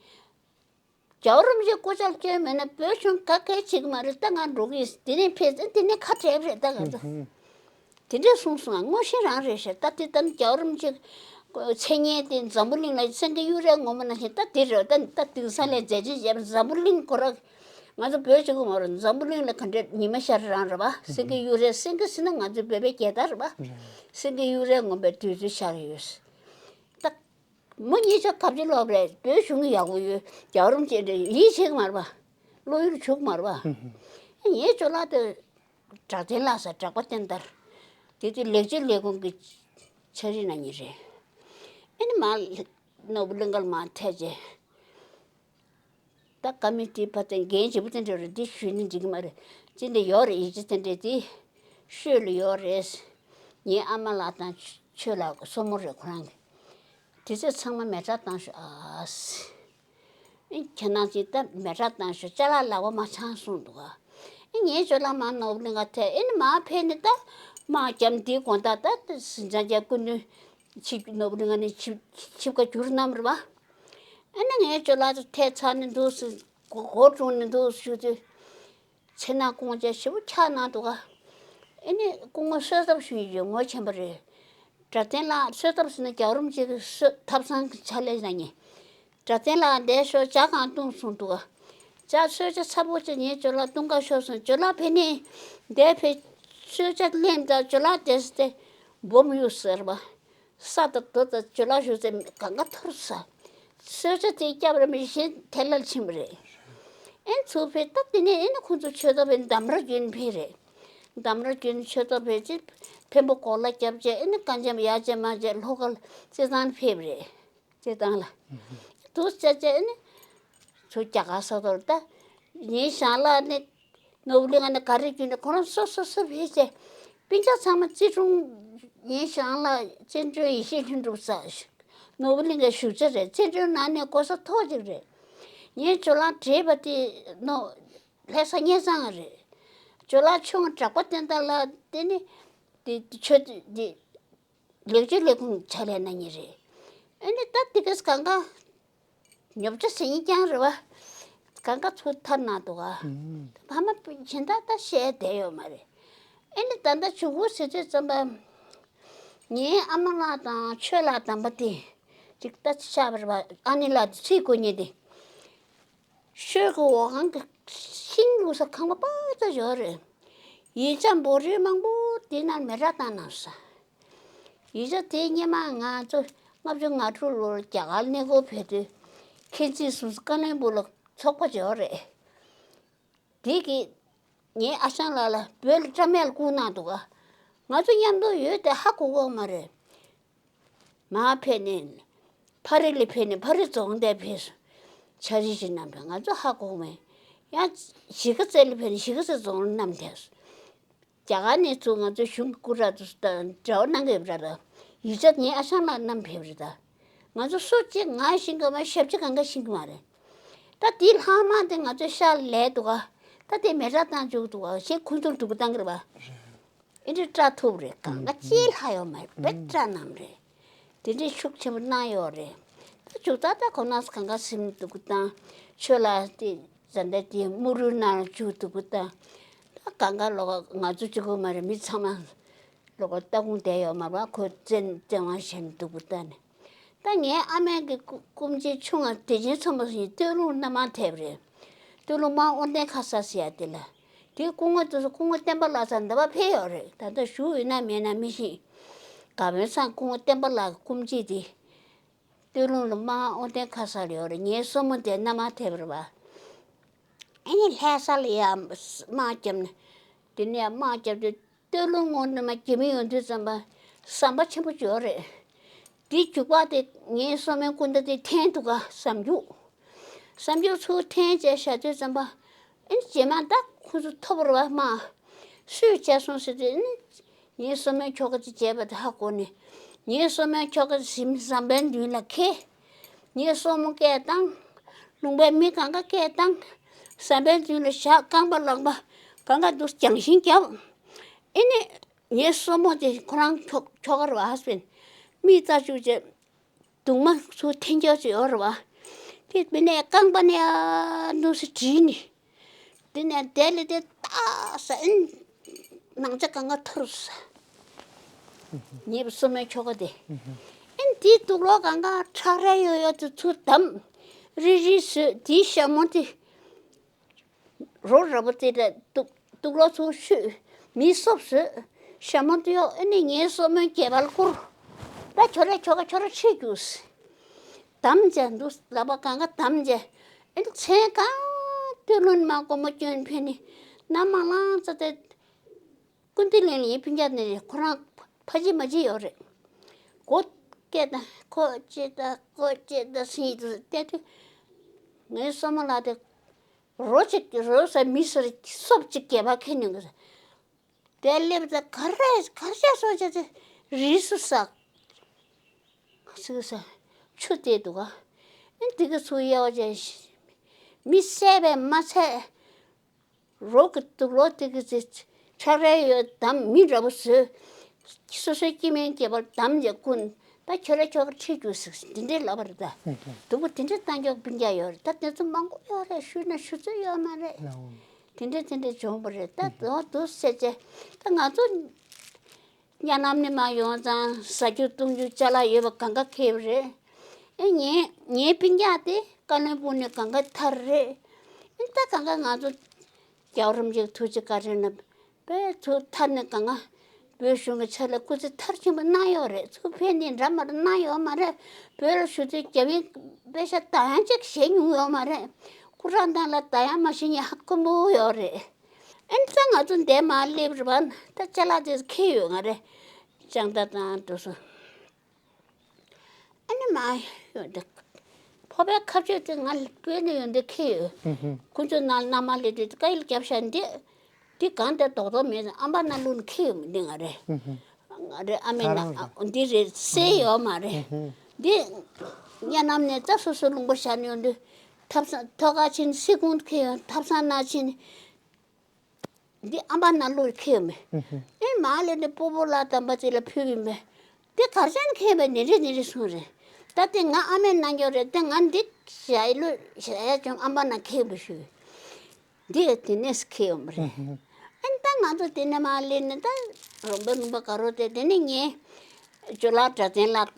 རྒྱལ་བ་རིན་པོ་ཆེའི་སྐུ་ཕྱྭ་སྐྱོན་མེད་ན་བོད་གཞུང་ག་གེ་བྱེད་ཀྱི་མ་རེད། ད་ང་འགྲོ་གི་ཡིན། དེ་ནས་ཕེབས་ཚེ་དེ་ནས་ཁ་བྲལ་བ་རེད་ད་ག་ཚོད། དེ་འདྲས་གསུངས་སོང་ང་། དངོས་གཞི་རང་རེད་ཤག་ད་དེ་ལྟར་རྒྱལ་བ་རིན་པོ་ཆེའི་མཚན་སྙན་དེ་འཛམ་བུ་གླིང་ལ་སེང་གེ་གཡུ་རལ་ངོམ་པ་ནང་བཞིན་ད་དེ་རེད། ད་ད་དེང་སང་ལས་མཛད་རྗེས་བྱས་པ་འཛམ་བུ་གླིང་ཁོ་རང་ང་ཚོ་བོད་གཅིག་པུ་མ་རེད། འཛམ་བུ་གླིང་ལ་ག་འདྲས་ཉི་མ་ཤར་རང་རེད་པ། སེང་གེ་གཡུ་རལ་སེང་གེ་ཟེར་ན་ང་ཚོའི་བོད་པའི་རྒྱལ་དར་རེད་པ། སེང་གེ་གཡུ་རལ་ངོམ་པའི་དུས་ཚོད་ཤར་ཡོད། ད་མོ་གཉིས་ཆ་ག་བྱེད་ལོབ་རེད། བོད་གཞུང་གི་ཡག་པོ་ཡོད། རྒྱལ་བ་རིན་པོ་ཆེ་འདྲ་ཡིད་ཆེས་ཀྱི་མ་རེད་པ། བློ་ཡུལ་ཆུག་མ་རེད་པ། ངའི་ཇོ་ལགས་དེ། གྲགས་ལྡན་ལྷ་ས་གྲགས་པ་བསྟན་དར། དེ་དུས་ལེགས་བྱས་ལས་ཁུངས་ཀྱི་འཆར་གཞི་ནང་ཉིད་རེད། ཨེ་ནི་མ་ནོར་བུ་གླིང་ཁར་མ་ཐད་ཅེ། ད་ཀ་མི་ཊི་ཕ་དེ་འགན་ལྗིད་པོ་དེ་འདྲ་རེད། འདི་ཞུས་ནི་འགྲིག་གི་མ་རེད། ཅི་འདྲ་ཡོད་རེད། ཡིག་ཆ་དེ་འདྲ་དེ་ཤོད་ལ་ཡོད་རེད། ངའི་ཨ་མ་ལགས་དང་ཆོས་ལགས་སྲུ་མོ་རེད་ཁོ་རང་གི། དེ་ཚོས་ཚང་མ་མེ་སྲེག་བཏང་ཤོག་ཨ། ཨེ་ཁྱེད་རང་ཚོས་ད་མེ་སྲེག་བཏང་ཤོག་ཅ་ལག་ལག་པ་མ་འཆང་གསུངས་འདུག་ག་ཨེ་ངའི་ཇོ་ལགས་མར་ནོར་བུ་གླིང་ཁ་ཐད། ཨེ་ནི་མར་ཕེབས་ནས་ད་དམག་བརྒྱབ་འདིའི་དགོང་དག་ད་ཟིང་ཆ་རྒྱག་སྐུ་མདུན་ཆིབས་ནོར་བུ་གླིང་ཁ་ནས་ཆིབས་ཆིབས་ཁ་བསྒྱུར་གནང་བ་རེད་པ། ཨེ་ནི་ངའི་ཇོ་ལགས་ཚོ་ཐད་ཚར་ནས་འདུག་སེ་མགོ་མགོ་བཀྲུས་ནས་འདུག་སེ་བཞུགས་དུས། ཚེ་ནང་སྐུ་ངོ་ཅན་ཞེ་པོ་ཆགས་གནང་འདུག་ག་ཨེ་ནི་སྐུ་ངོ་གསོལ་ཐབ་ཞུ་ཡི་ཡོད་ངོ་ཆེན་པོ་རེད། གྲགས་ལྡན་ལགས་གསོལ་ཐབ་ཟེར་ན་རྒྱལ་བ་རིན་པོ་ཆེ་གི་གསོལ་ཐབ་ཚང་གི་ཕྱག་ལས་གནང་མཁན། གྲགས་ལྡན་ལགས་འདིར་ཤོག་ཇ་གང་བཏུང་གསུངས་འདུག་ག་ཇ་གསོལ་ཇ་ཚ་པོ་ཅིག་ངའི་ཇོ་ལགས་བཏུང་ག་ཤོག་གསུངས། ཇོ་ལགས་ཕེབས་ནས་འདིར་ཕེབས། གསོལ་ཇ་ལེན་དང་ཇོ་ལགས་དེ་སྟེ་སྦོམ་ཡོད་ཟེར་བ། ས་དང་རྡོ་དང་ཇོ་ལགས་བཞུགས་སའི་གང་ག་འཐོར་ས། གསོལ་ཇ་དེ་བསྐྱབས་ར་མི་གཞན་ཐལ་ལ་ཕྱིན་པ་རེད། ཨེ་ཚུར་ཕེབས་སྟབས་དེ་ནས་ཨེ་ནི་ཁོང་ཚོ་ཆོས་ཐོག་ཕེབས་འདམ་ར་བརྒྱུད་ཕེབས་རེད། འདམ་ར་བརྒྱུད་ཆོས་ཐོག་ཕེབས་རྗེས་འཕན་པོ་གོ་ལ་བརྒྱབ་རྗེས་ཨེ་ནི་དཀར་འཇམ་ཡར་བྱས་མར་བྱས་ལྷོ་ཁ་ལ་རྩེད་ཐང་ཕེབས་རེད། རྩེད་ཐང་ལ། དུ་བྱས་རྗེས་ཨེ་ནི་ཚུར་རྒྱ་གར་ས་ཐོག་ལ་ད་ངའི་ཞང་ལགས་ནི། ནོར་བུ་གླིང་ཁ་ནས་ག་རེ་བརྒྱུད་ནས་ཁོ་རང་སོ་སོ་སོ་ཕེབས་བྱས། སྤུན་ཀྱག་ཚང་མ་བརྩི་སྲུང་ངའི་ཞང་ལགས་བཙན་སྒྲོལ་ཡེ་ཤེས་ལྷུན་གྲུབ་ཟེར། ནོར་བུ་གླིང་ཁའི་བཞུགས་ཚེ་རེད། བཙན་སྒྲོལ་ནང་ནས་གོ་ས་མཐོ་ཅིག་རེད། ངའི་ཇོ་ལགས་བགྲེས་པ་དེ་ནོ། ལྷ་ས་སྙེ་ཚང་རེད། ཇོ་ལགས་ཆུང་གྲགས་པ་བསྟན་དར་ལགས་དེ་ནི། དེ་ཆོས་དེ། ལེགས་བཅོས་ལས་ཁུངས་ཕྱག་ལས་གནང་མཁན་རེད། ཨ་ནི་ད་དེ་གས་གང་ག་ཉོབ་ཆ་ཟེར་མཁན་རྐྱང་རེད་བ། གང་ག་ཚུར་ཐར་གནང་འདུག་ག་ཕ་མ་སྦྱིན་བདག་ད་བཤད་བསྡད་ཡོད་མ་རེད། ཨ་ནི་ད་ལྟ་བྱུང་བོ་ཟེར་དུས་ཙམ་པ། ངའི་ཨ་མ་ལགས་དང་ཆོས་ལགས་དམ་པ་དེ། ཅིག་ད་ཆགས་པ་རེད་བ། ཨ་ནེ་ལགས་དེ་ཚིག་གོ་ཉེ་དེ། ཤོད་ཀྱི་འོག་ཁང་གི་ཤིང་བླུགས་ས་ཁང་པ་དཔའ་རྩལ་ཡོད་རེད། ཡིག་ཆ་འབོར་རིས་མང་པོ་དེ་ནང་མེ་སྲེག་བཏང་གནང་སོང་། ཡིག་ཆ་དེ་སྔོན་མ་ང་ཚོ་ལྔ་བཅུ་ང་དྲུག་ལོར་རྒྱ་གར་གནས་སྐོར་ཕེབས་དུས་མཁྱེན་བརྩེ་གསུམ་བཀའ་བློན་སྦུག་ལ་ཚོགས་པ་ཡོད་རེད། དེ་གིས་ངའི་ཨ་ཞང་ལགས་ལ་བོད་ལ་བཀྲམ་ཡག་བསྐུར་གནང་འདུག་ག་ང་ཚོ་མཉམ་དུ་ཡོད་དེ་ཧ་གོ་གི་མ་རེད། མར་ཕེབས་ནས། ཕ་རི་ལ་ཕེབས་ནས་ཕ་རི་རྫོང་དེར་ཕེབས་སོང་། འཆར་གཞི་ཞིག་གནང་བས་ང་ཚོ་ཧ་གོ་མེད། ཡང་གཞིས་ཀ་རྩེ་ལ་ཕེབས་ནས་གཞིས་ཀ་རྩེ་རྫོང་ལ་བསྣམས་ཐལ་སོང་། རྒྱ་གར་ནས་ཚུར་ང་ཚོའི་གཞུང་གི་སྐུ་དྲག་ཚོ་དང་འབྲེལ་བ་གནང་གི་ཡོད་པ་རེད་ད། ཡིག་ཆ་ངའི་ཨ་ཞང་ལགས་བསྣམས་ཕེབས་རེད་ད། ང་ཚོ་སུ་གཅིག་ང་ཤེས་ཀྱི་མ་ཞབས་ཕྱི་གང་ག་ཤེས་ཀྱི་མ་རེད། ད་དེའི་ལྷག་མ་དེ་ང་ཚོའི་ཤག་ལ་ལས་འདུག་ག་ད་དེ་མེ་སྲེག་བཏང་བཅུག་འདུག་ག་གཞན་ཁོང་ཚོར་སྡུག་པོ་བཏང་གི་རེད་པ། ཨེ་འདྲ་སྐྲག་ཐུབ་རེད། གང་ག་ཅིའི་ལྷག་ཡོད་མ་རེད། དཔེ་སྐྲག་གནང་རེད། དེ་འདྲའི་ཤུགས་ཆེན་པོ་གནང་ཡོད་རེད། ད་མཇུག་ད་ལྟ་ཁོ་ན་གང་ག་སེམས་སྡུག་པོ་བཏང་། ཆོས་ལ་དེ་ཛ་འདྲ་དེ་དམུ་རུའི་ནང་ལ་བཅུག་སྡུག་པོ་བཏང་། ད་གང་ག་ལོག་ང་ཚོ་གཅིག་པུ་མ་རེད། མི་ཚང་མ་ལོག་ལྟ་དགོངས་བསྡད་ཡོད་མ་རེད་པ། ཁོ་བཙན་བཙན་དབང་བྱས་ནས་སྡུག་པོ་བཏང་ནས། ད་ངའི་ཨ་མའི་གི་སྐུ་སྐུ་མཆེད་ཆུང་བ་བདེ་ཆེན་ཚོམ་བུ་ཟེར་མཁན་སྟོད་ལུང་སྣ་མང་ཐེབས་རེད། སྟོད་ལུང་མ་དབོ་ལྡན་ཁ་ས་ཟེར་ཡ་དེ་ལ། དེའི་སྐུ་ངོ་དེ་ཚོ་སྐུ་ངོ་བསྟན་པ་ལྷ་ས་འདི་པ་ཕེབས་ཡོད་རེད། ད་ལྟ་བཞུགས་ཡོད་ན་མེད་ན་མི་ཤེས། དགའ་བོན་ཚང་སྐུ་ངོ་བསྟན་པ་ལགས་སྐུ་མཆེད་དེ། སྟོད་ལུང་ལ་དམག་དབང་བསྟན་ཁ་སར་ཡོད་རེད། ངའི་སྲུ་མོ་དེ་མནའ་མ་ཐེབས་རེད་བ། ཨ་ནི་ལྷ་ས་ལ་ཡ་དམག་བརྒྱབ་ནས། དེ་ནས་དམག་བརྒྱབ་དུས་སྟོད་ལུང་ངོས་ནས་མ་རྒྱ་མི་ཡོང་དུས་ཙམ་པ་ཟམ་པ་ཆེན་པོ་ཅིག་ཡོད་རེད། དེའི་རྒྱུག་པ་དེ་ངའི་སྲུ་མོའི་སྐུ་ཟླ་དེ་འཐེན་འདུག་ག་ཟམ་རྒྱུག་ཟམ་རྒྱུག་ཚུར་འཐེན་བྱས་བཞག་དུས་ཙམ་པ། ཨ་ནི་རྗེས་མ་ད་ཁོ་ཚོ་ཐོབ་རེད་བ་དམག་སུས་བྱས་སོང་ཟེར་དུས་ཨ་ནི། ངའི་སྲུ་མོའི་ཁྱོ་ག་དེ་བྱས་པ་དེ་ཧ་གོ་ནས། ངའི་སྲུ་མོའི་ཁྱོ་ག་དེ་ཟིམ་ཟམ་པའི་མདུན་ལ་འཁྱེར། ངའི་སྲུ་མོ་སྐད་བཏང་། ལུང་པའི་མི་གང་ག་སྐད་བཏང་། ཟམ་པའི་མདུན་ལ་བཞག་རྐང་པ་ལག་པ་གང་ག་འདུག་རྒྱང་ཤིང་བརྒྱབ། ཨེ་ནི། ངའི་སྲུ་མོ་དེ་ཁོ་རང་ཁྱོ་ཁྱོ་ག་རེད་བ་ཧ་སི་བན། མིག་རྩ་བཅུག་བྱས། གདུང་མ་ཚུར་འཐེན་རྒྱུ་ཅིག་ཡོད་རེད་བ། དེ་མི་ནས་རྐང་པ་ནས་ཨ་ནུ་སི་བྲིས་ནི། དེ་ནས་དེ་ལས་དེ་ཏག་ས་ཨིན། ནང་ཆ་གང་ག་ཐོར་ས། ཉེ་བ་སྲུ་མོའི་ཁྱོ་ག་དེ། ཨིན་དེའི་དུག་ལོག་གང་ག་ཁྲག་རལ་ཡོད་ཡོད་དེ་ཚུར་བསྡམས། རི་རི་བཟོས་དེའི་ཞྭ་མོ་དེ། རོ་ར་བོ་དེ་འདྲ་དུག་དུག་ལོག་ཚུར་བཤུས། མི་སོབ་བཟོས། ཞྭ་མོ་དེ་གཡོགས་ཨེ་ནི་ངའི་སྲུ་མོའི་སྐེད་པར་བསྐུར། ད་ཁྱོད་རའི་ཁྱོ་ག་ཁྱོད་ར་ཁྲིད་རྒྱུགས། བསྡམས་བྱས་འདུག་ལག་པ་གང་ག་བསྡམས་བྱས། ཨེ་ནི་མཚན་གང་སྟོད་ལུང་མ་སྒོར་མོ་སྐྱོན་ཕན་ནི། ནམ་མ་ལངས་ཙ་དེ། ཀུན་ཏི་ལིན་ལིན་ཕིན་རྒྱ་ནི་ཁོ་རང་ཕ་ཅི་མ་ཅི་ཡོད་རེད། སྒོ་སྐད་དང་ཁོ་ཅི་ད་ཁོ་ཅི་ད་སིན་དུ་བལྟས་དུས། ངའི་སྲུ་མོ་ལགས་དེ། རོ་གཅིག་རོ་ཟ་མི་ཟེར་སོབ་ཅིག་སྐེད་པ་ཁེ་ཉུང་གི། དེ་སླེབས་ཙང་ག་རེ་ག་རེ་བྱས་སོང་བྱས་ཚེ་རིས་སུ་ཟག་ཟིག་ཟ། ཆུ་བལྟས་འདུག་ག་ཨེ་འདི་ག་ཚུར་གཡར་བ་བྱས། མི་བསད་པས་མ་ཚད། རོ་གི་དུག་ལོག་དེ་གི་ཚེ་ཁྲག་རལ་ཡོད་དམ་མི་འདྲ་པོ་བཟོས། སོ་སོའི་སྐྱེ་དམན་སྐེད་པར་བསྡམས་བྱས་བསྐུར། ད་ཁྱོད་ར་ཁྱོ་ག་ཁྲིད་རྒྱུགས་ཟེར་འདི་འདྲའི་ལབ་པ་རེད་ད། སྡུག་པོ་དེ་འདྲའི་བཏང་ཀྱོག་སྤུན་ཀྱག་ཡོད་རེད། ད་དེ་ཚོ་མང་པོ་ཡོད་རེད། ཞུས་ན་ཞུ་ཚོད་ཡོད་མ་རེད། དེ་འདྲ་དེ་འདྲ་བྱུང་བ་རེད། ད་དོ་དུ་ཟེར་བྱས་ད་ང་ཚོ་གཉའ་ནམ་ནས་མར་ཡོང་ཙང་ཟ་རྒྱུ་བཏུང་རྒྱུ་ཅ་ལག་ཡོད་པ་གང་ག་ཁེལ་བ་རེད། ཨེ་ངའི་ངའི་སྤུན་ཀྱག་དེ་བཀའ་བློན་སྤུན་ནས་གང་ག་ཐར་རེད། ཨེ་ད་གང་ག་ང་ཚོ་རྒྱལ་བ་རིན་པོ་ཆེའི་ཐུགས་རྗེ་བཀའ་དྲིན་ལ། དཔེ་ཚོ་ཐར་ནས་གང་ང་བོད་གཞུང་གི་ཆ་ལ་སྐུ་ཚེ་མཐར་ཕྱིན་པ་གནང་ཡོད་རེད། ཚུར་ཕེབས་ནས་འདྲ་མ་འདྲ་གནང་ཡོད་མ་རེད། བོད་ལ་བཞུགས་དུས་རྒྱ་མིའི་དཔེ་ཆ་ད་ཡང་གཅིག་བཞེས་མྱོང་ཡོད་མ་རེད། སྐུ་རག་མདའ་ལ་ད་ཡང་མ་བཞེས་མཁན་ཧ་ཁོ་མོ་ཡོད་རེད། ཨ་ནི་ད་ང་ཚོ་འདས་མ་སླེབས་རེད་པ། ད་ཅ་ལག་དེ་ཁེལ་ཡོད་ང་རེད། ལྕགས་མདའ་དང་དེ་ཚོ། ཨ་ནི་མ་ཡོད་འདི། ཕོར་པའི་ཁ་གཅོད་དེ་ང་ལ་བོད་ནས་ཡོང་དུས་ཁེལ་ཡོད། ཁོ་ཚོས་ནང་མནའ་མ་ལེན་དུས་བཀའ་ཡིག་བརྒྱབ་བཞག་འདི། འདི་གང་དེ་རྡོག་རྡོག་མེད་ཙང་ཨམ་པ་ནང་བླུགས་ནས་ཁེལ་ཡོད་མི་འདི་ང་རེད། ང་རེད་ཨ་མའི་ནང་འདི་རེད་སེ་ཡོད་མ་རེད། འདི་གཉའ་ནམ་ནས་རྩྭ་སོ་སོ་རླུང་པ་བཞག་ནས་ཡོང་དུས་ཐབ་ཚང་ཐོག་ཁ་ཕྱིན་སི་ཁུང་ཁེལ་ཡོད། ཐབ་ཚང་ནང་ཕྱིན། འདི་ཨམ་པ་ནང་བླུགས་ཁེལ་མེད། ཨེ་མ་ལས་ནི་སྤོ་བོ་ལགས་དམ་པ་ཅིག་ལ་ཕུལ་གི་མེད། འདི་གར་ཅན་ཁེལ་མེད་ནི་རེ་ནི་རེ་གསུངས་རེད། ད་དེ་ང་ཨ་མས་གནང་རྒྱུ་རེད། དེ་ང་འདི་ཞྭའི་ལུས་ཞྭ་ཡ་ཅུང་ཨམ་པ་ནང་ཁེལ་མེད་ཞུས། འདི་དེ་ནས་ཁེལ་ཡོང་རེད། ཨེ་ད་ང་ཚོ་དེ་ནས་མ་ལས་ནི་ད་རོང་པའི་ལུང་པ་དགའ་རོགས་དེ་དེ་ནས་ངས་ཇོ་ལགས་གྲྭ་བཙུན་ལགས་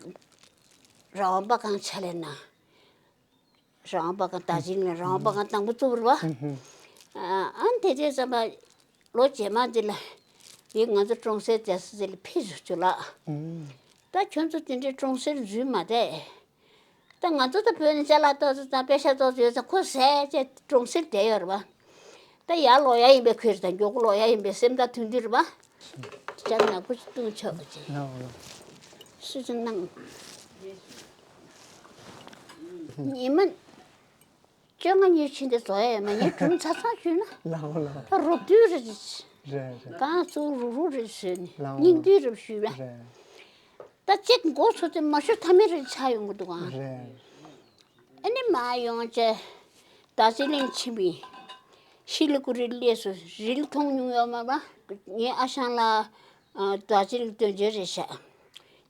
རང་དབང་པ་གང་ཆ་ལས་ན། རང་དབང་པ་གང་དར་ཇིང་ལ་རང་དབང་པ་གང་དང་པོ་བཙུགས་པ་རེད་བ། ཨ་ནི་དེ་དུས་ཙམ་པ་ལོ་རྗེས་མ་འདི་ལ་ཡིན་ང་ཚོ་གྲོང་གསེབ་རྒྱལ་ས་འདི་ལ་ཕེབས་སོང་ཇོ་ལགས། ད་ཁྱོད་ཚོ་དེ་འདྲའི་གྲོང་གསེབ་འཛུལ་མ་བསྡད། ད་ང་ཚོ་ད་བོད་ནས་ཅ་ལག་ཏོག་ཙམ་དང་པེ་ཤ་ཏོག་ཙམ་ཡོད་ཙང་ཁོ་ཟས་བཅད་གྲོང་གསེབ་བསྡད་ཡོད་རེད་བ། ད་ཡར་ལོག་ཡ་ཡིན་པའི་ཁུལ་དང་མགྱོགས་པོ་ལོག་ཡ་ཡིན་པའི་སེམས་ཐག་ཐུང་དུས་རེད་བ། ཅག་ནག་པོ་ཅིག་བཏུང་ཆོག་པ་ཅིག་སུ་ཅིག་གནང་། ཉི་མ་བཅོ་ལྔ་ཉི་ཤུ་འདི་བཟོ་ཡ་ཡོད་མ་ངས་སྒྲུང་ཆ་ཚང་ཞུས་ན། ལའོ་ལའོ། ད་རོབ་བསྡུས་རེད། རེད་རེད། གང་གཙོ་བོ་རུག་རུག་རེད་ཟེར་ནས་ལའོ་སྙིང་བསྡུས་རེད་ཞུས་པས། རེད། ད་གཅིག་མགོ་ཚོས་ཏེ་མ་ཤོར་ཐ་མལ་རེ་ཆགས་ཡོང་གི་འདུག་ཨང་། རེད། ཨ་ནི་མ་ཡོང་བྱས། རྡོ་རྗེ་གླིང་ཕྱིན་པས། ཤི་ལི་ཀུ་རི་སླེབས་སོང་། རི་ལི་མཐོང་མྱོང་ཡོད་མ་པ། ངའི་ཨ་ཞང་ལ། རྡོ་རྗེ་གླིང་སྟོན་བྱོས་རེད་བཞག་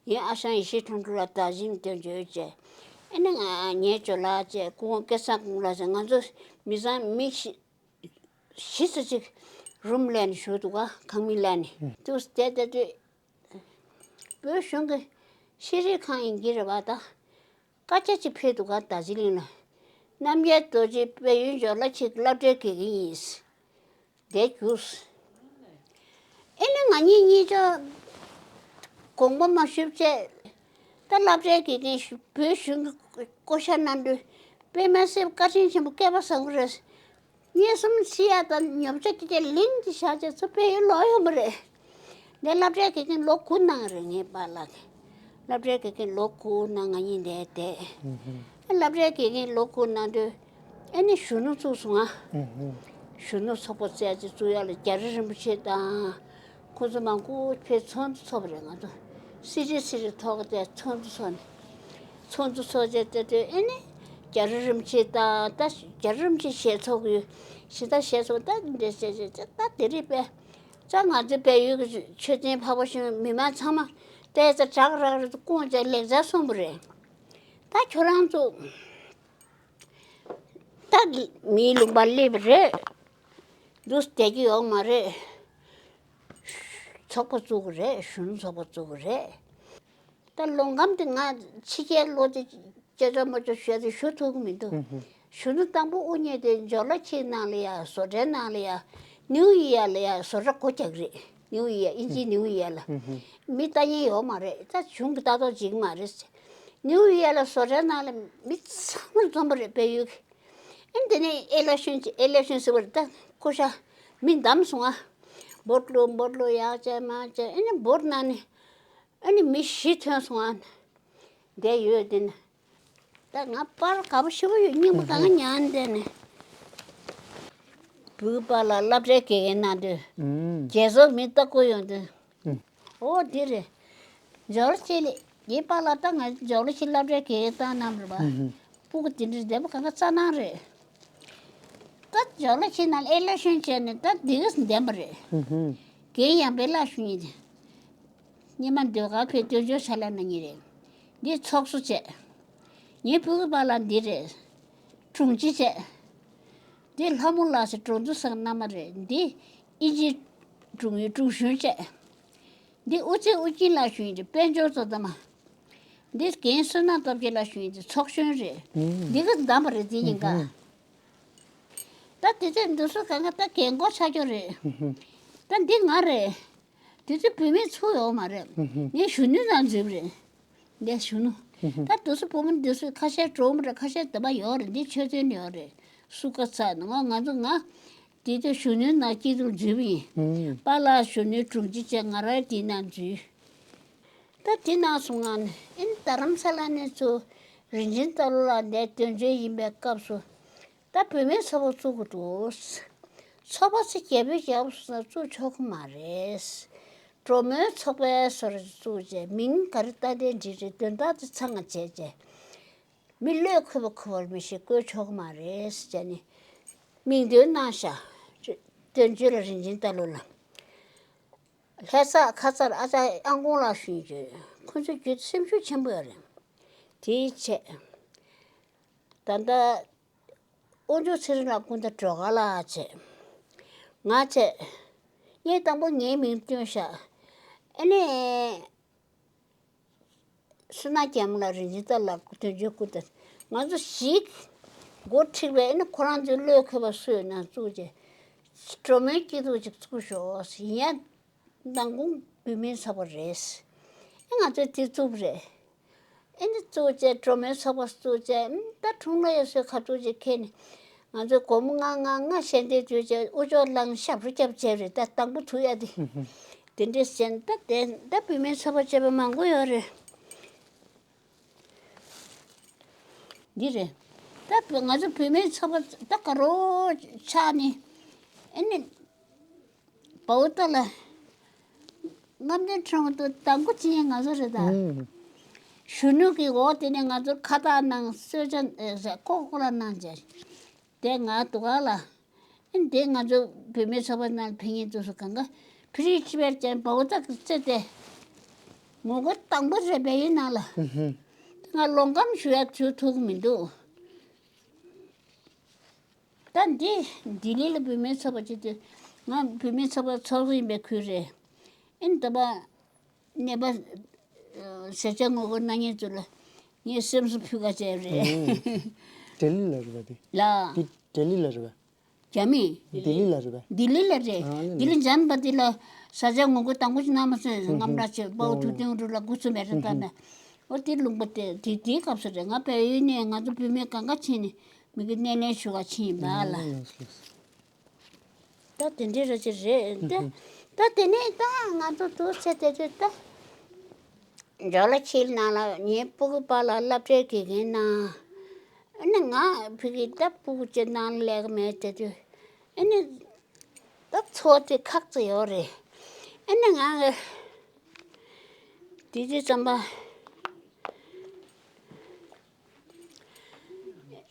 ངའི་ཨ་ཞང་ཡེ་ཤེས་ཁྲོམ་ཕྲུག་ལ་རྡོ་རྗེ་གླིང་སྟོན་བྱོས་བྱས། ཨ་ནི་ང་ངའི་ཇོ་ལགས་བྱས་སྐུ་ངོ་སྐལ་བཟང་སྐུ་ངོ་ལགས་བྱས་ང་ཚོ་མི་ཚང་མི་བཞི། བཞི་ཙམ་ཅིག་རུམ་ལེན་ཞུ་འདུག་ག་ཁང་མིག་ལེན་ནས་དུས་དེ་དེ་དུས་བོད་གཞུང་གི་ཤེས་རིག་ཁང་ཡིན་གྱི་རེད་བ་ད། བཀའ་རྒྱ་ཅིག་ཕེབས་འདུག་ག་རྡོ་རྗེ་གླིང་ལ། རྣམ་རྒྱལ་རྡོ་རྗེ་དཔལ་ཡོན་འབྱོར་ལ་ཅིག་སློབ་གྲྭའི་དགེ་རྒན་ཡིན། དེ་རྒྱུགས། ཨེ་ནི་ང་གཉིས་གཉིས་ཆ། དགོངས་པ་མ་ཞུས་བྱས། ད་སློབ་གྲྭའི་དགེ་རྒན་ཞུ་བོད་གཞུང་གི་བསྐོ་བཞག་གནང་དུས་དཔེ་མ་སྲིད་བཀའ་དྲིན་ཆེན་པོ་བསྐལ་པ་བཟང་པོ་རེད། སྙན་སེང་ཞུ་ཡ་དང་ཉོ་ཆ་ཁྱེར་ལིང་གི་བཞག་བྱས་ཚུར་ཕེབས་ཡུལ་ལོག་ཡོང་བ་རེད། ངས་སློབ་གྲྭའི་དགེ་རྒན་ལོ་དགུ་གནང་རེད། ངའི་པཱ་ལགས་ཀྱིས་སློབ་གྲྭའི་དགེ་རྒན་ལོ་དགུ་གནང་། ང་གཉིས་འདིར་བསྡད། སློབ་གྲྭའི་དགེ་རྒན་ལོ་དགུ་གནང་དུས་ཨ་ནི་གཞོན་ནུ་བཙུགས་སོང་ང་། གཞོན་ནུ་ཚོགས་པ་བཙལ་ཏེ་བཙུགས་ཡ་ལ་རྒྱ་རི་རིན་པོ་ཆེ་དང་། ཁོང་ཚོ་མང་པོ་ཕེབས་ཚོགས་འདུ་ཚོགས་པ་རེད། ང་ཚོ་སི་ཊི་སི་ཊི་ཐོག་དེ་ཚོགས་འདུ་ཚོགས་ནས། ཚོགས་འདུ་ཚོགས་བྱས་ཏེ་དུས་ཨེ་ནི་རྒྱ་རི་རིན་པོ་ཆེ་དང་ད་རྒྱ་རི་རིན་པོ་ཆེ་ཞལ་ཚོགས་ཡོད། ཞེ་ད་ཞལ་ཚོགས་ད་འདྲ་བྱས་བྱས་ད་དེ་རིགས་པས་ད་ང་ཚོའི་བལ་ཡུལ་གྱི་ཆོས་ལྡན་འཕགས་པ་ཆེན་པོ་མི་མང་ཚང་མ་བལྟས་ཙང་གྲགས་རག་རེད། སྐུ་ངོ་ཅག་ལེགས་སྦྱར་གསུངས་པ་རེད། ད་ཁྱོད་རང་ཚོ་ད་མིའི་ལུང་པར་སླེབས་པ་རེད། འདུག་བསྡད་ཀྱི་ཡོད་མ་རེད། ཚོགས་པ་བཙུགས་ཀྱི་རེད། གཞོན་ནུ་ཚོགས་པ་བཙུགས་ཀྱི་རེད། ད་ལོ་ཁམས་དེ་ང་ཕྱི་རྒྱལ་ལོག་སྟེ་སྐད་ཆ་མ་ཆོག་ཤོད་དེ་ཞུ་ཐུབ་ཀྱི་མི་འདུག་གཞོན་ནུ་དང་པོ་དབུ་བརྙེས་དེ་ཇོ་ལ་ཁྱིའི་ནང་ལ་ཡ། བཟོ་གྲྭའི་ནང་ལ་ཡ། ནིའུ་ཡི་ཡར་ལ་ཡ་བཟོ་གྲྭ་སྒོ་རྒྱག་གི་རེད། ནིའུ་ཡི་ཡར། དབྱིན་ཇིའི་ནིའུ་ཡི་ཡར་ལ། མི་ལྟ་མཁན་ཡོད་མ་རེད། ད་གཞུང་གི་ལྟ་རྟོག་བྱེད་ཀྱི་མ་རེད། ནིའུ་ཡི་ཡར་ལ་བཟོ་གྲྭའི་ནང་ལ་མི་ཚང་མ་འཛོམས་པ་རེད། བལ་ཡུལ་གྱི། ཨེ་དེ་ནས་ཨེ་ལེག་ཤོན་བྱེད། ཨེ་ལེག་ཤོན་ཟེར་བ་རེད། ད་སྐུ་ཞབས་མི་བདམས་སོང་ང་། བོ་ཊི་བླུགས། བོ་ཊི་བླུགས། ཡར་བྱས་མར་བྱས། ཨེ་ནས་བོ་ཊི་གནང་ནས། ཨ་ནི་མི་བཞི་ཐོན་སོང་ཨ། བསྡད་ཡོད་དེ་ནི། ད་ང་པར་དགའ་པོ་ཞེ་པོ་ཡོད། སྙིང་པོ་གང་ག་ཉར་བསྡད་ནས། བུའི་པཱ་ལགས་སློབ་གྲྭའི་དགེ་རྒན་གནང་དུས། རྒྱལ་ཚོགས་མི་ལྟ་སྐོར་ཡོང་དུས། ཨོ་དེ་རེད། ཇོ་ལ་ཁྱི་ལས་ངའི་པཱ་ལགས་ད་ང་ཇོ་ལ་ཁྱི་སློབ་གྲྭའི་དགེ་རྒན་བཏང་གནང་རེད་པ། སྤུ་གུ་དེ་འདྲའི་བདེ་པོ་གང་ག་རྩ་ནང་རེད། ད་ཇོ་ལ་ཁྱི་ནང་ཨེ་ལེག་ཤོན་བྱས་ནས་ད་འདི་ག་འདེམས་པ་རེད། རྒན་ཡང་པའི་བླ་ཞུ་ཡིན། སྙེ་མ་འདོད་ག་ཕེ་སྟོན་ཆོས་ཆ་ལ་ན་ཉི་རེད། འདི་ཚོགས་གཙོ་བྱས། ངའི་ཕྲུ་གུ་པཱ་ལགས་འདི་རེད། དྲུང་ཆེ་བྱས། འདི་ལྷ་མོ་ལགས་ཟེར་འགྲོ་འདུག་སང་མནའ་མ་རེད། འདི་ཨིན་ཇིའི་དྲུང་ཡིག་དྲུང་གཞོན་བྱས། འདི་དབུ་ཚད་དབུ་ཅན་ལགས་ཞུ་ཡིན། འདི་དཔལ་འབྱོར་ཚོ་ད་མ། འདི་རྒན་བསོད་ནམས་སྟོབས་རྒྱལ་ལགས་ཞུ་ཡིན། འདི་ཚོགས་གཞོན་རེད། འདི་ག་འདམ་པ་རེད། འདི་ཡིན་ག་ད་དེ་ཚོས་འདུག་སེ་གང་ག་ད་རྒན་གོག་ཆགས་ཀྱི་རེད། ད་འདི་ང་རེད། དེ་ཚོ་བུད་མེད་ཚུགས་ཡོད་མ་རེད། ངས་གཞོན་ནུའི་ནང་འཛུལ་བ་རེད། འདི་གཞོན་ནུ། ད་འདུག་སེ་བུ་མོ་འདུག་སེ་ཁ་ཤས་གྲོངས་པ་རེད། ཁ་ཤས་དེ་པ་ཡོད་རེད། འདི་ཆོས་ཚན་ཡོད་རེད། སུ་ཀ་ཚ་ནི་ང་ང་ཚོ་ང་། དེ་དུས་གཞོན་ནུའི་ནང་སྐྱིད་སྡུག་འཛུལ་བ་ཡིན། པཱ་ལགས་གཞོན་ནུའི་དྲུང་ཆེ་བྱས། ང་རང་དེའི་ནང་འཛུལ། ད་དེ་ནང་སོང་ང་ནི་ཨིན་རྡ་རམ་ས་ལ་ནས་ཚུར་རིན་ཆེན་རྟ་ལོ་ལགས་འདིར་དོན་གཅོད་ཡིན་པའི་སྐབས་སུ། ད་བུད་མེད་ཚོགས་པ་བཙུགས་དགོས་འདུག་ཚོགས་པ་ཚོ་རྒྱ་བོད་རྒྱབ་སོང་ན་བཙུགས་ཆོག་གི་མ་རེད། གྲོ་མོའི་ཚོགས་པའི་སོར་བཙུགས་བྱས། མིང་ག་རེ་བཏགས་དེ་འགྲིག་རེད། དོན་དག་དེ་ཚང་མ་བྱས་བྱས། མི་བློས་འཁོལ་བ་འཁོལ་བར་མི་ཤེས། བཀོལ་ཆོག་གི་མ་རེད་ཟེར་ནས་མིང་འདོན་གནང་ཤག་དོན་གཅོད་ལ་རིན་ཆེན་རྟ་ལོ་ལགས། ལྷ་ས་ཁ་ཚར་ཨ་ཅག་ཨ་ཁུ་ལགས་ཞུ་ཡིན། ཁོང་ཚོ་རྒྱུད་སེམས་ཤུགས་ཆེན་པོ་ཡོད་རེད། དེའི་ཆེད་ད་ལྟ་དབང་ཕྱུག་ཚེ་རིང་ལགས་སྐུ་ཟླ་སྒྲོལ་དཀར་ལགས་བྱས། ང་བྱས། ངས་དང་པོ་ངའི་མིང་བཏོན་ཤག་ཨ་ནི། བསོད་ནམས་རྒྱལ་མོ་ལགས། རིན་ཆེན་རྟ་ལོ་ལགས། དོན་གཅོད་སྐུ་ཟླ། ང་ཚོ་ཞིག་འགོ་ཁྲིད་པའི་ཨ་ནི་ཁོ་རང་ཚོའི་བློས་འཁོལ་བ་སུ་ཡོད་ན་བཙུགས་བྱས། གྲོ་མོའི་སྐྱིད་སྡུག་ཅིག་བཙུགས་ཤོག་ཡིན་ཡང་མདང་དགོང་བུད་མེད་ཚོགས་པ་རེད། ཨ་ང་ཚོས་དེ་བཙུགས་པ་རེད། ཨེ་འདི་བཙུགས་བྱས། གྲོ་མོའི་ཚོགས་པ་བཙུགས་བྱས། ཨམ་ད་དྲུང་ལ་ཡོད་སའི་ཁ་ཐུག་ཅིག་ཁྱེར་ནས། ང་ཚོས་སྒོར་མོ་ལྔ་ལྔ་ལྔ་ཞལ་འདེབས་བྱས་བྱས། དབུ་ལྕོག་བླངས་ཞབས་བྲོ་བརྒྱབ་བྱས་རེད། ད་དང་པོ་ཐུག་ཡ་དེ། དེ་འདྲས་བྱས་ནས་ད་དེ་ད་བུད་མེད་ཚོགས་པ་བྱས་པ་མང་པོ་ཡོད་རེད། འདི་རེད། ད་བུ་ང་ཚོ་བུད་མེད་ཚོགས་པ་ད་དགའ་རབ་ཆགས་ནས། ཨེ་ནི། བའོ་ཏ་ལ། རྔམ་སྟོན་ཁྲོམ་དུ་དང་པོ་ཕྱིན་ཡ་ང་ཚོ་རེད་ད། ཨང་། གཞོན་ནུ་གི་འོག་དེ་ནས་ང་ཚོར་ཁ་བཏགས་གནང་། གསོལ་ཇ་ཨེ་ཟ་ཀོ་ཀོ་ལ་གནང་བྱས། དེ་ང་འདུག་ག་ལ། ཨེ་འདི་ང་ཚོ་བུད་མེད་ཚོགས་པ་ནང་ཕེབས་མཁན་དེ་ཚོ་གང་ག་ཕི་རི་ཆི་བེར་ཅན་བའོ་ཏ་གི་རྩེ་དེ། ངོ་རྒོལ་དང་པོ་རེད་བལ་ཡུལ་ནང་ལ། ཨང་། ང་ལོག་གམ་ཞུ་ཡ་ཞུ་ཐུབ་ཀྱི་མི་འདུག་ད་འདི་ལྡི་ལི་ལ་བུད་མེད་ཚོགས་པ་ཅིག་དེ། ང་བུད་མེད་ཚོགས་པ་ཚོགས་གཙོ་ཡིན་པའི་ཁུལ་རེད། ཨེ་ནི་ད་པ་ནད་པ་ཟས་བཅད་ངོ་རྒོལ་གནང་མཁན་ཚོ་ལ་ངས་སེམས་གསོ་ཕུལ་ག་བྱས་རེད། ཨང་། ལྡི་ལི་ལ་རེད་པ་དེ། ལ། འདི་ལྡི་ལི་ལ་རེད་པ། རྒྱ་མི། ལྡི་ལི་ལ་རེད་པས། ལྡི་ལི་ལ་རེད། ཨ་ནི་ལྡི་ལི་འཇམ་པ་འདི་ལ་ས་ཆ་ངོ་རྒོལ་དང་པོ་ཅིག་གནང་མ་སོང་། རྔམ་ར་ཆེ་དཔའ་བོ་ཐུབ་བསྟན་དབང་ཕྱུག་ལ་འགོ་ཚུགས་པའི་རེད་ད་ནས། འོ་དེ་ལུང་པ་དེ་དེ་དེའི་སྐབས་སུ་རེད། ང་བལ་ཡུལ་ནས་ང་ཚོ་བུད་མེད་གང་ག་ཕྱིན་ནས་མི་གི་སྣེ་ལེན་ཞུ་ག་ཕྱིན་ཡིན་པ་ལ། ད་དེ་འདྲའི་ར་ཅིག་རེད་དེ། ད་དེ་ནས་ད་ང་ཚོ་དུ་ཚེ་དེ་དུས་ད་ཇོ་ལ་ཆིལ་ནང་ལ་ངའི་སྤུ་གུ་པ་ལ་སློབ་གྲྭའི་དགེ་རྒན་ནང་། ཨ་ནི་ང་ཕ་གི་ད་སྤུ་གུ་ཅིག་ནང་ལས་ཀ་མེད་དེ་དུས། ཨ་ནི་ད་འཚོ་དེ་ཁག་ཙམ་ཡོད་རེད། ཨ་ནི་ང་དེ་དུས་ཙམ་པ།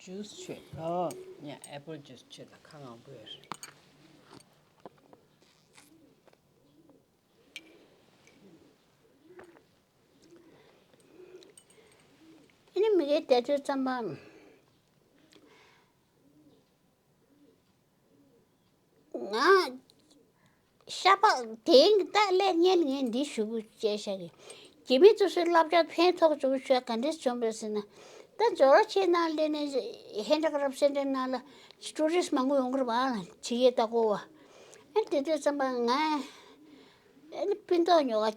ཇུས་མཆོད། ཨོ། ངས་ཨེ་པལ་ཇུས་མཆོད་ལ་ཁ་ངང་པོ་ཡོད་རེད། ཨ་ནི་མི་གའི་དེ་དུས་ཙམ་པ། ང་ཤ་པགས་དེང་གི་ད་ལས་ཉན་ངས་འདི་ཞུ་དགོས་བྱས་ཤག་གི། རྒྱ་མི་ཚོ་སོའི་བསླབ་བྱ་ཕན་ཐོགས་བྱུང་ཤོག་ག་འདྲས་བྱུང་བས་ཟེར་ན། ད་ཇོ་རོ་ཆེ་ནང་སླེབས་ནས་ཧན་ཌ་ཀ་རབ་སེན་ཊར་ནང་ལ་ཊུ་རི་སི་མང་པོ་ཡོང་གི་རེད་པ། ཕྱི་རྒྱལ་ལྟ་སྐོར་བ། ཨ་དེ་དུས་ཙམ་པ་ང་ཨ་ནི་སྤུན་ཐོག་ཉོ་ག།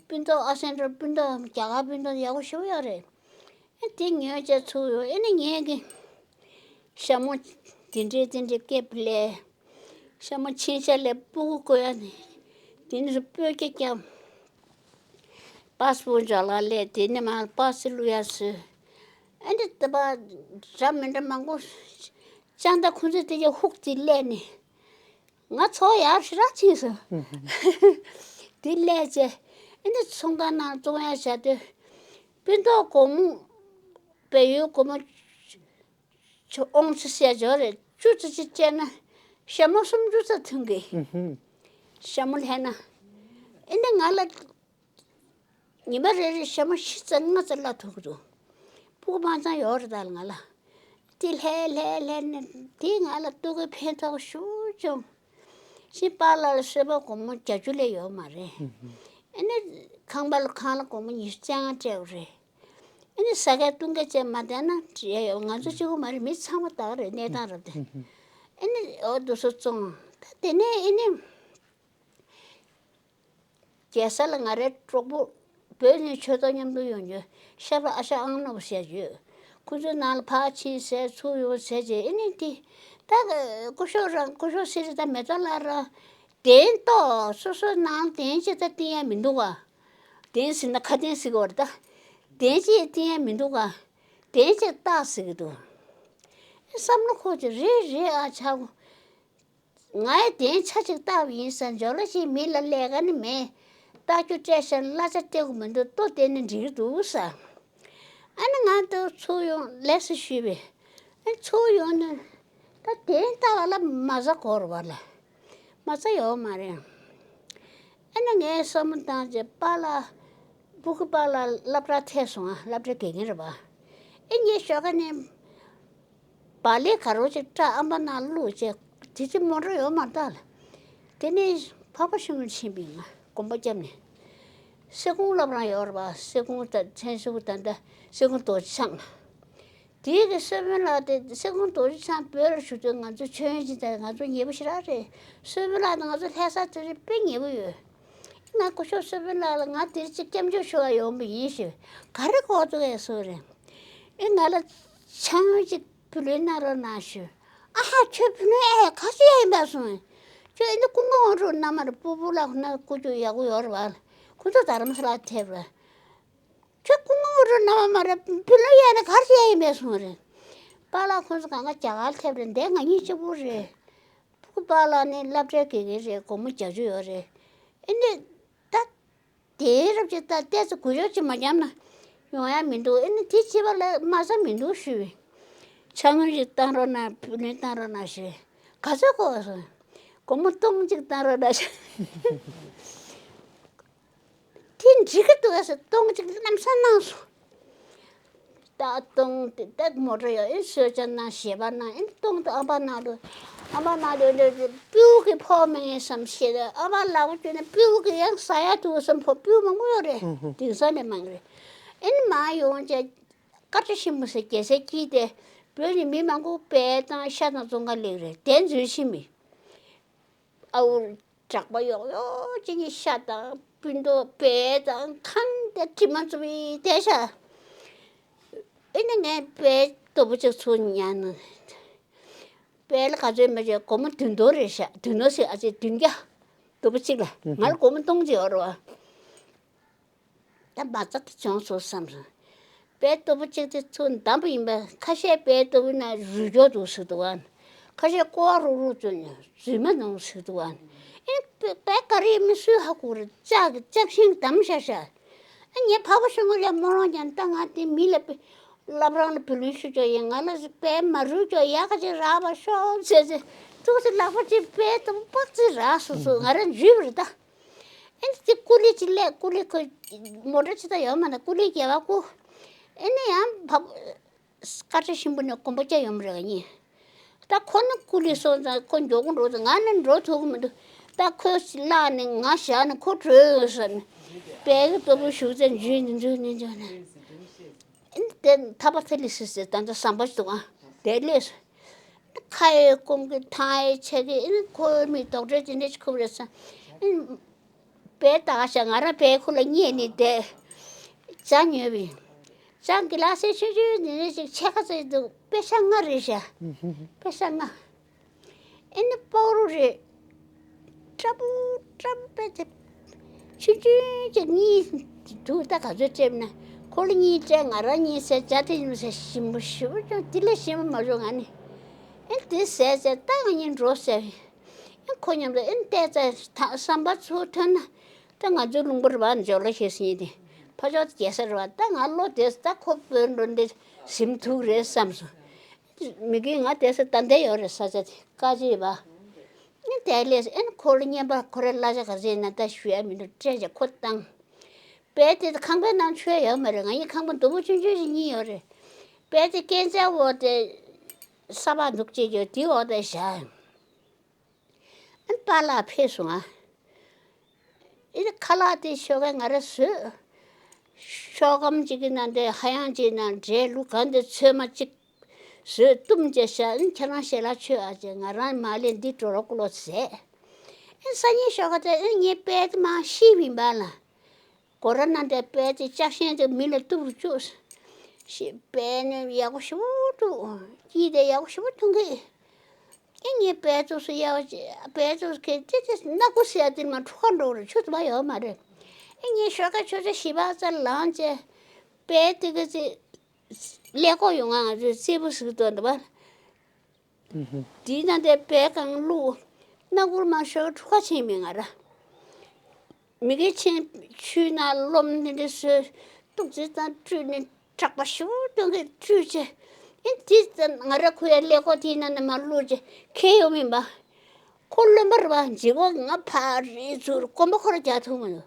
སྤུན་ཐོག་ཨ་སེན་ཊར་སྤུན་ཐོག་རྒྱ་གར་སྤུན་ཐོག་ཡག་པོ་ཞེ་པོ་ཡོད་རེད། ཨ་དེ་ཉོས་བྱས་ཚུར་ཡོང་། ཨ་ནི་ངས་གི་ཤ་མོ་དེ་འདྲས་དེ་འདྲས་སྐེ་ལས། ཤ་མོ་ཕྱིན་ཆད་ལས་སྤུ་གུ་བཀོལ་ཡ་ནི། དེ་ནི་སྤོས་སྐྱ་བརྐྱབ། པཱས་པོར་ཇོ་ལ་སླེབས། དེ་ནི་མ་པཱས་བླུག་ཡ་བཟོས། ཨ་ནི་ད་པ་འདྲ་མི་འདྲ་མང་པོ་ཅང་ད་ཁོང་ཚོས་དེ་ཡ་ཧུག་དེ་སླེབས་ནི། ང་ཚོ་ཡར་ཞེ་དྲག་ཕྱིན་སོང་། དེ་སླེབས་བྱས་ཨ་ནི་ཚོང་ཁང་ནང་བཙོང་ཡ་བྱ་དུས། སྤུན་ཐོག་སྒོར་མོ། བལ་ཡུལ་སྒོར་མོ་ཆུ་ཨོང་ཚོ་ཟེར་ཡ་ཅིག་ཡོད་རེད། བཅུ་ཙམ་ཅིག་བཅད་ན་ཞྭ་མོ་སུམ་ཅུ་ཙམ་ཐོན་གི། ཞྭ་མོ་ལྷས་ན། ཨེ་འདི་ང་ལ་ཉི་མ་རེ་རེ་ཞྭ་མོ་བཞི་ཙམ་ལྔ་ཙམ་བླུག་ཐུབ་ཀྱི་འདུག། སྤུ་གུ་མང་ཙང་ཡོད་རེད་ད་ང་ལ། དེ་ལྷས་ལྷས་ལྷས་ནས་དེ་ང་ལ་ལྟོ་གོས་ཕན་ཐོགས་ཤུགས་བྱུང་། ཕྱིན་པཱ་ལགས་ལ་གསོལ་པ་སྒོར་མོ་བརྒྱད་ཅུ་ལས་ཡོད་མ་རེད། ཨེ་ནི་ཁང་པ་ལ་ཁང་གླ་སྒོར་མོ་ཉི་ཤུ་རྩ་ལྔ་སྤྲད་དགོས་རེད། ཨེ་ནི་ཟ་མཁན་བཏུང་མཁན་བཅས་མ་བསྡད་ན་བྲེལ་ཡོད། ང་ཚོ་གཅིག་པུ་མ་རེད། མི་ཚང་མ་ད་ག་རེད། གནས་སྟངས་རབ་དེ། ཨེ་ནི་འོ་དེ་ཚོ་བཙོང་། ད་དེ་ནས་ཨེ་ནི་རྒྱལ་ས་ལ་ང་རའི་གྲོགས་པོ་བོད་ནས་ཆོས་ཐོག་མཉམ་དུ་ཡོང་རྒྱུ་ཤར་པ་ཨ་ཞང་ཨང་ནོར་བུ་ཟེར་ཡོད། ཁོ་ཚོའི་ནང་ལ་ཕར་ཕྱིན་ཟེར་ཚུར་ཡོང་ཟེར་བྱས། ཨེ་ནི་དེ་ད་སྐུ་ཞབས་རང་སྐུ་ཞབས་སི་རི་ད་མེ་ཏོག་ལགས་རང་གདན་ཏོག་སོ་སོའི་ནང་གདན་ཅིག་ད་བཏིང་ཡ་མི་འདུག་ག། གདན་ཟེར་ན་ཁ་གདན་ཟེར་གི་བ་རེད་ད། གདན་ཅིག་བཏིང་ཡ་མི་འདུག་ག། གདན་ཅིག་བཏགས་ཟེར་གི་འདུག། བསམ་བློ་འཁོར་གྱི་རེད་རེད་ཨ་ཆག་གོ། ང་ཡི་གདན་ཆ་གཅིག་བཏགས་པ་ཡིན་ས། འཇོ་ལོ་ཅིག་མི་ལ་ལས་ཀ་ནི་མེད། བཏགས་རྒྱུ་སྤྲད་ཤག་གླ་ཆ་སྤྲད་དགོས་མི་འདུག། ལྟོ་བསྡད་ནི་འགྲིག་གི་འདུག་ས། ཨ་ནི་ང་ད་ཚུར་ཡོང་ལེགས་སོ་ཞུས་པས། ཨ་ཚུར་ཡོང་ནས་ད་གདན་བཏགས་པ་ལ་མ་རྩ་དགོས་རེད་པ་ལ། མ་རྩ་ཡོད་མ་རེད། ཨ་ནི་ངས་བསམ་བློ་བཏང་རྗེས་པཱ་ལགས། སྤུ་གུ་པཱ་ལགས་སློབ་གྲྭ་ཐད་སོང་ཨ། སློབ་གྲྭ་དགེ་རྒན་རེད་པ། ཨེ་ངས་ཞོགས་ཀ་ནས་བག་ལེབ་ག་རོ་ཅིག་བཀྲ་ཨམ་པ་ནང་བླུགས་བྱས། དེ་ཚེ་མོ་ཊ་ཡོད་མ་རེད་ད་ལ། དེ་ནས་འཕགས་པ་ཤིང་ལུང་ཕྱིན་པས་ང་དགོངས་པ་བརྒྱབ་ནས། སེ་གོང་སློབ་ར་ཡོད་རེད་པ། སེ་གོང་ད་མཚན་སེ་གོང་ད་ད་སེ་གོང་རྡོ་རྗེ་འཆང་། དེའི་གི་སོ་བོན་ལགས་དེ་སེ་གོང་རྡོ་རྗེ་འཆང་བོད་ལ་བཞུགས་དུས་ང་ཚོ་མཆོད་ཡོན་ཅིག་དང་ང་ཚོ་ཉེ་པོ་ཞེ་དྲག་རེད། སོ་བོན་ལགས་དང་ང་ཚོ་ལྷ་ས་དེ་རིང་དཔེ་ཉེ་པོ་ཡོད། ང་སྐུ་ཞབས་སོ་བོན་ལགས་ལ་ང་དེ་རིང་ཅིག་སྐྱབས་འཇུག་ཞུ་བ་ཡོང་པ་ཡིན་ཞུ། ག་རེ་གོ་ཐུབ་ཡས་སོ་རེད། ཨེ་ང་ལ་ཕྱག་དངུལ་ཅིག་བུ་ལོན་གནང་རོགས་གནང་ཞུ། ཨ་ཧ་ཁྱོད་བུ་ལོན་ཨེ་ག་ཚོད་ཡ་ཡིན་པ་སོང་། ཁྱོད་ཨེ་འདི་སྐུ་ངོ་དབང་ཕྱུག་རྣམ་མར་སྤུ་བུ་ལགས་ཁོ་ན་སྐུ་རྒྱུ་ཡག་པོ་ཡོད་རེད་བ། ཁོ་ཚོ་རྡ་རམ་ས་ལ་ཐེབས་རེད། ཁྱོད་སྐུ་ངོ་དབང་ཕྱུག་རྣམ་པ་མ་རེད། བུ་ལོན་གཡར་ནས་ག་རེ་བྱེད་ཡ་ཡིན་པས་གསུངས་རེད། པཱ་ལགས་ཁོང་ཚོ་གང་ག་རྒྱ་གར་ཐེབས་རེད། འདས་ང་གཉིས་གཅིག་པུ་རེད། ཕྲུ་གུ་པཱ་ལགས་ནི་སློབ་གྲྭའི་དགེ་རྒན་རེད། སྒོར་མོ་བརྒྱད་ཅུ་ཡོད་རེད། ཨེ་ནི་ད་དེའི་རབས་ཀྱི་ད་ལྟས་ཚོ་གུ་ཡོག་ཅིག་མ་བརྒྱབ་ན་ཡོང་ཡ་མི་འདུག། ཨེ་ནི་དེ་བྱེད་པ་ལ་མ་ཟ་མི་འདུག་ཞུས། ཕྱག་དངུལ་ཞིག་བཏང་རོགས་གནང་། བུ་ལོན་བཏང་རོགས་གནང་ཞུས། ག་ཚོད་དགོས་སོང་། སྒོར་མོ་སྟོང་གཅིག་བཏང་རོགས་གནང་ཞུས། དེ་འགྲིག་གི་འདུག་ཟེར་སྟོང་གཅིག་གནམ་ས་གནང་སོང་། ད་སྟོང་དེ་ད་མོ་ཊ་ཡོད། ཨེ་གསོལ་ཇ་གནང་། ཞལ་པར་གནང་། ཨེ་སྟོང་དེ་ཨ་ཕ་གནང་དུས། ཨ་ཕ་གནང་དུས་འདི་སྤྲེའུ་གིས་ཕོག་མི་ངེས་བསམ་ཤེས་ད། ཨ་ཕ་ལག་པ་བཅུག་ནས་སྤྲེའུ་གིས་ཡང་ཟ་ཡ་ཐུག་བསམ་ཕོག། སྤྲེའུ་མང་པོ་ཡོད་རེད། དེང་སང་ནས་མང་རེད། ཨེ་ནི་མ་ཡོང་བྱས། དཀར་ཆ་ཤིང་མོ་ཟེར་རྒྱལ་སའི་དཀྱིལ་དེ། བོད་ནས་མི་མང་པོ་བལ་དང་ཤ་དང་བཙོང་ག་སླེབས་རེད། དེ་འཛུལ་ཕྱིན་མི། ཨ་འུ་གྲགས་པ་ཡོག་ཡོག་ཅིག་གིས་ཤ་དང་སྤུན་ཏོག་བལ་དང་ཁང་དེ་དྲི་མ་བཙུམ་མི་དེ་ཤ། ཨེ་ནི་ངས་བལ་དོ་པོ་ཅིག་ཚུར་ཉར་ནས། བལ་ག་ཚོད་མ་བྱས་སྒོར་མོ་བདུན་སྟོང་རེད་ཤག། བདུན་སྟོང་ཟེར་ཨ་ཅེ་བདུན་བརྒྱ། དོ་པོ་གཅིག་ལ། ང་ལ་སྒོར་མོ་སྟོང་གཅིག་ཡོད་རེད་བ། ད་མ་རྩ་དེ་བྱུང་སོང་བསམ་སོང་། བལ་དོ་པོ་གཅིག་དེ་ཚུར་བདམས་པ་ཡིན་པས། ཁ་ཤས་བལ་དོ་པོ་ན་རུལ་འགྱོ་འདུག་ཟེར་འདུག་ག། ཁ་ཤས་ཀོ་བ་རུག་རུག་བཙོས་ནས་རྫུས་མ་འདུག་ཟེར་འདུག་ག། ཨེ་བལ་ག་རེ་ཡིན་མིན་སུས་ཧ་གོ་རེད། ལྕགས་ཀྱི་ལྕགས་ཤིང་བསྡམས་ཤག་ཤག། ཨ་ངས་བག་པ་ཤོང་གི་ལ་མོ་རང་ཀྱང་ད་ང་དེ་མི་ལ་བླ་བྲང་ལ་བུ་ལོན་ཞུ་ཆོག་ཡིན། ང་ལ་བལ་མ་རུལ་ཆོག་ཡག་ག་ཅིག་རག་པ་ཤོག་ཟེར་ཟེར། ཐུགས་སུ་ལག་པ་ཅིག་བལ་དུམ་བག་ཅིག་རག་སོང་སོང་། ང་རང་འཇུས་པ་རེད་ད། ཨེ་ནི་དེ་ཀུ་ལི་ཅིག་སླེབས། ཀུ་ལི་ཁོ་མོ་ཊ་ཅིག་ད་ཡོད་མ་ན་ཀུ་ལི་རྒྱལ་བ་སྐུ། ཨེ་ནི་ཡང་བབ། སྐར་ཆ་ཞིམ་པོ་ནས་གོམ་པ་རྒྱག་ཡོང་མི་རེད་ག་ཉིན། ད་ཁོ་ནི་ཀུ་ལི་སོང་ཙང་ཁོ་མགྱོགས་པོ་འགྲོ་ཙང་ང་ནི་འགྲོ་ཐུབ་ཀྱི་མི་འདུག། ད་ཁོས་བརླགས་ནས་ང་བཞག་ནས་ཁོ་བྲོས་ཡོང་ཟེར་ནས། བལ་གྱི་དོ་པོ་ཞུགས་ཚེ་འཇུས་ནས་འཇུས་ནས་འཇུས་ནས། ཨེ་ནི་དེ་ཐག་པ་ཐལ་ལི་སི་སི་ད་ལྟ་ཟམ་པ་ཞིག་འདུག་ཨ། དེ་སླེབས་སོང་། ཁ་ཡོད་ཀོང་གི་ཐང་ཡོད་ཆེ་གི་ཨེ་ནི་ཁོའི་མི་དོག་དྲེལ་དེ་འདྲ་ཞིག་ཁུབ་རེད་ས། ཨེ་ནི་བལ་ད་ག་ཤ་ང་རང་བལ་ཁུ་ལ་བསྙེས་ནས་བསྡད། ཇ་ཉོས་པས། ཇ་གི་ལ་སེ་ཆུང་ཆུང་འདི་འདྲ་ཞིག་ཕྱེད་ཀ་ཙམ་འདུག། པེ་ཤ་ལྔ་རེད་ཤག། པེ་ཤ་ལྔ། ཨེ་ནི་པའོ་རུ་རེད། ཀྲབ་ཀྲབ་པེ་ཙེ། ཆུང་ཆུང་ཅིག་གཉིས་འདུག། ད་ག་ཚོད་སྤྲད་ན་ཁོ་ལ་གཉིས་སྤྲད། ང་རང་གཉིས་ཟས། ཇ་དེ་ཉིན་ཟས་ཞིམ་པོ་ཞིམ་པོ་བྱུང་། དེ་ལས་ཞིམ་པོ་མ་བྱུང་། ང་ནི་ཨེ་དེ་ཟས་ཟས་ད་ང་གཉིས་འགྲོ་ཟེར། ཨེ་ཁོ་མཉམ་དུ་ཨེ་བལྟས་ཙང་ད་ཟམ་པ་ཚུར་ཐོན་ན་ད་ང་ཚོའི་ལུང་པ་རེད་བ། འཇོ་ལོ་ཞེས་ཟེར་མཁན་དེ་ཕ་ཕྱོགས་རྒྱལ་ས་རེད་བ། ད་ང་བློ་བདེ་སོང་། ད་ཁོ་བོད་འགྲོ་འདི་ཟིན་ཐུབ་རེད་བསམ་སོང་། མི་རྒན་ང་བསྡད་ས་ད་འདི་ཡོད་རེད། ས་ཆ་དེ་བཀའ་སྤྱི་བ། ཨེ་དེ་ལས་ཨེ་ཁོ་ལ་བརྙན་པར་ཁོ་རའི་གླ་ཆ་ག་ཚོད་ཡིན་ན་ད་ཞུ་ཡ་མི་འདུག། སྤྲད་བྱས་ཁོ་བཏང་། བལ་དེ་ཁང་པའི་ནང་ཆུ་ཡ་ཡོད་མ་རེད། ང་གཉིས་ཁང་པ་སྡུག་པོ་ཆུང་ཆུང་ཞིག་གཉིས་ཡོད་རེད། བལ་དེ་སྐས་འཛེག་འོག་དེ་ས་ཕག་འདུག་ཅེས་ཀྱང་དེའི་འོག་ཏུ་བཞག། ཨ་པཱ་ལགས་ཕེབས་སོང་ང་། ཨེ་ཁ་ལག་དེ་ཞོགས་ཀས་ང་རང་བཟོས། ཤོག་སྒམ་གཅིག་གི་ནང་དེ་ཧ་ཡང་གཅིག་ནང་འབྲས་ལུག་གང་དེ་ཚོད་མ་གཅིག་བཟོས་བཏུམས་བྱས་བཞག། ཨེ་ཁྱེད་རང་ཞལ་ལག་མཆོད་ཨ་ཅེ། ང་རང་མ་ལས་འདི་གྲོ་ལོ་ཀུ་ལོ་ཟས། ཨེ་སང་ཉིན་ཞོགས་ཀས་དེ་ཨེ་ངའི་དཔལ་དེ་མར་ཤི་བ་ཡིན་པ་ལ། སྒོ་ར་ནང་དེ་དཔལ་དེ་ལྕགས་ཤིང་དེ་མི་ལ་གཏུབ་བཅུག་ཤི། དཔལ་ནི་ཡག་པོ་ཞེ་པོ་འདུག། སྐྱིད་དེ་ཡག་པོ་ཞེ་པོ་མཐོང་གི། ཨེ་ངས་དཔལ་ཚོགས་སུ་གཡར་བ་བྱས། དཔལ་ཚོགས་སུ་ཁྱེར་ཏེ་དེ་སྣ་སྒོ་ཟེར་ཡ་དེ་མར་འཁྲུག་ག་འགྲོ་རེད། ཆུ་ཚོད་མ་ཡོད་མ་རེད། ཨེ་ངས་ཞོགས་ཀ་ཆུ་ཚོད་བཞི་པ་ཙམ་ལངས་བྱས་དཔལ་དེ་ག་ཚེ་ཀླད་ཀོར་ཡོང་ང་ང་ཚོའི་རྩེ་ཕུ་ཟེར་གི་འདུག་འདི་པ། དེའི་ནང་དེ་དཔལ་གང་བླུགས། སྣ་སྒོར་མར་ཞོགས་ཀ་འཁྲུག་ག་ཕྱིན་མེད་ང་ར། མི་དགེ་ཆེན་ཆུའི་ནང་རློམ་ནི་འདི་བཟོས། ཏོག་ཙི་ཙམ་བཀྲུས་ནས་དྲེག་པ་ཞེ་པོ་སྟོན་གྱི་བཀྲུས་བྱས། ཨེ་དེ་ཙམ་ང་ར་ཁོ་ཡ་ཀླད་ཀོར་དེའི་ནང་ནས་མར་བླུགས་བྱས་ཁྱེར་ཡོང་མིན་པ། ཁོ་རློན་པ་རེད་པ། ལྗིད་ཁོག་ང་ཕར་རེད་ཚུར་གོམ་པ་ཁོ་ར་རྒྱག་ཐུབ་མི་འདུག།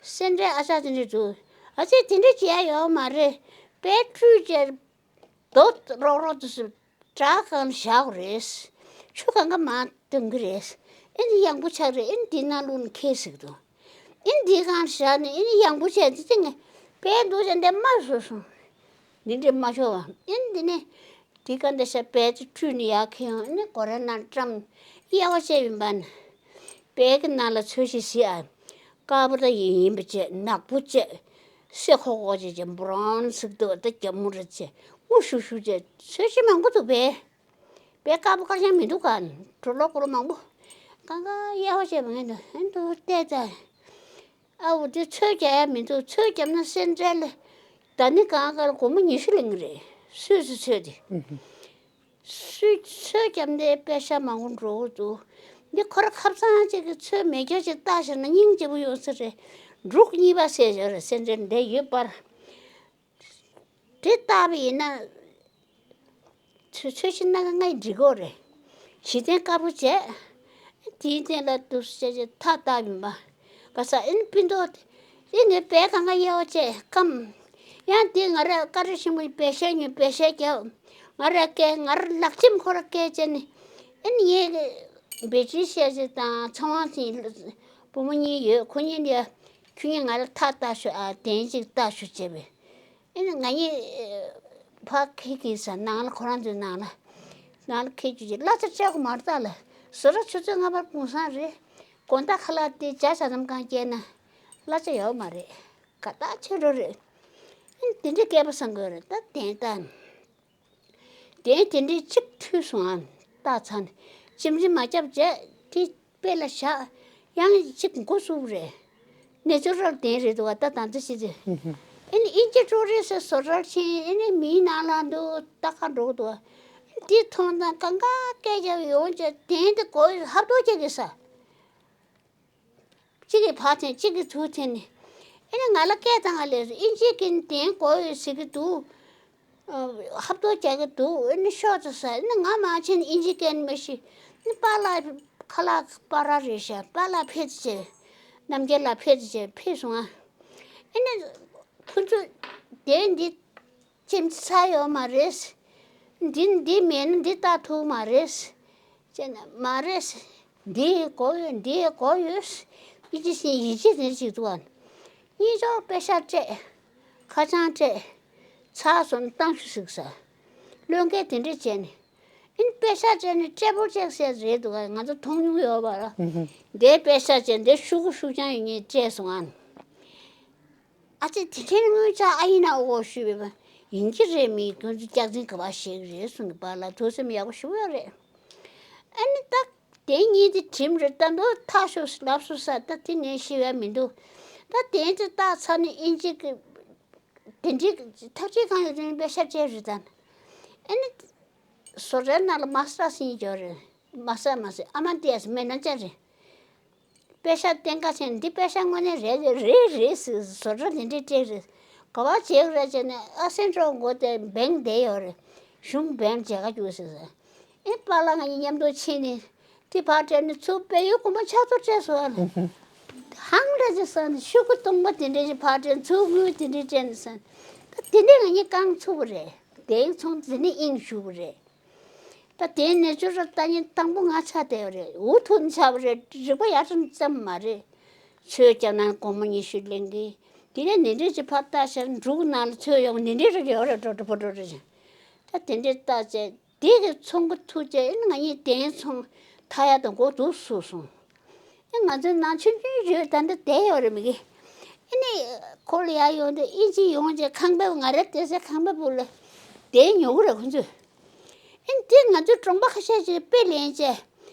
སེ་འབྲས་ཨ་ཅག་དེ་འདྲ་འདུག། ཨ་ཅེ་དེ་འདྲ་བྱེད་ཡ་ཡོད་མ་རེད། དཔེ་བཀྲུས་བྱས་རྡོ་རོག་རོག་དེ་ཚོ་བྲག་སྒང་བཞག་དགོས་རེད། ཆུ་གང་ག་མར་འདོན་གྱི་རེད། ཨེ་འདི་ཡང་པོ་ཆགས་རེད། ཨེ་འདི་ནང་བླུགས་ནས་ཁྱེར་ཟེར་གྱི་འདུག། ཨེ་འདི་སྒང་བཞག་ནས་ཨེ་ཡང་པོ་བྱས་འདི་ཚེ་ངས་དཔེ་འདུག་ཅེས་འདི་མ་བཟོས་སོང་། འདི་འདྲས་མ་ཤོར་བ། ཨེ་འདི་ནས་དེ་ག་འདི་ཤ་དཔེ་ཚོ་བཀྲུས་ནས་ཡར་ཁྱེར་ཡོང་། ཨེ་ནས་སྒོ་ར་ནང་བཀྲམ། གཡར་བ་བྱས་ཡིན་པ་ན། དཔེ་གི་ནང་ལ་ཚོས་གཞི་བྱས་ཨ། དཀར་པོ་ད་ཡིན་ཡིན་པ་བྱས། ནག་པོ་བྱས། སེར་ཁོག་ཁོག་བྱས་བྱས། བྷ་རའུན་ཟེར་གྱི་འདུག། ད་རྒྱ་མོ་རེད་བྱས། སྔོ་ཤུག་ཤུག་བྱས། ཚོས་གཞི་མང་པོ་འདུག་པས། དཔེ་དཀར་པོ་དཀར་རྐྱང་མི་འདུག་ག། གྲོ་ལོག་ཀུ་ལོ་མང་པོ། གང་ག་གཡར་བ་བྱས་པ་ངས་འདུག། ཨེ་འདུག་བལྟས་ཙང་། ཨ་འུ་དེ་ཚོས་རྒྱག་ཡ་མི་འདུག། ཚོས་བརྒྱབ་ན་སེ་འབྲས་ལ་ད་ནི་གང་ག་ལ་སྒོར་མོ་ཉི་ཤུ་ལེན་གི་རེད། སུས་སུ་ཚོས་དེ། སུས་ཚོས་བརྒྱབ་ནས་པེ་ཤ་མང་པོ་འགྲོ་གི་འདུག། འདི་ཁོ་ར་ཁབ་ཚང་གཅིག་གི་ཚོས་མེ་སྒྱོགས་གཅིག་བཏགས་བཞག་ན་སྙིང་རྗེ་པོ་ཡོང་ས་རེད། འབྲུག་གཉིས་པ་ཟེར་བཞག་རེད། སེ་འབྲས་འདི་ཡོད་པར། དེ་བཏགས་པ་ཡིན་ན། ཚོས་ཚོས་གཞི་སྣ་ཁ་ལྔ་ཡིས་འགྲིག་གི་རེད། གཞི་རྟེན་དཀར་པོ་བྱས། དེའི་སྟེང་ལ་འདུག་སེ་བྱས་བྱས་ཐག་བཏགས་ཡིན་པ། ག་ས་ཨེ་ནི་སྤུན་ཏོག་དེ། ཨེ་ནི་དཔེ་གང་ག་གཡར་བ་བྱས་སྐམ། ཡང་དེ་ང་ར་ཀ་ར་ཤིང་མོ་བེ་ཤ་ཉོས། བེ་ཤ་བརྒྱབ། ང་ར་སྐྱེལ། ང་ར་ལག་ཁྱིམ་ཁོ་ར་སྐྱེལ་བྱས་ནས། ཨེ་ནི་ངས་བེད་སྤྱོད་བྱས་བྱས་དང་ཚོང་བ་དེ་བུ་མོ་གཉིས་ཡོད། ཁོ་གཉིས་ལ་ཁྱོད་གཉིས་ང་ལ་ཐག་བཏགས་ཤོག་ཨ། གདན་གཅིག་བཏགས་ཤོག་བྱས་པས། ཨེ་ནི་ང་གཉིས་ ཕར་ཁྱེར་གྱིས་ཟེར། ནང་ལ་ཁོ་རང་ཚོའི་ནང་ལ། ནང་ལ་ཁྱེར་རྒྱུ་ཅིག་གླ་ཆ་སྤྲད་དགོས་མ་རེད་ད་ལ། བཟོ་གྲྭ་ཆུ་ཚོད་ལྔ་པར་གུང་སེང་རེད། དགོང་དག་ཁ་ལག་དེ་ཇ་ཇ་ཙམ་གང་བསྐྱལ་ན་གླ་ཆ་ཡོད་མ་རེད། དགའ་ཐག་ཆོད་འགྲོ་རེད། ཨ་ནི་དེ་འདྲའི་སྐལ་པ་བཟང་དགོས་རེད་ད་དན་ད། དེ་དེ་འདྲའི་གཅིག་ཐུས་སོང་ཨ། ཏག་ཚ་ནི། ཅིམ་ཅིམ་མ་བརྒྱབ་རྗེས་དེ་དཔེ་ལ་བཞག་ཡང་གཅིག་འགོ་བཙུགས་རེད། ནེ་ཅུ་རལ་དེ་རེད་འདུག་བ་ད་ད་ཚོད་ཤི་ཚོད། ཨེ་ནི་ཨིན་ཇི་ཀྲོ་རེ་སི་བཟོ་གྲྭར་ཕྱིན། ཨེ་ནི་མིའི་ནང་ལ་འདུག་ལྟ་ག་འགྲོ་འདུག་བ། དེ་མཐོང་ཙང་གང་ག་སྐད་རྒྱབ་ཡོང་རྗེས་དེ་འདི་གོ་ཧབ་ཐོབ་བྱེད་གི་ས། གཅིག་གིས་ཕར་འཐེན་གཅིག་གིས་ཚུར་འཐེན་ནས། ཨེ་ནི་ང་ལ་སྐད་བཏང་ག་ལས་སོ། ཨིན་ཇི་སྐད་ནི་དེང་གོ་ཡོད་ཟེར་གི་འདུག་ཨ། ཧབ་ཐོབ་རྒྱག་གི་འདུག་ཨེ་ནི་ཤོག་ཙེ་ཟ། ཨེ་ནི་ང་མ་ཕྱིན་ཨིན་ཇི་སྐད་ནི་མི་ཤེས། ཨེ་ནི་པཱ་ལགས་ཁ་ལག་པ་ར་རེད་ཤག་པཱ་ལགས་ཕེབས་བྱས། རྣམ་རྒྱལ་ལགས་ཕེབས་བྱས་ཕེབས་སོང་ཨ། ཨེ་ནི་ཁོ་ཚོ་དེ་འདི་ཅིམ་ཚ་ཡོད་མ་རེད། འདི་འདི་མེད་ན་འདི་ལྟ་ཐུབ་མ་རེད། ཅེ་ན་མ་རེད། འདི་གོ་ཡོད་འདི་གོ་ཡོད། ཡིད་ཆེས་ཤིང་ཡིད་ཆེས་དེ་ཞིག་འདུག་ཨ། གཉིས་ཆོག་པེ་ཤ་སྤྲད། ཁ་བྱང་སྤྲད། ཚར་སོང་གཏམ་ཤུ་ཟིག་ཟ། བློས་འགེལ་དེ་འདྲས་བྱས་ནས། ཨིན་པེ་ཤ་སྤྲད་ནས་སྤྲད་པོ་ཅེག་ཟེར་རེད་འདུག་ཨ། ང་ཚོ་མཐོང་མྱོང་ཡོད་པ་ར། འདའི་པེ་ཤ་སྤྲད་འདའི་ཤུ་གུ་ཤུ་ཆང་ཡོད་ངེས་སྤྲད་སོང་ཨ། ཨ་ཙི་དེ་འདྲའི་དངུལ་ཆག་ཨ་ཡིན་ན་ཨོ་ཞུས་པས་པ། ཡིན་གྱི་རེད། མི་ཁྱོད་ཚོ་སྐྱག་རྫུན་ག་པར་བཤད་ཀྱི་རེད་གསུང་གི་པཱ་ལགས་ཐུགས་སེམས་ཡག་པོ་ཞུ་ཡོད་རེད། ཨ་ནི་ད་དེ་གཉིས་དེ་གྲིམ་རེད་ད་འདུག་ཐག་ཤོག་ལབ་སོང་ས་ད་དེ་ནས་ཤི་བ་མི་འདུག་ད་དེ་ཚོ་ཏག་ཚ་ནི་ཨིན་ཇི་གི་དེ་འདྲའི་ཐབས་ཤེས་གང་ཡོད་དེ་ནི་པེ་ཤ་སྤྲད་རེད་ད། ཨ་ནི་བཟོ་གྲྭའི་ནང་ལ་མ་སྲ་སྲིན་ཡོད་རེད། མ་སྲ་མ་སྲིན་ཨ་མ་དེ་ཡ་སི་མེད་ན་ཅག་རེད། པེ་ཤ་བསྟན་ཁ་ཆེན་འདི་པེ་ཤ་དངོས་གནས་རེད་རེད་རེད་ཟེར། བཟོ་གྲྭ་འདི་འདྲས་སྤྲད་རེད། ག་བ་བྱེད་རེད་ཅེ་ནས་ཨ་སེན་ཊོ་མགོ་དེ་བེང་བསྡད་ཡོད་རེད། གཞུང་བེང་བྱེད་ག་རྒྱུགས་ཟེར་ཟེར། ཨེ་པཱ་ལགས་ང་གཉིས་མཉམ་དུ་ཕྱིན་ནས་དེ་ཕར་སྤྲད་ནས་ཚུར་དཔལ་ཡུལ་དགོན་པ་ཕྱག་ཐོ་སྤྲད་སོང་ཨ་ལ། ཧང་རེད་ཅེ་ས་ནས་ཤོག་གུ་སྟོང་པ་དེ་འདྲས་ཞིག་ཕར་སྤྲད་ཚུར་དངུལ་དེ་འདྲས་སྤྲད་ནས་ས་ནས་ད་དེ་འདྲས་ང་གཉིས་རྐང་ཚུགས་པ་རེད། དེང་ཚོང་དེ་ནས་དབྱིངས་ཞུགས་པ་རེད། ད་དེ་ནས་ཅོ་ར་ལྟ་ཉིན་དང་པོ་ང་ཆགས་བསྡད་ཡོད་རེད། འུ་ཐུག་ཆགས་པ་རེད། རིག་པ་ཡར་ཙམ་ཙམ་མ་རེད། ཚོས་རྒྱབ་ན་སྒོར་མོ་ཉི་ཤུ་ལེན་གི། དེ་ནས་ནི་འདྲེ་ཅིག་ཕར་ལྟ་ཤར་འབྲུག་ནང་ལ་ཚོས་ཡོང་ནི་འདྲེ་རེ་ཡོད་རེད། འགྲོ་འགྲོ་ཕོ་འགྲོ་རེ་བཞིན། ད་དེ་འདྲས་ལྟ་བྱས་དེ་གི་ཚོང་གི་ཐུག་བྱས་ཨེ་ང་གཉིས་དེ་ཚོང་ཐ་ཡ་དང་མགོ་འདུག་སུ་སོང་། ཨེ་ང་ཚོའི་ནང་ཆུང་ཆུང་ཡོད་ད་འདི་བསྡད་ཡོད་རེད་མི་གི། ཨེ་ནི་ཁོ་ལ་ཡར་ཡོང་དུས་ཨིན་ཇི་ཡོང་བྱས་ཁང་པའི་ང་རེ་བསྡད་སའི་ཁང་པའི་སྦུག་ལ་བསྡད་ཉོ་གི་རེད་ཁོ་ཚོས། ཨེ་འདི་ང་ཚོའི་གྲོང་པ་ཁ་ཤས་ཅིག་དཔེ་ལེན་བྱས།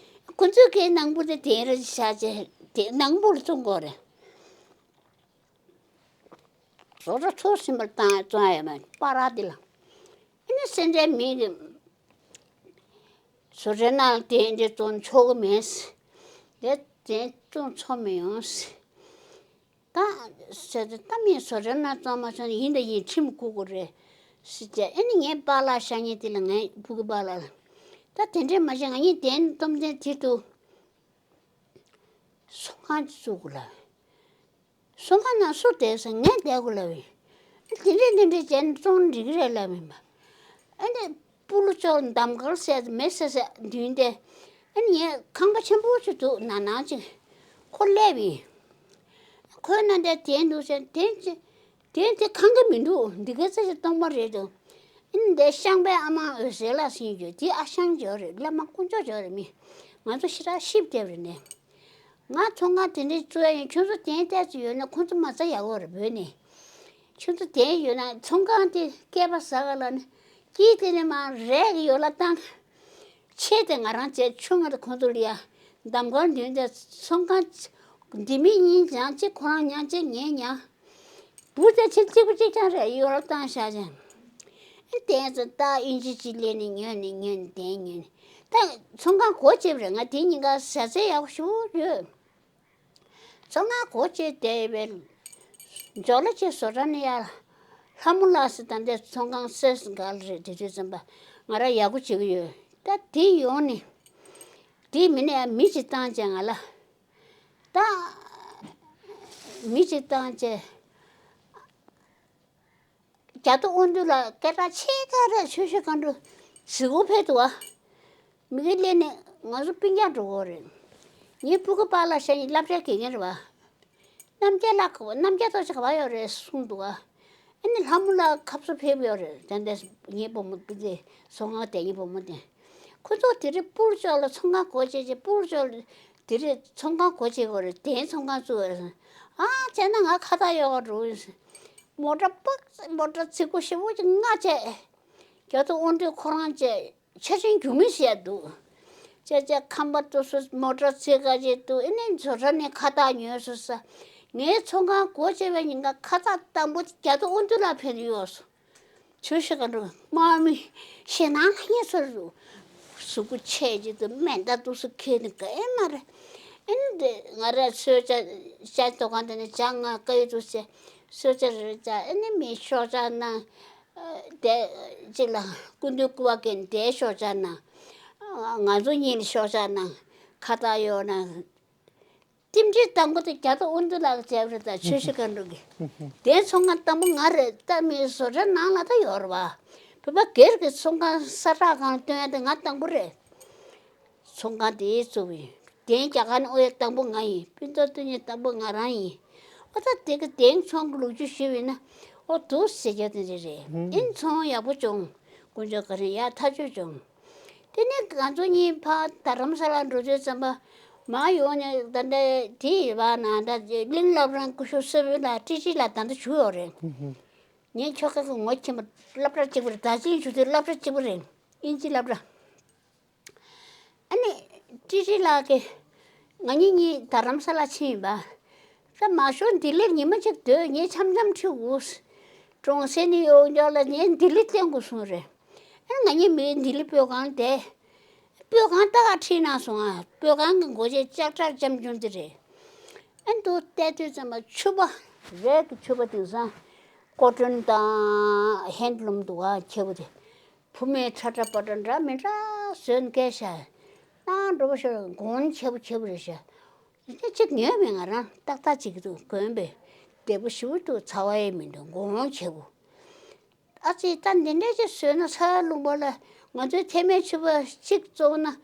ཁོ་ཚོའི་གའི་ནང་པོ་དེ་དེ་རེ་བཞག་བྱས་དེ་ནང་པོ་ལ་བཙོང་དགོས་རེད། བཟོ་གྲྭ་ཚུར་ཟིན་པར་བཏང་བཙོང་ཡ་མེད་པ་ར་འདི་ལ། ཨེ་ནི་སེ་འབྲས་མི་གི་བཟོ་གྲྭའི་ནང་དེ་འདྲ་བཙོང་ཆོག་གི་མེད། དེ་དེ་བཙོང་ཆོག་མི་ཡོང་། ད་ཟེར་ཏེ་ད་མིན་བཟོ་གྲྭ་ནང་བཙོང་མ་བྱུང་ན་ཡིན་དང་ཡིན་ཁྲིམས་བཀུག་དགོས་རེད་ཟེར་བྱས། ཨེ་ནི་ངའི་པཱ་ལགས་ཤ་ཉེ་དེ་ལ་ངའི་ཕྲུ་གུ་པཱ་ལགས་ལ། ད་དེ་འདྲས་མ་བྱས་ང་གཉིས་དེ་ནི་སྟོབས་ལྡན་དེ་དུ་སོང་ཁང་ཅིག་བཙུགས་དགོས་ལབ། སོང་ཁང་ནང་སུ་བསྡད་ཟེར་ངས་བསྡད་དགོས་ལབ་ཡིན། ཨེ་དེ་འདྲས་དེ་འདྲས་བྱས་ནས་བཙོང་འགྲིག་གི་རེད་ལབ་ཡིན་པ། ཨེ་ནི་སྤུ་ལུ་ཅོག་འདམ་གར་ཟས་མེ་ཟས་ཟས་མདུན་དེ། ཨེ་ནི་ངས་ཁང་པ་ཆེན་པོ་ཅིག་འདུག་ན་ནང་ཅིག་ཁོ་སླེབས་ཡིན། ཁོའི་ནང་དེ་དེ་འདུག་ཟེར་དེ་ཅི། དེ་དེ་ཁང་གི་མི་འདུག་འདི་ག་ཚ་ཞིག་སྟོང་པ་རེད་འདུག་ཨེ་ནི་འདི་ཤང་པའི་ཨ་མ་འོད་ཟེར་ལགས་ཟེར་གྱི་ཡོད། དེ་ཨ་ཞང་ཅིག་ཡོད་རེད། བླ་མ་དཀོན་མཆོག་ཅིག་ཡོད་རེད། མི་ང་ཚོ་ཞེ་དྲག་ཤིབ་བསྡད་པ་རེད་ནས། ང་ཚོང་ཁང་དེ་འདྲའི་བཙུགས་ཡ་ཡིན། ཁྱོད་ཚོ་དེ་ལྟས་ཅིག་ཡོད་ན་ཁོང་ཚོ་མ་རྩ་ཡག་པོ་རེད་བོད་ནས། ཁྱོད་ཚོ་དེ་ཡོད་ན་ཚོང་ཁང་དེ་སྐལ་པ་ཟ་ག་ལ་ནི་དཀྱིལ་དེ་ནས་མར་རས་ཀྱི་ཡོ་ལ་བཏང་། ཆེ་དེ་ང་རང་བྱས་ཆུང་ང་དེ་ཁོང་ཚོ་ལ་ཡ་འདམ་གར་མདུན་དེ་ཚོང་ཁང་འདི་མི་གཉིས་ཉང་གཅིག་ཁོ་རང་ཉང་གཅིག་ངས་ཉང་། བུ་དེ་ཚེ་གཅིག་པུ་གཅིག་རྐྱང་རེད། ཡོ་ལ་བཏང་བཞག་ཅིང་། ཨེ་དེ་ཚོ་ད་ཨིན་ཇི་ཅིག་ལེན་ནས་ཉོས་ནས་ཉོས་ནས་དེ་ཉོས་ནས་ད་ཚོང་ཁང་སྒོ་ཕྱེ་བ་རེད། ང་དེ་གཉིས་ཀ་བཟའ་ཚེ་ཡག་པོ་ཞེ་པོ་ཡོད། ཚོང་ཁང་སྒོ་ཕྱེ་བསྡད་པའི་འཇོ་ལ་ཆེ་བཟོ་གྲྭ་ནས་ཡར་ལྷ་མོ་ལགས་སུ་ད་ལྟའི་ཚོང་ཁང་སེས་འགལ་རེད། དེ་དུས་ཙམ་པ་ང་རང་ཡག་པོ་བྱེད་ཀྱི་ཡོད། ད་དེ་ཡོང་ནས་དེ་མི་ནས་མི་གཅིག་བཏང་བྱས་ང་ལ། ད་མི་གཅིག་བཏང་བྱས། རྒྱ་ཐོ་དབང་འདུས་ལ་སྐད་གྲགས་ཆེ་ཁ་རེད། ཆོས་ཞུ་གང་འགྲོ་གཟིགས་སྐོར་ཕེབས་འདུག་བ། མི་གི་སླེབས་ནས་ང་ཚོ་སྤུན་ཀྱག་འགྲོ་གི་རེད། ངའི་སྤུ་གུ་པཱ་ལགས་ཤ་ཉེ་སློབ་གྲྭའི་དགེ་རྒན་རེད་བ། རྣམ་རྒྱལ་ལགས་ག་བ་རྣམ་རྒྱལ་རྡོ་རྗེ་ག་བ་ཡོད་རེད་གསུངས་འདུག་བ། ཨ་ནི་ལྷ་མོ་ལགས་ཁ་སང་ཕེབས་ཡོད་རེད། ད་ལྟ་ངའི་བུ་མོ་སྤུན་མཆེད་ཚོང་ཁང་དེ། ངའི་བུ་མོ་དེ། ཁོ་ཚོ་དེ་རིང་སྤུར་ལྕོག་ལ་ཚོང་ཁང་སྒོ་ཕྱེ་བྱས། སྤུར་ལྕོག་ལ་དེ་རིང་ཚོང་ཁང་སྒོ་ཕྱེ་དགོས་རེད། དེ་ཚོང་ཁང་བཙུགས་ཡོད་རེད། ཨ་བྱས་ན་ང་ཁ་བཏགས་ཡོད་ག་འགྲོ་ཡིན། མོ་ཊ་པག་མོ་ཊ་རྫིག་པོ་ཞེ་པོ་ཅིག་ལྔ་བྱས། རྒྱ་མཚོ་དབང་འདུས་ཁོ་རང་བྱས། ཆ་ཆེན་རྒྱུ་མི་ཤེས་འདུག་ཅེ་ཅེ་ཁམས་པ་དེ་ཚོ་མོ་ཊ་རྫིག་ག་ཅིག་འདུག་ཨེ་ནས་བཟོ་གྲྭ་ནས་ཁ་བཏགས་ཉོས་སོང་ཟེར། ངའི་ཚོང་ཁང་སྒོ་ཕྱེ་བའི་ཉིན་ཀ་ཁ་བཏགས་དང་པོ་རྒྱ་མཚོ་དབང་འདུས་ལགས་ཕེབས་ཡོད་སོང་། ཆུ་ཤི་ག་འགྲོ་དམག་མི་ཞེད་སྣང་ལ་ངེས་སོ་རུ། གཟུགས་པོ་ཆེ་ཅིག་ཏུ་མེ་མདའ་འདུག་སེ་འཁྱེར་ནས་ག་ཨེ་མ་རེད། ཨེ་ནས་དེ་ང་ར་གསོལ་ཇ་ཇ་དོ་གང་དེ་ནས་ཇ་ང་དཀའ་ཡི་འདུག་ཟེར། གསོལ་ཇ་རེ་ཇ་ཨེ་ནས་མི་ཤོག་ཇ་ནང་། དེ་གཅིག་ལ་སྐུ་མདུན་སྐུ་པར་འཁྱེར་ནས་དེ་ཤོག་ཇ་ནང་། ང་ཚོ་གཉིས་ལ་ཤོག་ཇ་ནང་། ཁ་བཏགས་ཡོད་ན། རྟེན་འབྲེལ་དང་པོ་དེ་རྒྱ་མཚོ་དབང་འདུས་ལགས་བྱས་པ་རེད། ད་ཆུ་ཤི་ག་འགྲོ་གི། དེ་ཚོང་ཁང་དང་པོ་ང་རེད། ད་མི་བཟོ་གྲྭ་ནང་ལ་ད་ཡོད་རེད་པ། བོད་པ་སྒེར་གྱི་ཚོང་ཁང་ས་ཁྲ་སྒང་སྟོན་ཡ་དེ་ང་དང་པོ་རེད། ཚོང་ཁང་དེའི་གཙོ་བོ་ཡིན། དེ་རྒྱ་གར་ནས་དབུ་ཡ་དང་པོ་ང་ཡིན། སྤུན་ཟླ་སྟོན་ཉི་དང་པོ་ང་རང་ཡིན། ཨོ་ད་དེ་གི་དེང་ཚོང་གི་ལོ་རྒྱུས་ཞུས་པ་ཡིན་ན། ཨོ་འདུག་ཟེར་རྒྱུ་དེ་འདྲ་རེད། ཨིན་ཚོང་ཡག་པོ་བྱུང་། དཀོན་མཆོག་ག་རེ་ཡག་ཐག་ཆོད་བྱུང་། དེ་ནས་ང་ཚོ་གཉིས་ཕར་རྡ་རམ་ས་ལ་འགྲོ་དུས་ཙམ་པ། མར་ཡོང་ནས་ད་ལྟ་དེ་ཡི་བར་ན་ད་གླིང་བླ་བྲང་སྐུ་ཞབས་སྲས་བུ་ལགས་ཀྲི་ཀྲི་ལགས་ད་ལྟ་བཞུགས་ཡོད་རེད། ངས་ཁྱོ་ག་གི་ངོ་མཁྱེན་པ་སློབ་གྲྭ་གཅིག་པ་རེད། ད་ཅིང་ཞུ་དུས་སློབ་གྲྭ་གཅིག་པ་རེད། དབྱིན་ཇི་སློབ་གྲྭ། ཨ་ནི་ཀྲི་ཀྲི་ལགས་ཀྱིས་ང་གཉིས་གཉིས་རྡ་རམ་ས་ལ་ཕྱིན་ཡིན་པ། ད་མ་ཤོར་ལྡི་ལིར་ཉི་མ་གཅིག་སྡོད། ངས་འཆམ་འཆམ་ཁྲིད་དགོས། གྲོང་གསེབ་ནས་ཡོང་རྒྱུ་ལ་ངས་ལྡི་ལི་བསྟན་དགོས་གསུངས་རེད། ཨ་ནི་ང་གཉིས་མི་ལྡི་ལི་བོད་ཁང་བསྡད། བོད་ཁང་ལྟ་ག་ཁྲིད་གནང་སོང་ང་། བོད་ཁང་གི་སྒོ་ཕྱེ་ལྕགས་ཁྲ་ལྕམ་ཆུང་དེ་རེད། ཨ་ནི་འདུག་བལྟས་དུས་ཙམ་པ་ཕྱུ་པ། རས་ཀྱི་ཕྱུ་པ་དེང་སང་ཀོ་ཊོན་དང་ཧན་ལུམ་འདུག་ག་ཁྱེར་པོ་དེ། བུ་མོའི་ཁྲ་ཁྲ་པ་ཁྲ་འདྲ་མི་འདྲ་བཟོས་ནས་བཀལ་ཤག་ནང་འགྲོ་བ་ཤོར་གོང་ཆེ་པོ་ཆེ་པོ་རེད་ཤག་དེ་གཅིག་ཉོས་མེད། ང་རང་ཏག་ཏག་ཅིག་འདུག་གོན་པས་བདེ་པོ་ཞེ་པོ་འདུག་ཚ་བ་ཡང་མི་འདུག་གོང་ཆེ་པོ། ཨ་ཙི། ད་འདི་འདྲ་ཅིག་བཟོས་ན་ཚ་བ་རླུང་པ་ལ། ང་ཚོའི་ཐེ་མའི་ཕྱུ་པ་གཅིག་བཙོང་ན་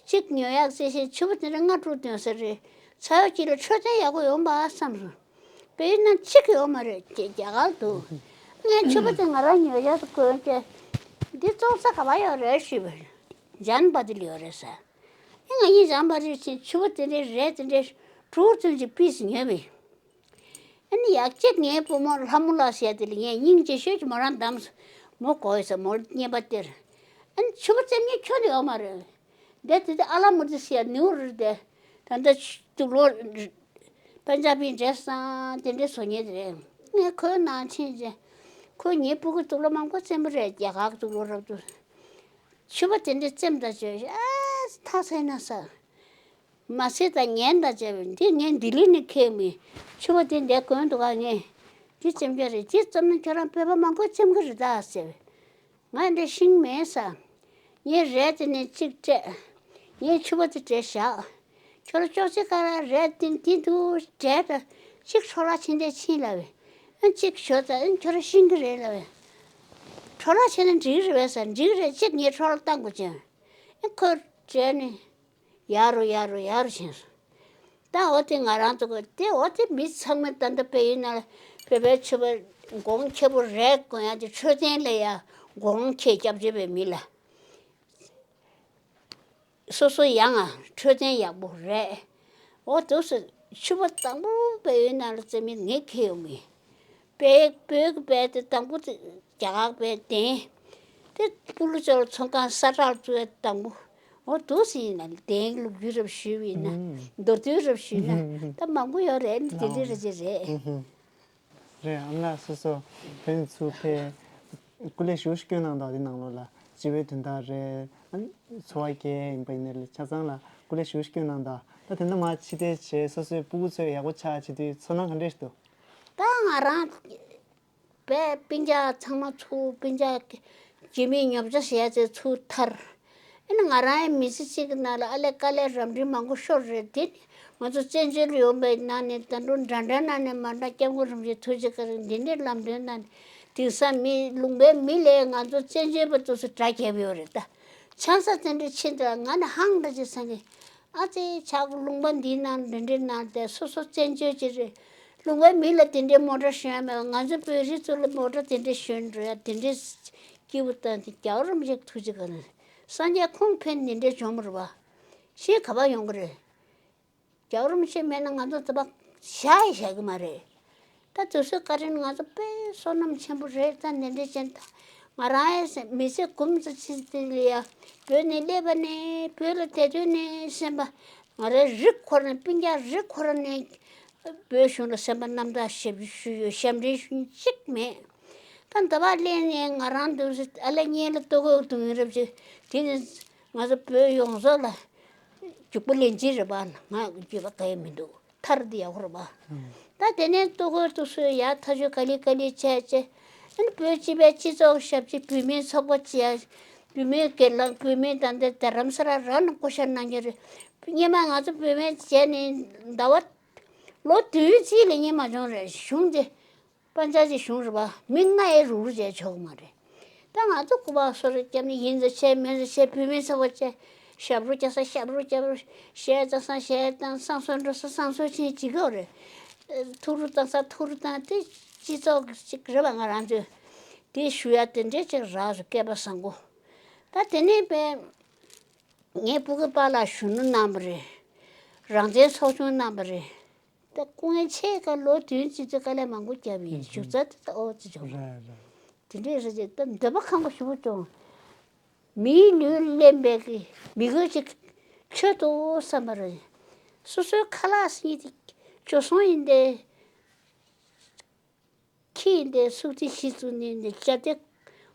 གཅིག་ཉོ་ཡག་བྱས་ཤིང་ཕྱུ་པ་དེ་འདྲ་ལྔ་དྲུག་ཐོན་ས་རེད། ཚ་བ་གཅིག་ལ་འཕྲོད་བསྟེན་ཡག་པོ་ཡོང་པ་བསམ་སོང་། དཔེར་ན་གཅིག་ཡོད་མ་རེད། རྒྱ་རྒྱ་གར་འདུག་ངས་ཕྱུ་པ་དེ་ང་རང་ཉོ་ཡག་ཏུ་གོན་བྱས། འདི་བཙོང་ས་ག་པར་ཡོད་རེད་ཞུས་པ། ཇན་པ་ཏི་ལ་ཡོད་རེད་ཟེར། ཨེ་ང་གཉིས་ཇན་པ་ཏི་ཕྱིན། ཕྱུ་པ་དེ་འདྲའི་རས་དེ་འདྲའི་དྲུག་ཙམ་ཅིག་པིས་ཉོས་པས། ཨ་ནི་ཡག་གཅིག་ངའི་བུ་མོ་ལྷ་མོ་ལགས་ཟེར་དེ་ལ་ངས་སྙིང་རྗེ་ཤོས་ཀྱིས་མོ་རང་བདམས་སོང་། མོ་དགོས་ཟེར། མོར་རྔན་པ་སྟེར། ཨ་ནི་ཕྱུ་པ་རྩེ་མཁན་ཁྱོན་ནས་ཡོད་མ་རེད། འདི་དེ་དེ་ཨ་ལ་མོ་དེ་ཟེར་ནིའུ་རི་དེ། ད་ལྟ་དུག་ལོག་པན་ཇ་བི་འདྲེས་སང་དེ་འདྲའི་བཟོ་མཁན་དེ་རེད། ངས་ཁོའི་ནང་ཕྱིན་རྗེས། ཁོས་ངའི་སྤུ་གུ་དུག་ལོག་མང་པོ་བཙེམས་པ་རེད། རྒྱ་གར་གྱི་དུག་ལོག་རབ་ཏུ། ཕྱུ་པ་དེ་འདྲ་བཙེམས་དང་བྱས། ཨ་ཐག་ཚད་ན་ས། མ་ཟེར་ད་ངན་ད་བྱས་པས། འདི་ངས་ལྡི་ལི་ནས་ཁྱེར་མི་ཕྱུ་པ་དེ་འདྲ་གོན་འདུག་ག་ངས་འདི་བཙེམ་རྒྱུ་རེད། འདི་བཙེམ་ན་ཁྱོད་རང་བོད་པ་མང་པོ་བཙེམ་གི་རེད་ད་ཟེར་བས། ང་འདྲ་ཤིང་མེད་ས། ངས་རས་དེ་ནས་གཅིག་སྤྲད། ངས་ཕྱུ་པ་དེ་བྲེས་བཞག་ཁྱོད་རང་ཅོག་ཙེ་ཁ་ལ་རས་དེ་འདི་འདུག་བྲེས་ད་གཅིག་འཕྲོ་བརླག་ཕྱིན་དེ་ཕྱིན་ལབ་པས། ཨ་གཅིག་ཞོག་ད་ཨ་ཁྱོད་རང་ཤིང་གི་རེད་ལབ་པས། འཕྲོ་བརླག་ཕྱིན་ན་འགྲིག་གི་རེད་པས་ཟེར། འགྲིག་གི་རེད། གཅིག་ངས་འཕྲོ་བརླག་བཏང་དགོས་བྱུང་། ཨ་ཁོས་བྲེས་ནས། ཡར་རུ་ཡར་རུ་ཡར་རུ་ཕྱིན་སོང་། ད་འོ་དེ་ང་རང་ཚོ་གི་དེ་འོ་དེ་མི་ཚང་མ་ད་ལྟ་བལ་ཡུལ་ནང་ལ་བོད་པའི་ཕྱུ་པ་གོང་ཁེ་པོ་རས་གོན་ཡག་དེ་འཕྲོད་བསྟེན་ལ་ཡ་གོང་ཁེ་སྐྱབས་བཅོལ་བའི་མི་ལ་སོ་སོ་ཡང་ང་འཕྲོད་བསྟེན་ཡག་པོ་རས། འོ་དུས་སུ་ཕྱུ་པ་དང་པོ་བལ་ཡུལ་ནང་ལ་བཙེམ་མི་ངས་ཁེ་ཡོང་གི། བལ་བོད་ཀྱི་བལ་དེ་དང་པོ་དེ་རྒྱ་གར་བལ་གདན། དེ་སྤུ་ལུ་ཅོར་ཚོང་ཁང་ས་ཁྲ་བཙུགས་ཡ་དང་པོ། འོ་འདུག་སེ་ཡིན་ན་གདན་ལུགས་རྒྱུ་རབ་ཞུས་པ་ཡིན་ན། མདོར་བསྡུས་རབ་ཞུས་ན་ད་མང་པོ་ཡོད་རེད། དེ་འདྲ་རེད་ཅེས་རེད། རེད། ཨ་མ་ལགས་སོ་སོ་བོད་ནས་ཚུར་ཕེབས། སྐུ་ལས་ཞེ་པོ་ཞིག་བསྐྱོན་གནང་འདུག་དེ་ནང་ལོགས་ལ་སྤྱི་པའི་དོན་དག་རེད། ཨ་ནི་འཚོ་བ་སྐྱེལ་ཡིན་པ་ཡིན་ནའི་ཆ་ཚང་ལ་སྐུ་ལས་ཞེ་པོ་ཞིག་བསྐྱོན་གནང་འདུག་ད་དེ་འདྲ་མར་ཕྱིར་ཕེབས་བྱས་སོ་སོའི་སྤུ་གུ་ཚོ་ཡག་པོ་ཆགས་བྱེད་དུས་ཚོར་སྣང་ག་འདྲ་ཞིག་འདུག་ད་ང་རང་བས་སྤུན་ཀྱག་ཚང་མ་ཚུར། སྤུན་ཀྱག་རྒྱུས་མེད་ཉོ་ཆ་བྱས་ཚེ་ཚུར་ཐར། ཨ་ནི་ང་རང་ཡང་མི་ཚེ་གཅིག་གི་ནང་ལ་ཨ་ལས་དཀའ་ལས་རབ་འབྲིང་མང་པོ་ཤོར་རེད། དེ་ནི་ང་ཚོ་བཙན་བྱོལ་ལ་ཡོང་པའི་ནང་ནས་ད་དུང་འདྲ་འདྲ་ནང་ནས་མ་འདྲ་སྐྱབས་མགོན་རིན་པོ་ཆེ་ཐུགས་རྗེ་བཀའ་དྲིན་འདི་འདྲའི་ལམ་སྟོན་གནང་ནས། དེང་སང་མི་ལུང་པའི་མི་ལས་ང་ཚོ་བཙན་བྱོལ་བ་དེ་ཚོ་དགྲ་བརྒྱབ་ཡོད་རེད་ད། ཆང་ས་དེ་འདྲ་ཕྱིན་དུས་ང་ནི་ཧང་འདྲ་ཅིག་སང་གི། ཨ་ཙི། ཆག་ལུང་པ་འདིའི་ནང་འདི་འདྲའི་ནང་བསྡད། སོ་སོ་བཙན་བྱོལ་ཅིག་རེད། ལུང་པའི་མི་ལ་དེ་འདྲའི་མོ་ཊ་ཞོན་ཡ་མེད་པ། ང་ཚོ་བོད་རིགས་ཚོ་ལ་མོ་ཊ་དེ་འདྲའི་ཞོན་འགྲོ་ཡ་དེ་འདྲའི་སྐྱིད་པོ་བཏང་སྟེ། རྒྱལ་བ་རིན་པོ་ཆེ་ཐུགས་རྗེ་ག་ནས་སངས་རྒྱས་ཁོང་ཕན་དེ་འདྲའི་བྱུང་བ་རེད་པ། ཞེས་ག་པར་ཡོང་གི་རེད། རྒྱལ་བ་རིན་པོ་ཆེ་མེད་ན་ང་ཚོ་འདི་པ་བཞག་ཡ་བཞག་གི་མ་རེད། ད་དུས་ཚོད་བཀའ་དྲིན་ང་ཚོ་དཔེ་བསོད་ནམས་ཆེན་པོ་རེད། ད་འདི་འདྲ་བྱས་ན་ད་ང་རང་ཡང་མི་ཚེ་འགོ་ཙམ་ཅིག་དེ་ལ་ཡ་བོད་ནས་སླེབས་པ་ནས་བོད་ལ་བསྡད་དུས་ནས་སེམས་པ་ང་རའི་རིགས་ཁོ་རང་སྤུན་ཀྱག་རིགས་ཁོ་རང་ནས་བོད་གཞུང་ལ་སེམས་པ་རྣམ་དག་ཞབས་ཞུ་ཞུ་ཡོད། ཞབས་འདྲེན་ཞུ་མཁན་གཅིག་མེད། ད་འདི་པ་སླེབས་ནས་ང་རང་འདུག་སེ་ཨ་ལེ་གཉེན་ལ་ལྟོ་གོས་འདུག་ཡིན་རབས་ཅིག་དེ་ནས་ང་ཚོ་བོད་ཡོངས་རྫོགས་ལ་རྒྱུག་པ་ལེན་གྱི་རེད་པ། ང་རྒྱུག་པ་ག་ཡེ་མི་འདུག་ཐར་འདི་ཡག་པོ་རེད་པ། ད་དེ་ནས་ལྟོ་གོས་འདུག་སེ་ཡར་ཐག་ཆོད་ག་ལེ་ག་ལེ་བྱས་བྱས། ཨ་ནི་བོད་སྤྱི་པའི་སྤྱི་ཚོགས་ཞབས་ཕྱི། བུད་མེད་ཚོགས་པ་བྱས། བུད་མེད་སྒེར་ལངས། བུད་མེད་ད་ལྟ་རྡ་རམ་ས་ལ་རང་ནས་བསྐོ་བཞག་གནང་གི་རེད། སྔོན་མ་ང་ཚོ་བུད་མེད་བྱས་ནས་ཟླ་བ་ལོ་བདུན་རྩིས་ལས་རྙེད་མ་བྱུང་རེད། གཞུང་དེ་དཔལ་འབྱོར་གྱི་གཞུང་རེད་པ། མི་ལྔ་ཡི་རུག་རུག་བྱས་ཆོག་གི་མ་རེད། ད་ང་ཚོ་སྐུ་པར་སོ་རེ་བརྒྱབ་ནས་ཡིན་ཟེར་བྱས་མིན་ཟེར་བྱས། བུད་མེད་ཚོགས་པ་བྱས་ཞབས་བྲོ་རྒྱག་ས་ཞབས་བྲོ་རྒྱབ། གཞས་བཏང་ས་གཞས་བཏང་། བསང་གསོལ་འགྲོ་ས་བསང་གསོལ་ཕྱིན་བྱེད་ཀྱི་ཡོད་རེད། ཐུགས་རུ་བཏང་ས་ཐུགས་རུ་བཏང་། དེ་སྤྱི་ཚོགས་ཀྱི་ཅིག་རེད་པ། ང་རང་ཚོས་དེ་ཞུ་ཡ་དེ་འདྲའི་ཅིག་རག་སོང་། སྐལ་པ་བཟང་པོ། ད་དེ་ནས་པས་ངའི་སྤུ་གུ་པཱ་ལགས་གཞོན་ནུ་གནང་བ་རེད། རང་བཙན་ཚོགས་ཆུང་གནང་བ་རེད། ད་སྐུ་ངལ་ཆེ་ཁ་ལོ་བདུན་ཙམ་ཙམ་དཀའ་ལས་མང་པོ་བརྒྱབ་ཡིན། ཨུ་ཧུ། བཞུགས་ཚར་དེ་ད་ཨོ་ཙི་ཆོག་རེད་རེད། དེ་འདྲས་རེད་ཅེས་ད་འདོད་པ་ཁེངས་པོ་ཞེ་པོ་བྱུང་། མིའི་ལུས་ལེན་པའི་གི་མི་དགོས་ཅིག་ཁྱོད་དོ་བསམ་པ་རེད། སོ་སོའི་ཁ་ལག་ཟེར་མཁན་དེ་བྱོལ་སོང་ཡིན་ཏེ། ཁྱི་ཡིན་ཏེ་སུག་ཏི་ཞིག་བཙུགས་ནས་ནི་ཇ་དེ་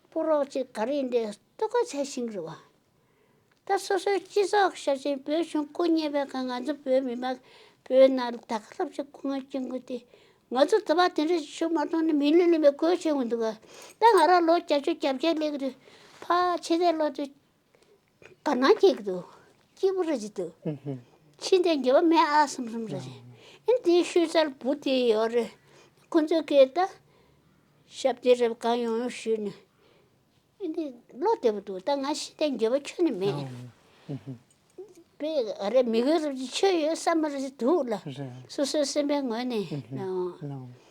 སྤོ་རོགས་ཅིག་ག་རེ་ཡིན་ཏེ་ལྟོ་གོས་བྱས་ཤིང་རེད་པ། ད་སོ་སོའི་སྤྱི་ཚོགས་ཤ་ཆེན་བོད་གཞུང་སྐུ་ཉེ་བའི་ཁ་ང་ཚོ་བོད་མི་མང་བོད་ནང་ལ་ད་ག་ལབ་ཅིག་སྐུ་ངལ་སྐྱོན་གྱི་དེ། ང་ཚོ་དུ་བ་དེ་འདྲ་ཞིག་ཞུ་མ་ཐུབ་ན་མི་ལུས་ལེན་པའི་དགོས་ཆེ་འོང་འདུག་ག་ད་ང་རང་ལོ་བརྒྱད་ཅུ་གྱ་བརྒྱད་སླེབས་ཀྱི་འདུག་ཕ་ཕྱི་དེ་ལོ་དུ་དགའ་སྣང་སྐྱེ་གི་འདུག་སྐྱིད་པོ་རེད་ཅིག་འདུག་ཨུ་ཧུ། ཕྱི་དེ་འགྱོད་པ་མེད་ཨ་བསམ་བསམ་རེད། ཨ་ནི་དེའི་ཤུལ་ཚར་བུ་དེ་ཡོད་རེད། ཁོ་ཚོས་སྐད་ད་ཞབས་དེ་རེབ་གང་ཡོང་ཡོང་ཞུས་ནས། ཨ་ནི་བློ་བདེ་པོ་འདུག་ད་ང་ཕྱི་དེ་འགྱོད་པ་ཁྱོན་ནས་མེད། ཨུ་ཧུ། པས་ཨ་རེ་མི་དགོས་རེད་ཅིག་ཆོས་ཡོད་བསམ་པ་རེད་ཅིག་འདུག་ལ། རེད། སོ་སོའི་སེམས་པའི་ངོས་ནས། ཨུ་ཧུ། ཨ།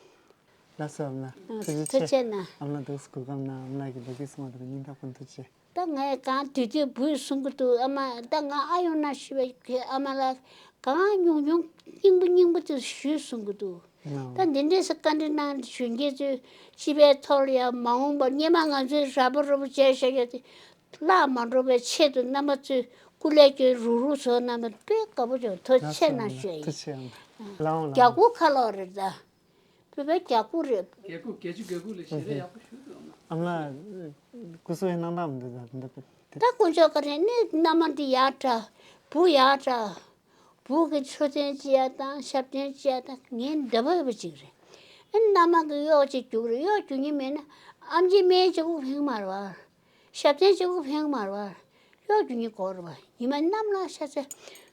ལགས་སོ་ཨ་མ་ལགས། ཨ། ཐུགས་རྗེ་ཆེ། ཐུགས་རྗེ་ཆེ་གནང་། ཨ་མ་ལགས་འདུག་སེ་གོ་སྐབས་གནང་། ཨ་མ་ལགས་ཀྱིས་ལོ་རྒྱུས་གསུངས་པ་དེ་ལ་སྙིང་ཐག་པ་ནས་ཐུགས་རྗེ་ཆེ། ད་ངས་གང་དུས་དུས་བུས་གསུང་གི་འདུག་ཨ་མ་ད་ང་ཨ་ཡོང་ན་ཞུ་བའི་ཨ་མ་ལགས་གང་ཉུང་ཉུང་སྙིང་པོ་སྙིང་པོ་དེ་ཞུས་གསུང་གི་འདུག་ད་འདི་འདྲས་སུ་བཀའ་འདྲི་གནང་གཞོན་སྐྱེས་ཚོས་སྤྱི་པའི་ཐོག་ལ་ཡང་མ་འོངས་པར་སྔོན་མ་ང་ཚོས་ར་སྤོ་ར་སྤོ་བྱས་བཞག་ཡོད་དེ་བརླག་མ་འགྲོ་བའི་ཆེད་དུ་རྣམ་པ་ཚོས་སྐུ་ལས་སྐྱོན་རུག་རུག་བཟོ་གནང་བ་དཔེ་དགའ་པོ་བྱུང་། ཐུགས་རྗེ་ཆེ་གནང་ཞུ་ཡ་ཡིན། ཐུགས་རྗེ་ཆེ་ཨ་མ་ལགས། ཐུགས་རྗེ་ཆེ་ཨ་མ་ལགས། རྒྱ་སྐུ་ཁ་ལོ་རེད་ད། བོད་པའི་རྒྱ་སྐུ་རེད། རྒྱ་སྐུ་བརྒྱད་ཅུ་གྱ་དགུ་ལ་ཞལ་རས་ཡག་པོ་ཞུ་འདུག་ཨ་མ་ལགས། སྐུ་གཟུགས་ཡང་སྣང་དག་མི་འདུག་ད་འདི་ད་དཀོན་མཆོག་ག་རེ་ནི་མནའ་མ་འདི་ཡག་དྲག་བུ་ཡག་དྲག་བུ་གི་འཚོ་རྟེན་ཅི་ཡག་དང་ཞབས་བརྟན་ཅི་ཡག་དང་ངའི་འདོད་པ་ཡོད་པ་ཅིག་རེད། ཨ་ནི་མནའ་མ་གི་གཡོག་ཅིག་རྒྱུག་རེད། གཡོག་རྒྱུག་མཁན་མེད་ན་ཨམ་ཆི་སྨན་ཅིག་དབུགས་ཕེང་མ་རེད་བ། ཞབས་བརྟན་གཅིག་པུ་ཕེང་མ་རེད་བ། གཡོག་རྒྱུག་མཁན་དགོས་རེད་བ། ཉི་མ་གནམ་ལ་ཤར་ཚེ་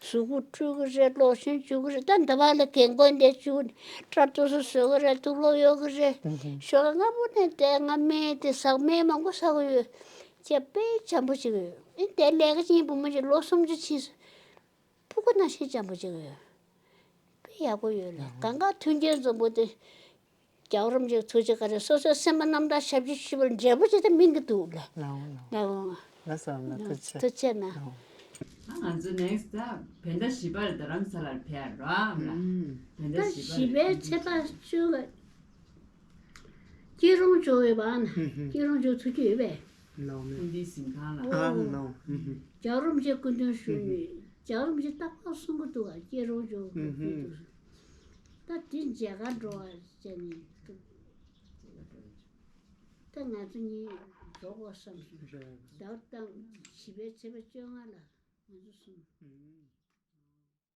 གཟུགས་པོ་བཀྲུ་གི་རེད། ལོ་ཤོན་བྱུག་གི་རེད། ད་འདི་བ་ལ་རྒན་རྒོན་དེ་བྱུག་ཁྲག་ཏོག་སོ་བཟོ་གི་རེད། དུག་ལོག་གཡོག་གི་རེད། ཞོགས་ཀ་སྔ་པོ་ནས་དེ་ང་སྨན་དེ་ཟ་སྨན་མང་པོ་ཟ་གི་ཡོད། ཅེས་དཔེ་འཇམ་པོ་ཅིག་ཡོད། ཨེ་དེ་ལས་ཀ་ཅན་བུ་མོ་ཅིག་ལོ་སུམ་ཅུ་ཕྱིན་སོང་། ཕྲུ་གུ་ནང་བཞིན་འཇམ་པོ་ཅིག་ཡོད། དཔེ་ཡག་པོ་ཡོད་ལ་གང་ག་མཐུན་རྐྱེན་འཛོམས་པོ་དེ། རྒྱལ་བ་རིན་པོ་ཆེའི་ཐུགས་རྗེ་བཀའ་དྲིན། སོ་སོའི་སེམས་པ་རྣམ་དག་ཞབས་ཕྱི་ཞུས་པར་འབྲས་བུ་ཅིག་དེ་སྨིན་གྱི་འདུག་ལ། ལའོ་ལའོ། ལའོ། ལགས་སོ་ཨ་མ་ལགས། ཐུགས་རྗེ་ཆེ། ཐུགས་རྗེ་ཆེ་གནང་། ལའོ། ད་ང་ཚོ་ནེག་སི་ཊི་ད་བོད་ཟླ་བཞི་པར་རྡ་རམ་ས་ལར་ཕེབས་རོགས་ཨ་མ་ལགས། ཨུམ། བོད་ཟླ་ད་བཞི་པར། བཞི་པའི་ཚེས་པ་བཅུ་ལ་སྐྱིད་རོང་ཇོ་བོའི་བར་ན། ཨུམ་ཧུམ། སྐྱིད་རོང་ཇོ་ཐུགས་རྒྱུས་ཡོད་པས། ལའོ་མེ། སྐུ་མདུན་གཟིམ་ཁང་ལ། ཨ་ལའོ། ཨུམ་ཧུམ། རྒྱལ་བ་རིན་པོ་ཆེ་སྐུ་མདུན་ཞུ་ནས། ཨུམ་ཧུམ། རྒྱལ་བ་རིན་པོ་ཆེ་རྟག་པར་གསུང་གི་འདུག་ག་སྐྱིད་རོང་ཇོ་བོའི་སྐུ་མདུན། ཨུམ་ཧུམ། ད་དེ་མཇལ་ཁ་འགྲོ་བ་བྱས་ནས་འདུག་ད་ང་ཚོ་གཉིས་འགྲོ་དགོས་བསམ་སོང་། རེད། ཟླ་བ་དང་བཞི་པའི་ཚེས་པ་བཅོ་ལྔ་ལ་ང་ཚོ་གསུམ། ཨུམ།